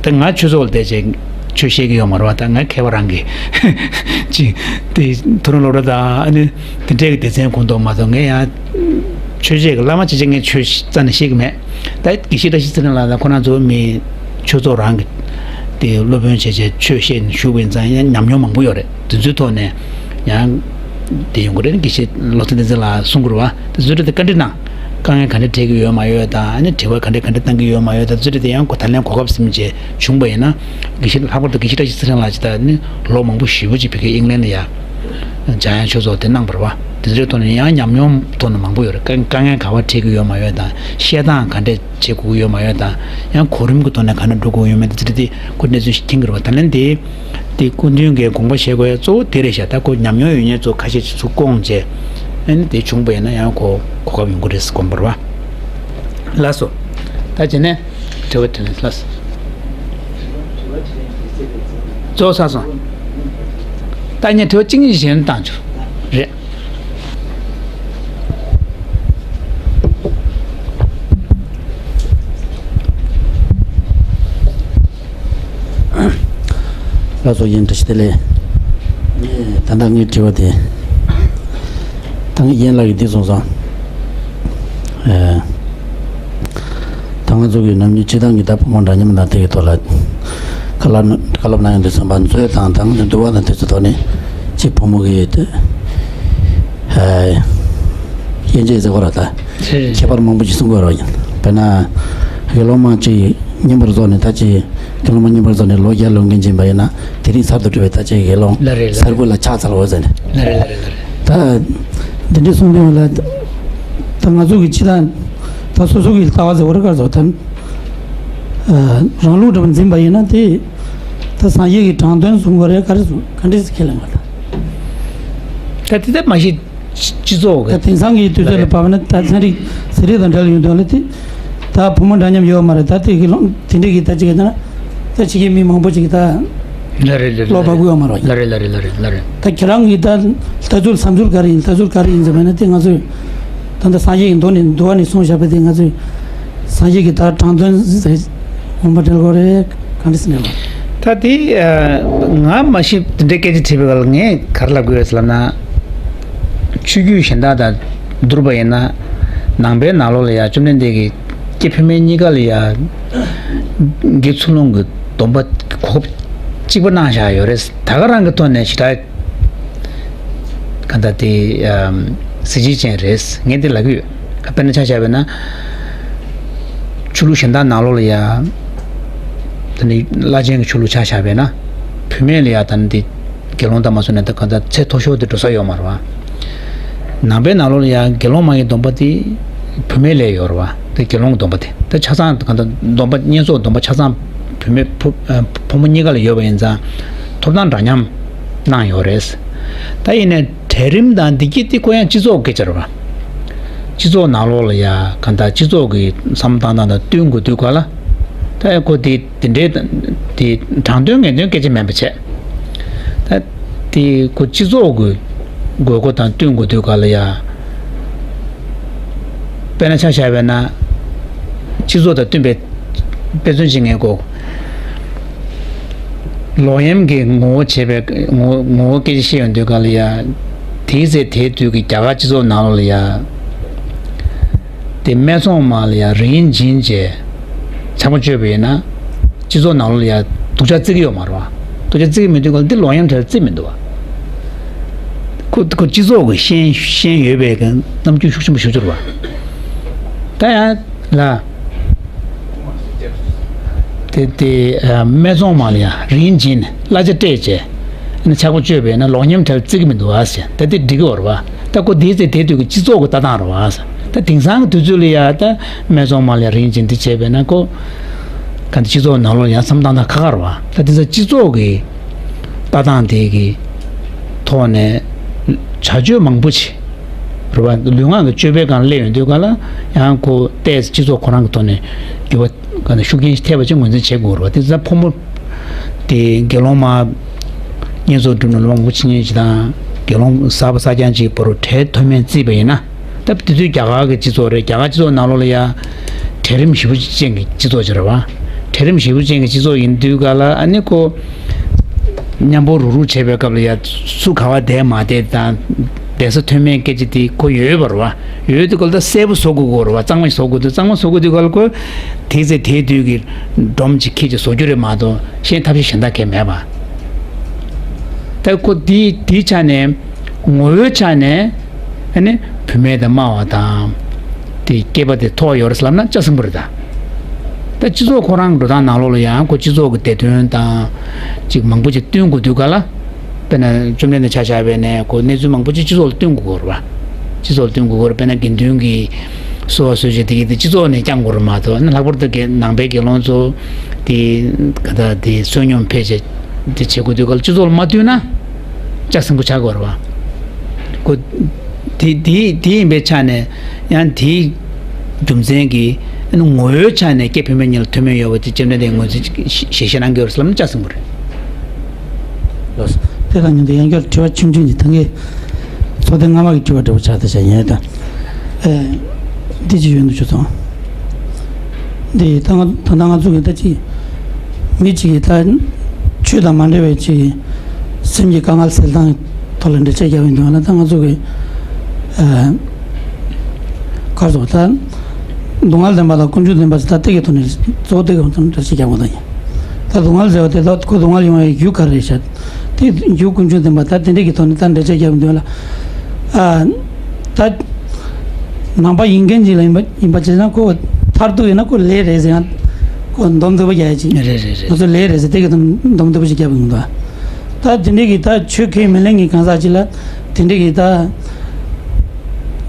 ད་ང་ཆོས་ཚོགས་ལ་བསྡད་བྱས་ཆོས་བཤད་ཀྱི་ཡོད་མ་རེད་བ། ད་ང་མཁས་པ་རང་གིས་ཅིག་དེ་མཐོ་རིམ་སློབ་གྲྭ་དང་ཨ་ནི་དེ་འདྲས་ཀྱི་སྡེ་ཚན་གོ་འདུག་མ་གཏོགས་ངས་ཡང་ཆོས་བཤད་ཀྱི་བླ་མ་བྱས་བྱས་ངས་ཆོས་རྩ་ནས་བཤད་ཀྱི་མེད། ད་དགེ་བཤེས་བཀྲ་ཤིས་ཚེ་རིང་ལགས་དང་ཁོ་རང་ཚོ་མི་ཆོས་ཚོགས་རང་གི་དེ་སློབ་དཔོན་བྱས་བྱས་ཆོས་བཤད་ནས་བཞུགས་པ་ཡིན་ཙང་ཡང་ཉམས་མྱོང་མང་པོ་ཡོད་རེད། དེ་ཚོའི་ཐོག་ནས་ཡང་དེ་ཡོང་གི་རེད། དགེ་བཤེས་བློ་བཟང་བསྟན་འཛིན་ལགས་གསུང་གི་རེད་བ། དེ་ཚོའི་ཐད་དེ་བཀའ་འདྲི་གནང་། དཀའ་ངལ་ག་འདྲ་འཕྲད་ཀྱི་ཡོད་མ་ཡོད་དང་ཨ་ནི་དྲི་བ་ག་འདྲ་ག་འདྲ་བཏང་གི་ཡོད་མ་ཡོད་དང་དེ་ཚོའི་ཐད་དེ་ཡང་གོ་ད་ལན་གོ་སྐབས་ཟིན་བྱས་བྱུང་པ་ཡིན་ན་དགེ་བཤེས་ལྷག་པར་དུ་དགེ་བཤེས་བཀྲ་ཤིས་ཚེ་རིང་ལགས་ཅིག་ད་ནི་ལོ་མང་པོ་ཞེ་པོ་ཅིག་བོད་ཀྱི་ཨིང་ལན་ལ་ཡ་འཇམ་དབྱངས་ཆོས་ཚོགས་དེ་གནང་བ་རེད་བ། དེ་ཚོའི་ཐོག་ནས་ཡང་ཉམས་མྱོང་ཐོག་ནས་མང་པོ་ཡོད་རེད། དཀའ་དཀའ་ངལ་ག་པར་འཕྲད་ཀྱི་ཡོད་མ་ཡོད་དང་བཤད་སྟངས་ག་འདྲས་བྱེད་དགོས་ཀྱི་ཡོད་མ་ཡོད་དང་ཡང་གོ་རིམ་གྱི་ཐོག་ནས་ག་འདྲ་འགྲོ་དགོས་ཡོད་མེད་དེ་ཚོ་དེ་ཁོ་གནས་ཚུལ་ཞིག་མཁྱེན་གྱི་རེད་བ། ད་ལན་དེ་དེ་སྐུ་མདུན་གྱིས་དགོངས་པ་བཞེས་དགོས་ཡ་གཙོ་བོ་དེ་རེད་ཤག་ད་ཁོ་ཉམས་མྱོང་ཡོད་མཁན་ཚོ་ཁ་ཤས་ཅིག་ཚུར་བསྐོངས་བྱས་ཨ་ནི་དེ་བྱུང་པ་ཡིན་ན་ཡང་ཁོ་གོ་སྐབས་ཡོང་གི་རེད་དགོངས་པ་རེད་བ། ལགས་སོ། ད་བྱས་ནས་དྲི་བ་དྲིས་ལན་ལགས་སོ། གཙོ་བོ་ཚར་སོང་། ད་ངས་དྲི་བ་གཅིག་གཉིས་གཞན་བཏང་ཆོག་རེད། ལགས་སོ། ཡིན། བཀྲ་ཤིས་བདེ་ལེགས། ད་ལྟ་ངའི་དྲི་བ་དེ། ད་ངས་ཡན་ལག་གི་འདི་གསུངས་སོང་། ཨེ། ད་ང་ཚོ་གི་ནམ་རྒྱུན་སྤྱི་བཏང་གི་ད་བུ་མོ་འདྲ་མཉམ་དང་དེ་གི་ཐོག་ལ་བཀའ་སློབ་བཀའ་སློབ་གནང་ཡོང་དུས་ཙམ་པ་མཛོད་དང་ད་ང་ཚོ་འདུལ་བ་དང་དེ་ཚོ་ཐོག་ནས་གཅིག་བུ་མོ་གི་དེ་ཨེ་དབྱེ་འབྱེད་ཟེར་བ་ར་ད་ཁྱད་པར་མང་པོ་ཞིག་གསུང་དགོས་ར་ཡིན། དཔེར་ན་དགེ་སློང་མ་གཅིག་རྙིང་པར་རྫོགས་ནས་ད་ཅི་དགེ་སློང་མ་རྙིང་པར་རྫོགས་ནས་ལོ་བརྒྱ་ལོན་མཁན་ཅིག་ཡིན་པ་ཡིན་ན་དེ་རིང་གསར་དུ་གྲུབ་པའི་ད་ཅི་དགེ་སློང་ལ་རེད་ལ་གསར་རེད་བུ་ལ་ཕྱག་འཚལ་འོ་ཟེར་ནས། ལ་རེད་ལ་རེད་ལ་རེད། ད་འདི་འདྲའི་གསུང་དོན་ལ་ད་ང་ཚོ་གི་སྤྱི་དང་ད་སོ་སོ་གི་ལྟ་བ་ཟེར་བ་རེད་ག་ཚོད་ད་རང་ལུགས་འདྲ་པོ་འཛིན་པ་ཡིན་ན་དེ་ད་སངས་རྒྱས་ཀྱི་དྲང་དོན་གསུང་དགོས་རེད་ག་རེ་གསུང་ག་འདྲས་ཁས་ལེན་དགོས་ད། ད་དེ་ལྟར་མ་གཞི་སྤྱི་ཚོགས་ཀྱི་ད་དེང་སང་གི་དུས་ཚོད་ལ་བབས་ན་ད་ཚན་རིག་ཟས་རིགས་དང་འབྲེལ་ཡོང་དོན་ལ་དེ་ད་བུ་མོ་འདྲ་མཉམ་ཡོད་མ་རེད། ད་དེ་གི་ལོང་དེ་འདྲས་ཀྱི་ད་ཅིག་ཡིན་ན་ད་ཕྱི་རྒྱལ་མི་མང་པོ་ཅིག་གི་ད་ལ་རེད་ལ་རེད་བློ་བབས་ཀྱི་ཡོད་མ་རེད། ལ་རེད་ལ་རེད་ལ་རེད་ལ་རེད། ད་ཁྱེད་རང་གི་ད་ལྟ་ཚུལ་བསམ་ཚུལ་ག་རེ་ཡིན། ལྟ་ཚུལ་ག་རེ་ཡིན་ཟེར་བ་ན་དེ་ང་ཚོས་ད་ད་སངས་རྒྱས་ཀྱི་མདོ་ནས་འདུལ་བ་ནས་གསུངས་བཞག་པ་དེ་ང་ཚོས་སངས་རྒྱས་ཀྱི་ད་དྲང་དོན་ཟེར་འོང་པ་འབྲེལ་དགོས་རེད་གང་འདྲ་ཟེར་ནས་ལ། ད་དེ་ང་མ་ཤེས་དེ་འདྲའི་སྐད་ཆ་དྲིས་པའི་སྐབས་ལ་ངས་ག་རེ་ལབ་དགོས་རེད་ཟེར་ལབ་ན། ཆོས་བརྒྱུད་གཞན་དག་དང་བསྡུར་བ་ཡིན་ན། ནང་པའི་ནང་ལོགས་ལ་ཡ་བཅོམ་ལྡན་འདས་ཀྱིས་སྐྱེ་འཕེལ་མའི་གཉིས་ཀ་ལ་ཡ་དགེ་ཚུལ་སློང་གི་སྡོམ་པ་གོ་སྐབས་གཅིག་པ་གནང་བཞག་ཡོད་རེད། ད་ག་རང་གི་ཐོག་ནས་ཞེ་དྲག་ག་ད་དེ་གཟི་བརྗིད་ཅན་རེད་ངས་འདི་ལབ་ཀྱི་ཡོད། དཔེར་ན་ཆ་བཞག་པ་ཡིན་ན། ཆོས་ལུགས་གཞན་དག་ནང་ལོགས་ལ་ཡ། ད་ནི་བླ་ཆེན་གྱི་ཆོས་ལུགས་ཆ་བཞག་པ་ཡིན་ན། བུད་མེད་ལ་ཡ་ད་ནི་དེ་ དགེ་སློང་དང་མ་སོང་ནས་ད་གང་ལྟར་ཚད་མཐོ་ཤོས་དེ་འགྲོ་ས་ཡོད་མ་རེད་བ། ནང་པའི་ནང་ལོགས་ལ་ཡང་དགེ་སློང་མ་ཡི་སྡོམ་པ་དེ་བུད་མེད་ལ་ཡོད་རེད་བ། དེ་དགེ་སློང་གི་སྡོམ་པ་དེ་ད་ཆ་ཚང་གང་ལྟར་སྡོམ་པ་བསྙེན་རྫོགས་སྡོམ་པ་ཆ་ཚང་བུད་མེད་ཕོ་ཕོ་མོ་གཉིས་ཀ་ལ་ཡོད་པ་ཡིན་ཙང་ཐོབ་ཐང་འདྲ་མཉམ་གནང་ཡོད་རེད། ད་ཡིན་ནའི་གྲལ་རིམ་དང་འདི་གྱད་དེ་ཁོ་ཡང་སྤྱི་ཚོགས་སྐད་ཆ་རེད་བ། སྤྱི་ཚོགས་ནང་ལོགས་ལ་ཡ་གང་ལྟར་སྤྱི་ཚོགས་ཀྱི་བསམ་བློ་བཏང་སྟངས་དང་བསྟུན་དགོས་དུས་ག་ལ། ད་ཁོ་དེ་དེ་འདྲའི་དེ་དྲང་དོན་ངེས་དོན་སྐད་ཆ་མིན་པ་བྱས། ད་དེ་ཁོ་སྤྱི་ཚོགས་ཀྱི་དགོས་མཁོ་དང་བསྟུན་དགོས་དུས་ག་ལ་ཡ། དཔེར་ན་ཆ་བཞག་པ་ཡིན་ན། སྤྱི་ཚོགས་དང་བསྟུན་པའི་དཔེ་མཚོན་ཅིག་ངས་གོ། ལོག་གཡེམ་གྱི་ངོ་བོ་བྱས་པའི་ངོ་ངོ་བོ་སྐད་ཆ་བཤད་ཡོང་དུས་ག་ལ་ཡ། དེའི་ཚེ་དེའི་དུས་ཀྱི་རྒྱ་གར་སྤྱི་ཚོགས་ནང་ལོགས་ལ་ཡ། དེ་སྨད་འཚོང་མ་ལ་ཡ་རིན་སྦྱིན་བྱས་ཕྱག་མ་བཅོས་པ་ཡིན་ན། སྤྱི་ཚོགས་ནང་ལོགས་ལ་ཡ་སྡུག་ཅག་བརྩི་གི་ཡོད་མ་རེད་བ། སྡུག་ཅག་བརྩི་གི་མེད་དུས་ག་ལ་འདི་ལོག་གཡེམ་གྲལ་བརྩི་མི་འདུག་བ། ཁོ་ཁོ་སྤྱི་ཚོགས་ཀྱི་ཤན་ཤན་ཡོད་པའི་གི་རྣམ་འགྱུར་ཤུགས་ཆེན་པོ་ཞིག་འགྱུར་བ། ད་ཡང་ལ། དེ་དེ་སྨད་འཚོང་མ་ལ་ཡ་རིན་སྦྱིན་གླ་ཆ་སྤྲད་བྱས། ཕྱག་པོ་སྤྱོད་པས་ན་ལོག་གཡེམ་གྲལ་བརྩི་གི་མི་འདུག་ཨ་ཟེར། ད་དེ་འགྲིག་གི་ཡོད་རེད་བ། ད་ཁོ་དེའི་ཚེ་དེ་དུས་ཀྱི་སྤྱི་ཚོགས་ཀྱི་ལྟ་སྟངས་རེད་བ་ཟེར། ད་དེང་སང་གི་དུས་ཚོད་ལ་ཡ་ད་སྨད་འཚོང་མ་ལ་ཡ་རིན་སྦྱིན་དེ་བྱས་པས་ན་ཁོ། ག་འདི་སྤྱི་ཚོགས་ནང་ལོགས་ཡང་བསམ་སྟངས་དང་ཁ་ཁ་རེད་བ། ད་དེ་ཚོ་སྤྱི་ཚོགས་ཀྱི་ལྟ་སྟངས་དེ་གི་ཐོག་ནས་བྱ་སྤྱོད་མང་པོ་ཅིག་རེད་བ། ལུས་ངག་གི་སྤྱོད་པའི་སྒང་སླེབས་ཡོང་དུས་ག་ལ་ཡང་ཁོ་ཏོག་ཙམ་སྤྱི་ཚོགས་ཁོ་རང་གི་ཐོག་ནས་འགྱུར་བ་ག་ནས་ཤུགས་རྐྱེན་ཞིག་ཐེབས་པ་ཅིག་ངོས་འཛིན་བྱེད་དགོས་རེད་བ། དེ་ཚོ་ཕོ་མོ་དེ་དགེ་སློང་མ་བསྙེན་རྫོགས་སྒྲུབ་ནས་སློབ་མ་མང་པོ་ཕྱིན་མཁན་ཅིག་དང་དགེ་སློང་གསར་པ་གསར་རྐྱང་ཅིག་བར་གྲལ་མཐུད་མིན་བརྩིས་པ་ཡིན་ན། ད་དེ་དུས་རྒྱ་གར་གྱི་སྤྱི་ཚོགས་རེད། རྒྱ་གར་སྤྱི་ཚོགས་ནང་ལོགས་ལ་ཡ་གྲལ་རིམ་ཞེ་པོ་ཅན་གྱི་སྤྱི་ཚོགས་ཅིག་རེད་བ། གྲལ་རིམ་ཞེ་པོ་ཅན་གྱི་སྤྱི་ཚོགས་ཡིན་དུས་ག་ལ་ཨ་ནི་ཁོ་མཉམ་པོ་རུག་རུག་བྱེད་པའི་སྐབས་ལ་ཡ་སུ་ག་བ་བསྡད་མ་བསྡད་དང་བསྡད་ས་མཐུད་མིན་སྐད་ཆ་དེ་ཁོ་ཡོད་པ་རེད་བ། ཡོད་དུས་ག་ལ་ད་གསལ་པོ་བཟོ་དགོས་ཀྱི་རེད་བ། གཙང་མ་ཞིག་བཟོ་དགོས་དུས་གཙང་མ་བཟོ་དགོས་དུས་ག་ལ་ཁོ་དེའི་ཚེ་དེའི་དུས་ཀྱི་སྒྲོམ་ཅིག་ཁྱེར་ཅིག་བཟོ་རྒྱུ་རེད་མ་གཏོགས་གཞན་ཐབས་ཤེས་གཞན་དག་གང་ཡང་མེད་པ། ད་ཁོ་དེའི་དེའི་ཆ་ནས། ངོ་བོའི་ཆ་ནས་ཨ་ནི་བུད་མེད་དང་དམའ་བ་དང་། དེ་སྐྱེས་པ་དེ་མཐོ་བ་ཡོད་རེད་ལབ་ན་ཆ་ཚང་པོ་རེད་ད། ད་སྤྱི་ཚོགས་ཁོ་རང་འགྲོ་སྟངས་ནང་ལོགས་ལ་ཡང་ཁོ་སྤྱི་ཚོགས་ཀྱི་བདེ་དོན་དང་ཅིག་མང་པོ་ཅིག་བསྟུན་དགོས་དུས་ག་ལ། དཔེར་ན་བཅོམ་ལྡན་འདས་ཆ་བཞག་པ་ཡིན་ན་ཁོ་གནས་ཚུལ་མང་པོ་ཅིག་སྤྱི་ཚོགས་ལ་བསྟུན་དགོས་ཀྱི་ཡོད་རེད་བ། སྤྱི་ཚོགས་ལ་བསྟུན་དགོས་ཀྱི་ཡོད་རེད། དཔེར་ན་དགེ་འདུན་གྱི་གསོལ་བ་གསོལ་ཇ་དེ་གི་དེ་སྤྱི་ཚོགས་ནས་བསྐྱང་དགོས་རེད་མ་གཏོགས་ལྷག་པར་དུ་དགེ་ནང་པའི་དགེ་སློང་ཚོ་དེ་ག་ད་དེ་བསོད་སྙོམས་ཕལ་ཆེར། དེ་བྱེད་དགོས་དུས་ག་ལ་སྤྱི་ཚོགས་ལ་མ་བསྟུན་ན་ལྕགས་སྲིན་པོ་ཆགས་ཀྱི་ཡོད་རེད་བ། ཁོ་དེ་དེ་དེ་ཡིན་པའི་ཆ་ནས་ཡང་དེའི་རྒྱུ་མཚན་གྱིས་ཨ་ནི་ངོ་བོའི་ཆ་ནས་སྐྱེས་བུད་མེད་གཉིས་ལ་མཐུན་མིན་ཡོད་པ་དེ་བཅོམ་ལྡན་འདས་ངོས་འཛིན་ཞལ་བཞེས་གནང་གི་ཡོད་རེད་ལབ་ན་ལྕགས་སྲིན་པོ་རེད། ལགས་སོ། དེ་དང་མཉམ་དུ་ཡང་བསྐྱར་དྲི་བ་ཆུང་ཆུང་ཅིག་ད་ངས་ཚོགས་ཐེངས་སྔ་མ་གི་དྲི་བ་འདྲ་པོ་ཆགས་ད་བྱ་ཡིན་ད། ཨེ། འདི་ཅི་ཡོད་འདུག་ཆུ་ཚང་། འདི་ད་ང་ད་ལྟ་ང་ཚོ་གི་ད་ཅི། མི་གཅིག་གིས་ད་ཆོས་དང་མ་འབྲེལ་བའི་ཅིག་སེམས་ཀྱི་དཀའ་ངལ་སེལ་སྟངས་ཐོག་ལ་འགྲེལ་བཤད་རྒྱག་གི་འདུག་ན་ད་ང་ཚོ་གི། ཨེ། གར་སོང་ད། སྡུག་བསྔལ་བདེན་པ་དང་ཀུན་འབྱུང་བདེན་པ་ཟེར་ད་སྟེགས་ཀྱི་ཐོག་ནས་གཙོ་བོ་སྟེགས་ཀྱི་ཐོག་ནས་འགྲེལ་བཤད་རྒྱག་དགོས་ད་ཡིན། ད་སྡུག་བསྔལ་ཟེར་བ་དེ་ད་ཁོ་སྡུག་བསྔལ་ཡོང་བའི་རྒྱུ་ག་རེ་རེད་ཤག་དེ་རྒྱུ་ཀུན་འབྱུང་བདེན་པ་ད་དེ་འདྲས་ཀྱི་ཐོག་ནས་ད་འགྲེལ་བཤད་རྒྱག་འདོད་ལ། ཨ། ད། ནང་པ་ཡིན་མཁན་ཅིག་ལ་ཡིན་པ་ཡིན་པ་བྱས་ན་ཁོ་མཐར་ཐུག་ཡིན་ན་ཁོ་ལས་རེད་ཟེར་ཡང་ཁོ་འདོམས་ཐུབ་པ་རྒྱག་ཡ་ཅིག་རེད་རེད་རེད། ང་ཚོ་ལས་རེད་ཟེར་དེ་གི་འདོམས་ཐུབ་པ་ཞིག་རྒྱབ་ཡོང་འདུག་ད་དེ་འདྲས་ཀྱི་ད་ཆོས་ཁས་མི་ལེན་གྱི་གང་ཟག་ཅིག་ལ་དེ་འདྲས་ཀྱི་ད།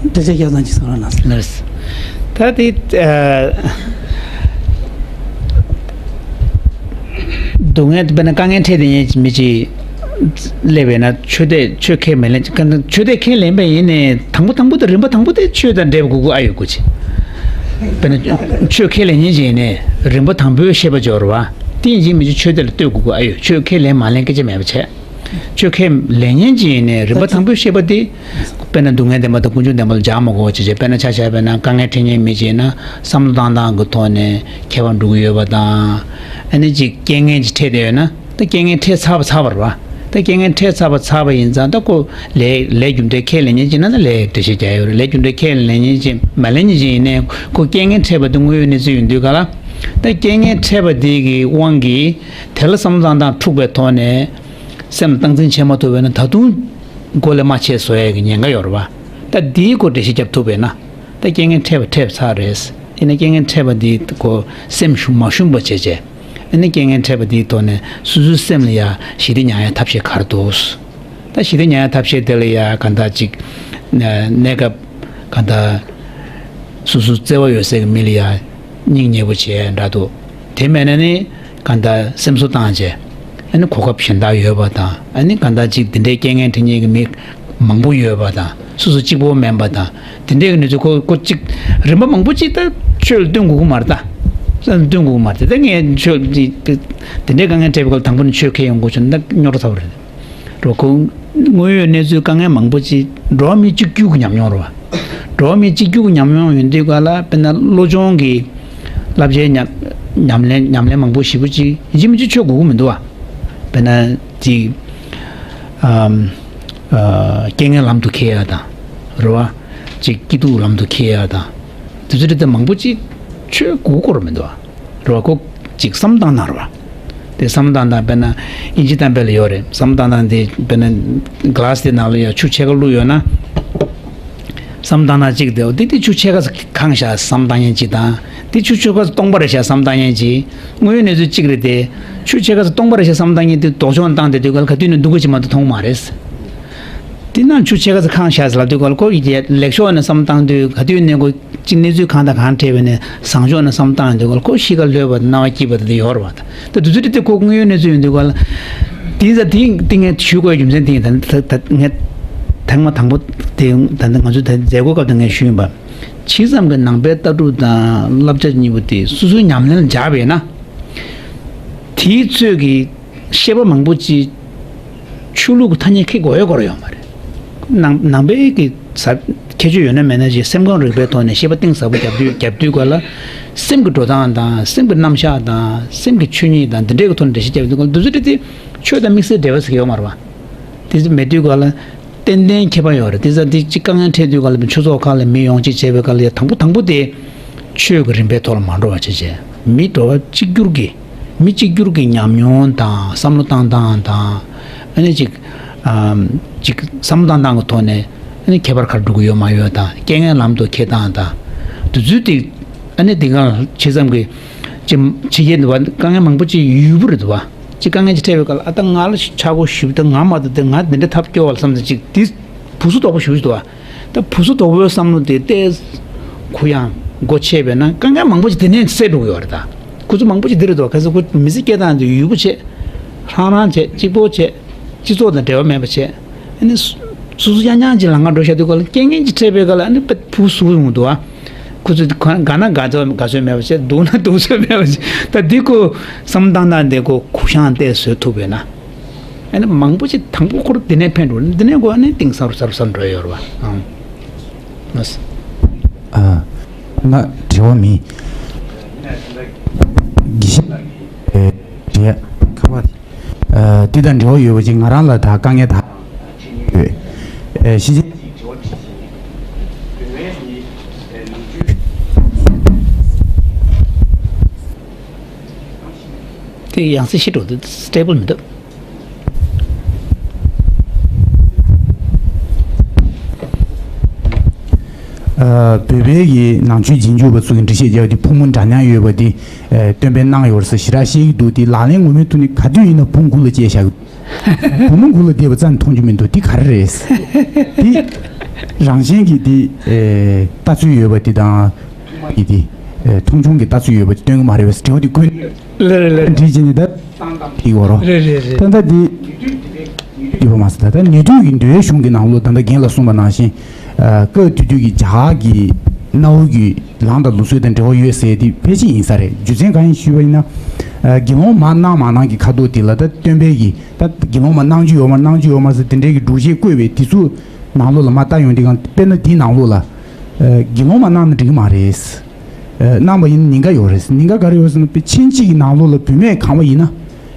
འགྲེལ་བཤད་རྒྱག་སྟངས་ཅིག་གསུང་རོགས་གནང་། ལགས། ད་དེ། ཨ། སྡུག་བསྔལ་དཔེར་ན་དཀའ་ངལ་འཕྲད་བསྡད་མཁན་མི་གཅིག་སླེབས་པས་ན་ཆོས་དད་ཆོས་ཁས་མི་ལེན་ཆོས་དད་ཁས་ལེན་པ་ཡིན་ནའི་དང་པོ་དང་པོ་དེ་རིམ་པ་དང་པོ་དེ་ཆོས་དང་འབྲེལ་བ་དགོས་ཀྱི་ཨ་ཡོད་དགོས་ཅི། དཔེར་ན་ཆོས་ཁས་ལེན་མཁན་ཅིག་ཡིན་ནའི་རིམ་པ་དང་པོའི་བཤད་པ་སྦྱོར་བ་དེ་ཡིན་གཅིག་མིན་གཅིག་ཆོས་དད་ལ་ལྟོས་དགོས་ཀྱི་ཨ་ཡོད། ཆོས་ཁས་ལེན་མ་ལེན་སྐད་ཆ་མེད་པ་བྱས། ཆོས་ཁས་ལེན་མཁན་ཅིག་ཡིན་ནའི་རིམ་པ་དང་པོའི་བཤད་པ་དེ། དཔེར་ན་སྡུག་བསྔལ་བདེན་པ་དང་ཀུན་འབྱུང་བདེན་པ་ལ་སྦྱར་མ་དགོས་པ་བྱས་བྱས། དཔེར་ན་ཆ་བཞག་པ་ཡིན་ན་དཀའ་ངལ་འཕྲད་མཁན་མི་ཅིག་ཡིན་ན་བསམ་བློ་བཏང་སྟངས་ཀྱི་ཐོག་ནས་ཁྱད་པར་འགྲོ་གི་ཡོད་པ་དང་། ཨ་ནི་ཅིག་རྐྱེན་ངན་ཅིག་འཕྲད་བསྡད་ཡོད་ན་ད་རྐྱེན་ངན་འཕྲད་ཚར་བ་ཚར་བ་རེད་བ། ད་རྐྱེན་ངན་འཕྲད་ཚར་བ་ཚར་བ་ཡིན་ཙང་ད་ཁོ་ལས་ལས་རྒྱུ་འབྲས་ཁས་ལེན་མཁན་ཅིག་ཡིན་ན་ད་ལས་འགྲེལ་བཤད་རྒྱག་ཡོད་རེད། ལས་རྒྱུ་འབྲས་ཁས་ལེན་མཁན་ཅིག་མ་ལེན་མཁན་ཅིག་ཡིན་ནའི་ཁོ་རྐྱེན་ངན་འཕྲད་པ་དེ་དངོས་ཡོད་གནས་ཚུལ་ཡིན་དུས་ག་ལ། ད་རྐྱེན་ངན་འཕྲད་པ་དེ་གི་དབང་གིས་དེ་ལ་བསམ་བློ་བཏང་སྟངས་འཁྲུགས་པའི་ཐོག་ནས། སེམས་ལ་སྟངས་འཛིན་བྱེད་མ་ཐུབ་པས་ན་ད་དུང་མགོ་ལས་རྨ་ཆད་བཟོ་ཡས་ཀྱི་ཉེན་ཁ་ཡོད་རེད་བ། ད་འདིའི་སྐོར་འགྲེལ་བཤད་རྒྱབ་ཐུབ་པས་ན་ད་རྐྱེན་ངན་འཕྲད་པ་འཕྲད་པ་ཚར་རེད། ཡིན་ན་རྐྱེན་ངན་འཕྲད་པ་འདི་ཁོ་སེམས་ཞུམ་མ་ཞུམ་པ་བྱས་བྱས། ཨ་ནི་རྐྱེན་ངན་འཕྲད་པ་དེའི་ཐོག་ནས་སོ་སོའི་སེམས་ལ་ཡ་ཞི་བདེ་མྱང་ཡ་ཐབས་ཤེས་ག་རེ་འདུག་ད་ཞི་བདེ་མྱང་ཡ་ཐབས་ཤེས་དེ་ལ་ཡ་ག་འདྲ་ཅིག་གནས་སྐབས་ག་འདྲ་སོ་སོ་བརྩེ་བ་ཡོད་སའི་མི་ལ་ཡ་སྙིང་ཉེ་པོ་བྱས་འདྲ་འདུག་དེ་མེད་ན་ནི་ག་འདྲ་སེམས་གསོ་བཏང་བྱས། ཨ་ནི་གོ་སྐབས་གཞན་དག་ཡོད་པ་དང་། ཨ་ནི་གང་ལྟར་ཅིག་འདི་འདྲའི་རྐྱེན་ངན་འཕྲད་མཁན་གྱི་མི་མང་པོ་ཡོད་པ་དང་། སོ་སོ་གཅིག་པོ་མིན་པ་དང་། འདི་འདྲའི་གི་གནས་ཚུལ་ཁོ་ཁོ་གཅིག་རིམ་པ་མང་པོ་ཅིག་ད་ཆོས་ལ་སྟོན་དགོས་ཀྱི་མ་རེད་ད། སོ་སོ་སྟོན་དགོས་ཀྱི་མ་རེད་ད། ངས་ཆོས་འདི་འདྲའི་དཀའ་ངལ་འཕྲད་པའི་སྐབས་དང་པོ་ནས་ཆོས་ཁས་ཡོང་དགོས་བྱུང་ན་ད་རྙོག་དྲ་ཚ་བོ་རེད། རོ་ཁོ་དངོས་ཡོད་གནས་ཚུལ་དཀའ་ངལ་མང་པོ་ཅིག་འགྲོ་བ་མི་གཅིག་གྱུར་གྱི་ཉམས་མྱོང་རེད་བ། འགྲོ་བ་མི་གཅིག་གྱུར་གྱི་ཉམས་མྱོང་ཡོད་དུས་ག་ལ་དཔེར་ན་བློ་སྦྱོང་གི་བསླབ་བྱའི་ཉམས་ཉམས་ལེན་ཉམས་ལེན་མང་པོ་ཞེ་པོ་ཅིག་ཡིན་གཅིག་མིན་གཅིག་ཆོས་དགོས་ཀྱི་མི་འདུག་བ། དཔེར་ན་ཅིག་ཨམ་ཨ་རྐྱེན་ངན་ལམ་དུ་འཁྱེར་ཡ་དང་། རེད་བ། ཅིག་སྐྱིད་སྡུག་ལམ་དུ་འཁྱེར་ཡ་དང་། དེ་ཚོ་དེ་མང་པོ་ཅིག་ཆོས་དགོས་སྐོར་མི་འདུག་བ། རེད་བ། ཁོ་ཅིག་བསམ་བློ་བཏང་སྟངས་རེད་བ། དེ་བསམ་བློ་བཏང་སྟངས་དཔེར་ན་ཨིན་ཇི་གཏམ་དཔེ་ལ་ཡོད་རེད། བསམ་བློ་བཏང་སྟངས་དེ་དཔེར་ན་ག་ལ་སི་དེ་ནང་ལ་ཡ་ཆུ་ཕྱེད་ཀ་བླུགས་ཡོད་ན། བསམ་བློ་བཏང་སྟངས་གཅིག་དེ་འོ་དེ་དེ་ཆུ་ཕྱེད་ཀ་ཙམ་གང་བཞག་བསམ་བློ་བཏང་མཁན་གཅིག་དང་། དེ་ཆུ་ཕྱེད་ཀ་ཙམ་སྟོང་པ་རེད་བཞག་བསམ་བློ་བཏང་མཁན་གཅིག་དངོས་ཡོད་གནས་ཚུལ་གཅིག་རེད་དེ། ཆུ་ཕྱེད་ཀ་ཙམ་སྟོང་པ་རེད་བཞག་བསམ་བློ་བཏང་མཁན་དེ་ལྡོག་ཕྱོགས་བཏང་བསྡད་དུས་ག་ལ་ག་དུས་ནས་སྡུག་ག་ཅིག་མ་གཏོགས་མཐོང་མ་རེད། དེ་ན་ཆུ་ཕྱེད་ཀ་ཙམ་གང་བཞག་ཟེར་ལབ་དུས་ག་ལ་ཁོ་ཡི་ལེགས་ཕྱོགས་ནས་བསམ་བློ་བཏང་དུས་ག་དུས་ནས་ཁོ། གཅིག་གནས་ཚུལ་གང་དང་གང་འཕྲད་པ་ནས་བཟང་ཕྱོགས་ནས་བསམ་བློ་བཏང་ཡོང་དུས་ག་ལ་ཁོ་གཤིས་ཀ་ལྷོད་པ་དང་སྣང་བ་སྐྱིད་པ་དེ་ཡོད་རེད་བ། ད་དུས་ཚོད་དེ་ཁོ་དངོས་ཡོད་གནས་ཚུལ་ཡོང་དུས་ག་ལ། དེ་ཚ་དེ་དེ་ངས་ཞུ་དགོས་རྒྱུ་མཚན་དེ་ཡིན། ད་ད་ད་ངས་ཐེངས་མ་དང་པོ་དེ་ད་ད་ང་ཚོ་ད་མཛད་སྒོ་སྐབས་དུ་ངས་ཞུས་ཡིན་པ། ཇི་ཙམ་གྱི་ནང་པའི་ལྟ་གྲུབ་དང་བསླབ་བྱ་གཉིས་པོ་དེ་སོ་སོའི་ཉམས་ལེན་ལ་འཇགས་པས་ན། དེའི་ཚོད་ཀྱི་ཤེས་པ་མང་པོ་ཅིག་ཆོས་ལུགས་ཀྱི་ཐ་སྙད་ཁེགས་དགོས་ཡ་སྐོར་ཡོད་མ་རེད། ནང་ནང་པའི་གི་ས་ཁྱད་ཆོས་ཡོད་ན་མེད་ན་ཞིག་སེམས་ཁམས་རིག་པའི་ཐོག་ནས་ཤེས་པ་གཏིང་ཟབ་པོ་རྒྱབ་དུས་རྒྱབ་དུས་ག་ལ། སེམས་ཀྱི་འགྲོ་སྟངས་དང་སེམས་ཀྱི་རྣམ་གཞག་དང་སེམས་ཀྱི་ཆོས་ཉིད་དང་འདི་འདྲའི་གི་ཐོག་ནས་འགྲེལ་བཤད་རྒྱབ་དུས་ག་ལ་འདི་ཚོ་དེ་དེ་ཆོས་དང་དམིགས་བསལ་འབྲེལ་བ་ཟེར་གྱི་ཡོད་མ་རེད་བ། དེ་ཚོ་མེད་དུས་ག་ལ། ཏན་ཏན་ཁྱད་པར་ཡོད་རེད། དེ་ཚོ་དེ་གཅིག་དཀའ་ངལ་འཕྲད་དུས་ག་ལ་ཆོས་ཚོགས་ཁག་ལ་མི་ཡོང་ཅིག་བྱས་པའི་ག་ལ་ཡ་དང་པོ་དང་པོ་དེ། ཆོས་ཀྱི་རིམ་པའི་ཐོག་ལ་མ་འགྲོ་བ་བྱས་བྱས་མི་འགྲོ་བ་གཅིག་གྱུར་གྱི། མི་གཅིག་གྱུར་གྱི་ཉམས་མྱོང་དང་བསམ་བློ་བཏང་སྟངས་དང་། ཨ་ནི་ཅིག་ཨམ་ཅིག་བསམ་བློ་བཏང་སྟངས་ཀྱི་ཐོག་ནས་ཨ་ནི་ཁྱད་པར་ག་རེ་འགྲོ་གི་ཡོད་མ་ཡོད་དང་རྐྱེན་ངན་ལམ་དུ་འཁྱེར་སྟངས་དང་། དུས་ཚོད་དེ་ཨ་ནི་དེ་ག་ཇི་ཙམ་གྱི་ཅིག་ཕྱི་རྒྱལ་དུ་བ་དཀའ་ངལ་མང་པོ་ཅིག་ཡོད་པ་རེད་འདུག་བ། ཅིག་དཀའ་ངལ་ཅིག་འཕྲད་པའི་སྐབས་ལ་ཨ་ད་ང་ལ་ཆག་སྒོ་ཞུ་ད་ང་མ་གཏོགས་དེ་ང་འདི་འདྲ་ཐབས་སྐྱོ་བ་ལ་བསམ་ཚེ་ཅིག་དེ་བུ་སུ་དོག་པོ་ཞུ་འདུག་བ། ད་བུ་སུ་དོག་པོའི་བསམ་བློ་དེ་ཏོག་ཙམ་གུ་ཡངས་སྒོ་ཕྱེ་བས་ན་དཀའ་ངལ་མང་པོ་ཞིག་དེ་ནས་སེལ་འགྲོ་གི་ཡོད་རེད་ད། ཁོ་ཚོ་མང་པོ་ཞིག་འདི་རེད་དོ། གལ་སྲིད་ཁོ་མི་ཚེ་སྐྱེལ་སྟངས་དེ་ཡུལ་པོ་བྱས། ཧྲང་ཧྲང་བྱས་གཅིག་པོ་བྱས། སྤྱི་ཚོགས་དང་འབྲེལ་བ་མེད་པ་བྱས། ཨ་ནི་སོ་སོ་རྐྱང་རྐྱང་གཅིག་ལ་ང་འགྲོ་བཞག་དུས་ག་ལ་རྐྱེན་ངན་གཅིག་འཕྲད་པའི་སྐབས་ལ་ཨ་ནི་དཔེ་བུ་ཟུག་ཡོང་འདུག་ཨ། ཁོ་ཚོ་དགའ་ན་དགའ་ཚོད་དགའ་ཚོད་མེད་པ་བྱས། སྡུག་ན་སྡུག་ཚོད་མེད་པ་བྱས། ད་འདི་ཁོ་བསམ་བཏང་སྟངས་དེ་ཁོ་གུ་ཡངས་ཏོག་ཙམ་བཟོ་ཐུབ་པས་ན། ཨ་ནི་མང་པོ་ཅིག་དང་པོ་ཁོ་རང་འདི་ནས་ཕན་འགྲོ། འདི་ནས་གོ་ཨ་ནི་གཏིང་ཟབ་རུ་ཟབ་རུ་ཟབ་འགྲོ་ཡོད་རེད་བ། ཨང་། ལགས་སོ། ཨ། ང་དྲི་བ་མེད། དགེ་བཤེས་ལགས་ཀྱིས་དྲི་ཡ་ཁ་པར་དེ་དང་འབྲེལ་བ་ཡོད་པ་ཅིག་ང་རང་ལ་ད་དཀའ་ངལ་ད་ཡོད། ཨེ་ཤེས་བྱ། དེ་ཡང་སེ་ཤི་འགྲོ་དུས་སྟེ་བལ་མི་འདུག་ཨ། བོད་པའི་གི་ནང་ཆོས་རྗེས་འཇུག་པ་ཚོ་གི་འགྲེལ་བཤད་རྒྱག་དུས་ཕོ་མོ་འདྲ་མཉམ་ཡོད་པ་དེ་ཨ་སྟོན་པས་གནང་ཡོད་ཟེར་ཞེ་དྲག་བཤད་ཀྱི་འདུག་དེ་ལག་ལེན་ངོ་མའི་ཐོག་ནས་ག་དུས་ཡིན་ན་བུ་མོ་མགུ་ལ་སྐྱེས་བཞག་གི་འདུག་བུ་མོ་མགུ་ལ་བསྡད་པ་རྩ་ནས་མཐོང་རྒྱུ་མི་འདུག་དེ་ག་རེ་རེད། དེ་རང་བཞིན་གྱི་དེ་ཨེ་ལྟ་ཚུལ་ཡོད་པ་དེ་དང་། ཐུགས་མ་ཡིད་དེ་ཨེ་མཐོང་ཆུང་གི་ལྟ་ཚུལ་ཡོད་པ་དེ་སྟོན་གྱི་མ་རེད་པས་དྲི་བ་དེ་ཀུན་ལེ་རེ་ལེ་རེ། འདྲིས་བྱས་ནས་ད་བཏང་བཏང་ཐིག་ཡོད་རོ། རེད་རེད་རེད། ད་ལྟ་དེ་ཡོད་པ་མ་ཟད་ད་ལྟ་ནུས་མཐུ་གི་འདོད་ཡོན་གཞུང་གི་ནང་ལོགས་ད་ལྟ་རྒན་ལགས་གསུངས་པ་ནང་བཞིན། ཨ་སྐབས་དེ་དུས་ཀྱི་རྒྱ་གར་གྱི་གནའ་བོའི་གི་ལམ་དང་ལུགས་སྲོལ་དང་འབྲེལ་བ་ཡོད་ཟེར་དེ་ཕལ་ཆེར་ཡིན་ས་རེད། རྒྱུ་མཚན་གང་ཡིན་ཞུས་པ་ཡིན་ན། ཨ་དགེ་སློང་མ་གནང་མ་གནང་གི་ཁ་ཐོག་དེ་ལ་ད་སྟོན་པའི་གི་ད་དགེ་སློང་མ་གནང་རྒྱུ་ཡོད་མ་གནང་རྒྱུ་ཡོད་མ་ཟེར་དེ་འདྲའི་གི་སྒྲུབ་བྱེད་བཀོད་པའི་དེ་ཚོ་ནང་ལོགས་ལ་མ་ལྟ་ཡོང་དུས་གང་དཔེར་ན་དེའི་ནང་ལོགས་ལ། ཨ་དགེ་སློང་མ་གནང་ན་འགྲིག་གི་མ་རེད། ཨ་གནང་བ་ཡིན་ན་ཉེན་ཁ་ཡོད་རེད། ཉེན་ཁ་ག་རེ་ཡོད་ཟེར་ན་དཔེ་ཆ་གཅིག་གི་ནང་ལོགས་ལ་བུད་མེད་གང་བ་ཡིན་ན།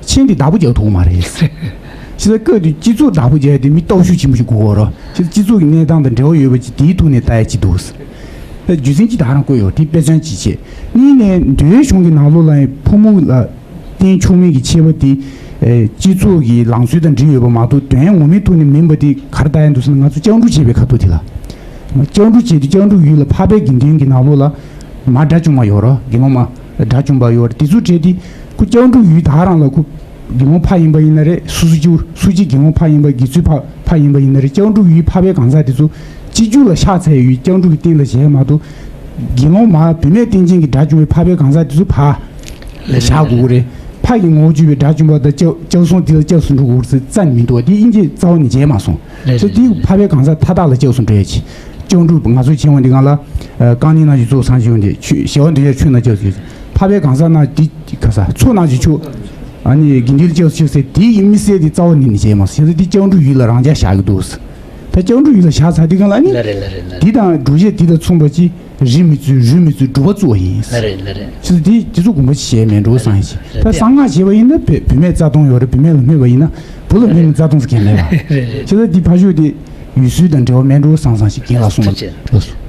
ཆ་དེ་བདག་པོ་རྒྱག་ཐུབ་ཀྱི་མ་རེད། ཕྱི་ལ་སྐབས་དེ་སྤྱི་ཚོགས་བདག་པོ་རྒྱག་ཡ་དེ་མི་སྟོབས་ཤུགས་ཆེན་པོ་ཞིག་དགོས་ཀྱི་རེད། ཕྱི་ལ་སྤྱི་ཚོགས་ཀྱི་གནས་སྟངས་དང་འབྲེལ་བ་ཡོད་པ་ཅིག་དེའི་ཐོག་ནས་ལྟ་ཡ་ཅིག་འདུག་ད་རྒྱུ་མཚན་གཅིག་ད་ག་རང་བཀོད་ཡོད་དེ་དཔེ་མཚོན་གཅིག་བྱས། གཉིས་ནས་འདོད་ཡོན་གཞུང་གི་ནང་ལོགས་ལ་ཡང་ཕོ་མོ་ལ་བརྟེན་ཆོག་མིན་གྱི་ཁྱད་པར་དེ། ཨེ་སྤྱི་ཚོགས་ཀྱི་ལངས་ཚུལ་དང་འབྲེལ་ཡོད་པ་མ་གཏོགས་དོན་ངོ་མའི་ཐོག་ནས་མིན་པ་དེ་ག་རེ་ལྟ་ཡ་འདུག་ཟེར་ན་ང་ཚོ་སྤྱང་གྲུང་བྱེད་པའི་ཁ་ཐོག་དེ་ལ། སྤྱང་གྲུང་བྱེད་དུས་སྤྱང་གྲུང་ཡུལ་ལ་འཕགས་པའི་དགེ་འདུན་གྱི་ནང་ལོགས་ལ་མ་དགྲ་བཅོམ་པ་ཡོད་རེད། དགེ་སློང་མ་དགྲ་བཅོམ་པ་ཡོད་རེད། དེ་ཚོ་གྲས་དེ་ ཁོ་སྐྱབས་འགྲོ་ཡུལ་དག་རང་ལ་ཁོ་དགེ་སློང་ཕ་ཡིན་པ་ཡིན་ན་རེད། སུ་སུ་ཅིའུ་སུ་ཅི་དགེ་སློང་ཕ་ཡིན་པ། དགེ་ཚུལ་ཕ་ཕ་ཡིན་པ་ཡིན་ན་རེད། སྐྱབས་འགྲོ་ཡུལ་འཕགས་པའི་གང་ཟག་དེ་ཚོ་སྤྱི་རྒྱུ་ལ་ཤ་ཚ་ཡི་ཡུལ་སྐྱབས་འགྲོ་གི་སྟེང་ལ་བཞེས་མ་གཏོགས། དགེ་སློང་མ་བུད་མེད་རྟེན་ཅན་གྱི་དགྲ་བཅོམ་པའི་འཕགས་པའི་གང་ཟག་དེ་ཚོ་ཕ་ལ་བཞག་དགོས་ཀྱི་རེད། ཕ་གི་ངོ་བོ་བཅུ་པའི་དགྲ་བཅོམ་པ་དང་སྐྱབས་སྐྱབས་སོང་དེ་ལ་སྐྱབས་སུ་འགྲོ་དགོས་ཟེར་རྩ་ནས་མི་འདུག་བ། དེ་དབྱིན་ཇིའི་རྩ་བ་ནས་བྱས་མ་སོང་། རེད། ཟེར་དེ་འཕགས་པའི་གང་ཟག་མཐའ་དག་ལ་སྐྱབས་སུ་འགྲོ་ཡ་ཆེ། སྐྱབས་འགྲོ་ང་ཚོ་བྱེད་འོང་དེ་གང་ལ། ཨ། རྐང་གཉིས་ནང་བཞིན་གཙོ་བོ་སངས་རྒྱས་འོང་དེ་ཆོས་ཞི་བ་འདོད་ཡ་ཆོས་ན་སྐྱབས་སུ་འཕགས་པའི་གང་ཟག་ན་དེ་ག་ས་མཚོ་ནང་བཞིན་ཆོས། ཨ་ནི་དགེ་འདུན་ལ་སྐྱབས་སུ་མཆི་ཟེར་དེ་ཡིན་མི་སྲིད་དེ་རྩ་བ་ནས་ནི་བྱས་མ་སོང་། བྱས་ཙང་དེ་སྐྱབས་འགྲོ་ཡུལ་ལ་རང་འཇགས་བཞག་གི་འདུག་ཟེར། ད་སྐྱབས་འགྲོ་ཡུལ་ལ་བཞག་ཚར་དུས་གང་ལ་ཨ་ནི། ལ་རེད་ལ་རེད་ལ་རེད། འདི་དང་སྒྲུབ་བྱེད་འདི་དང་མཚུངས་པ་ཅི། རིགས་མི་རྩོད་རུས་མི་རྩོད་སྒྲུབ་པ་རྩོད་པ་ཡིན། ལ་རེད་ལ་རེད། ཅི་ཟེར་འདི་འདི་ཚོ་དགོངས་པ་ཅི་བཞེས་མེད་འགྲོ་བསམ་ཡིན་ཞིང་། ད་གསང་སྔགས་བྱས་པ་ཡིན་ན་བུད་བུད་མེད་རྩ་སྟོང་ཡོད་རེད། བུད་མེད་ལ་སྨོད་པ་ཡིན་ན་བུ་ལ་སྨོད་པའི་རྩ་སྟོང་ཟེར་མཁན་མེད་པ། རེད་རེད། ཅི་ཟེར་འདི་ཕ་ཤོད་དེ་ཡུལ་སྲོལ་དང་འབྲེལ་བ་མེད་འགྲོ་བསམ་བསམ་ཞིག་རྒན་ལགས་གསུངས་པ་ལགས་སོ།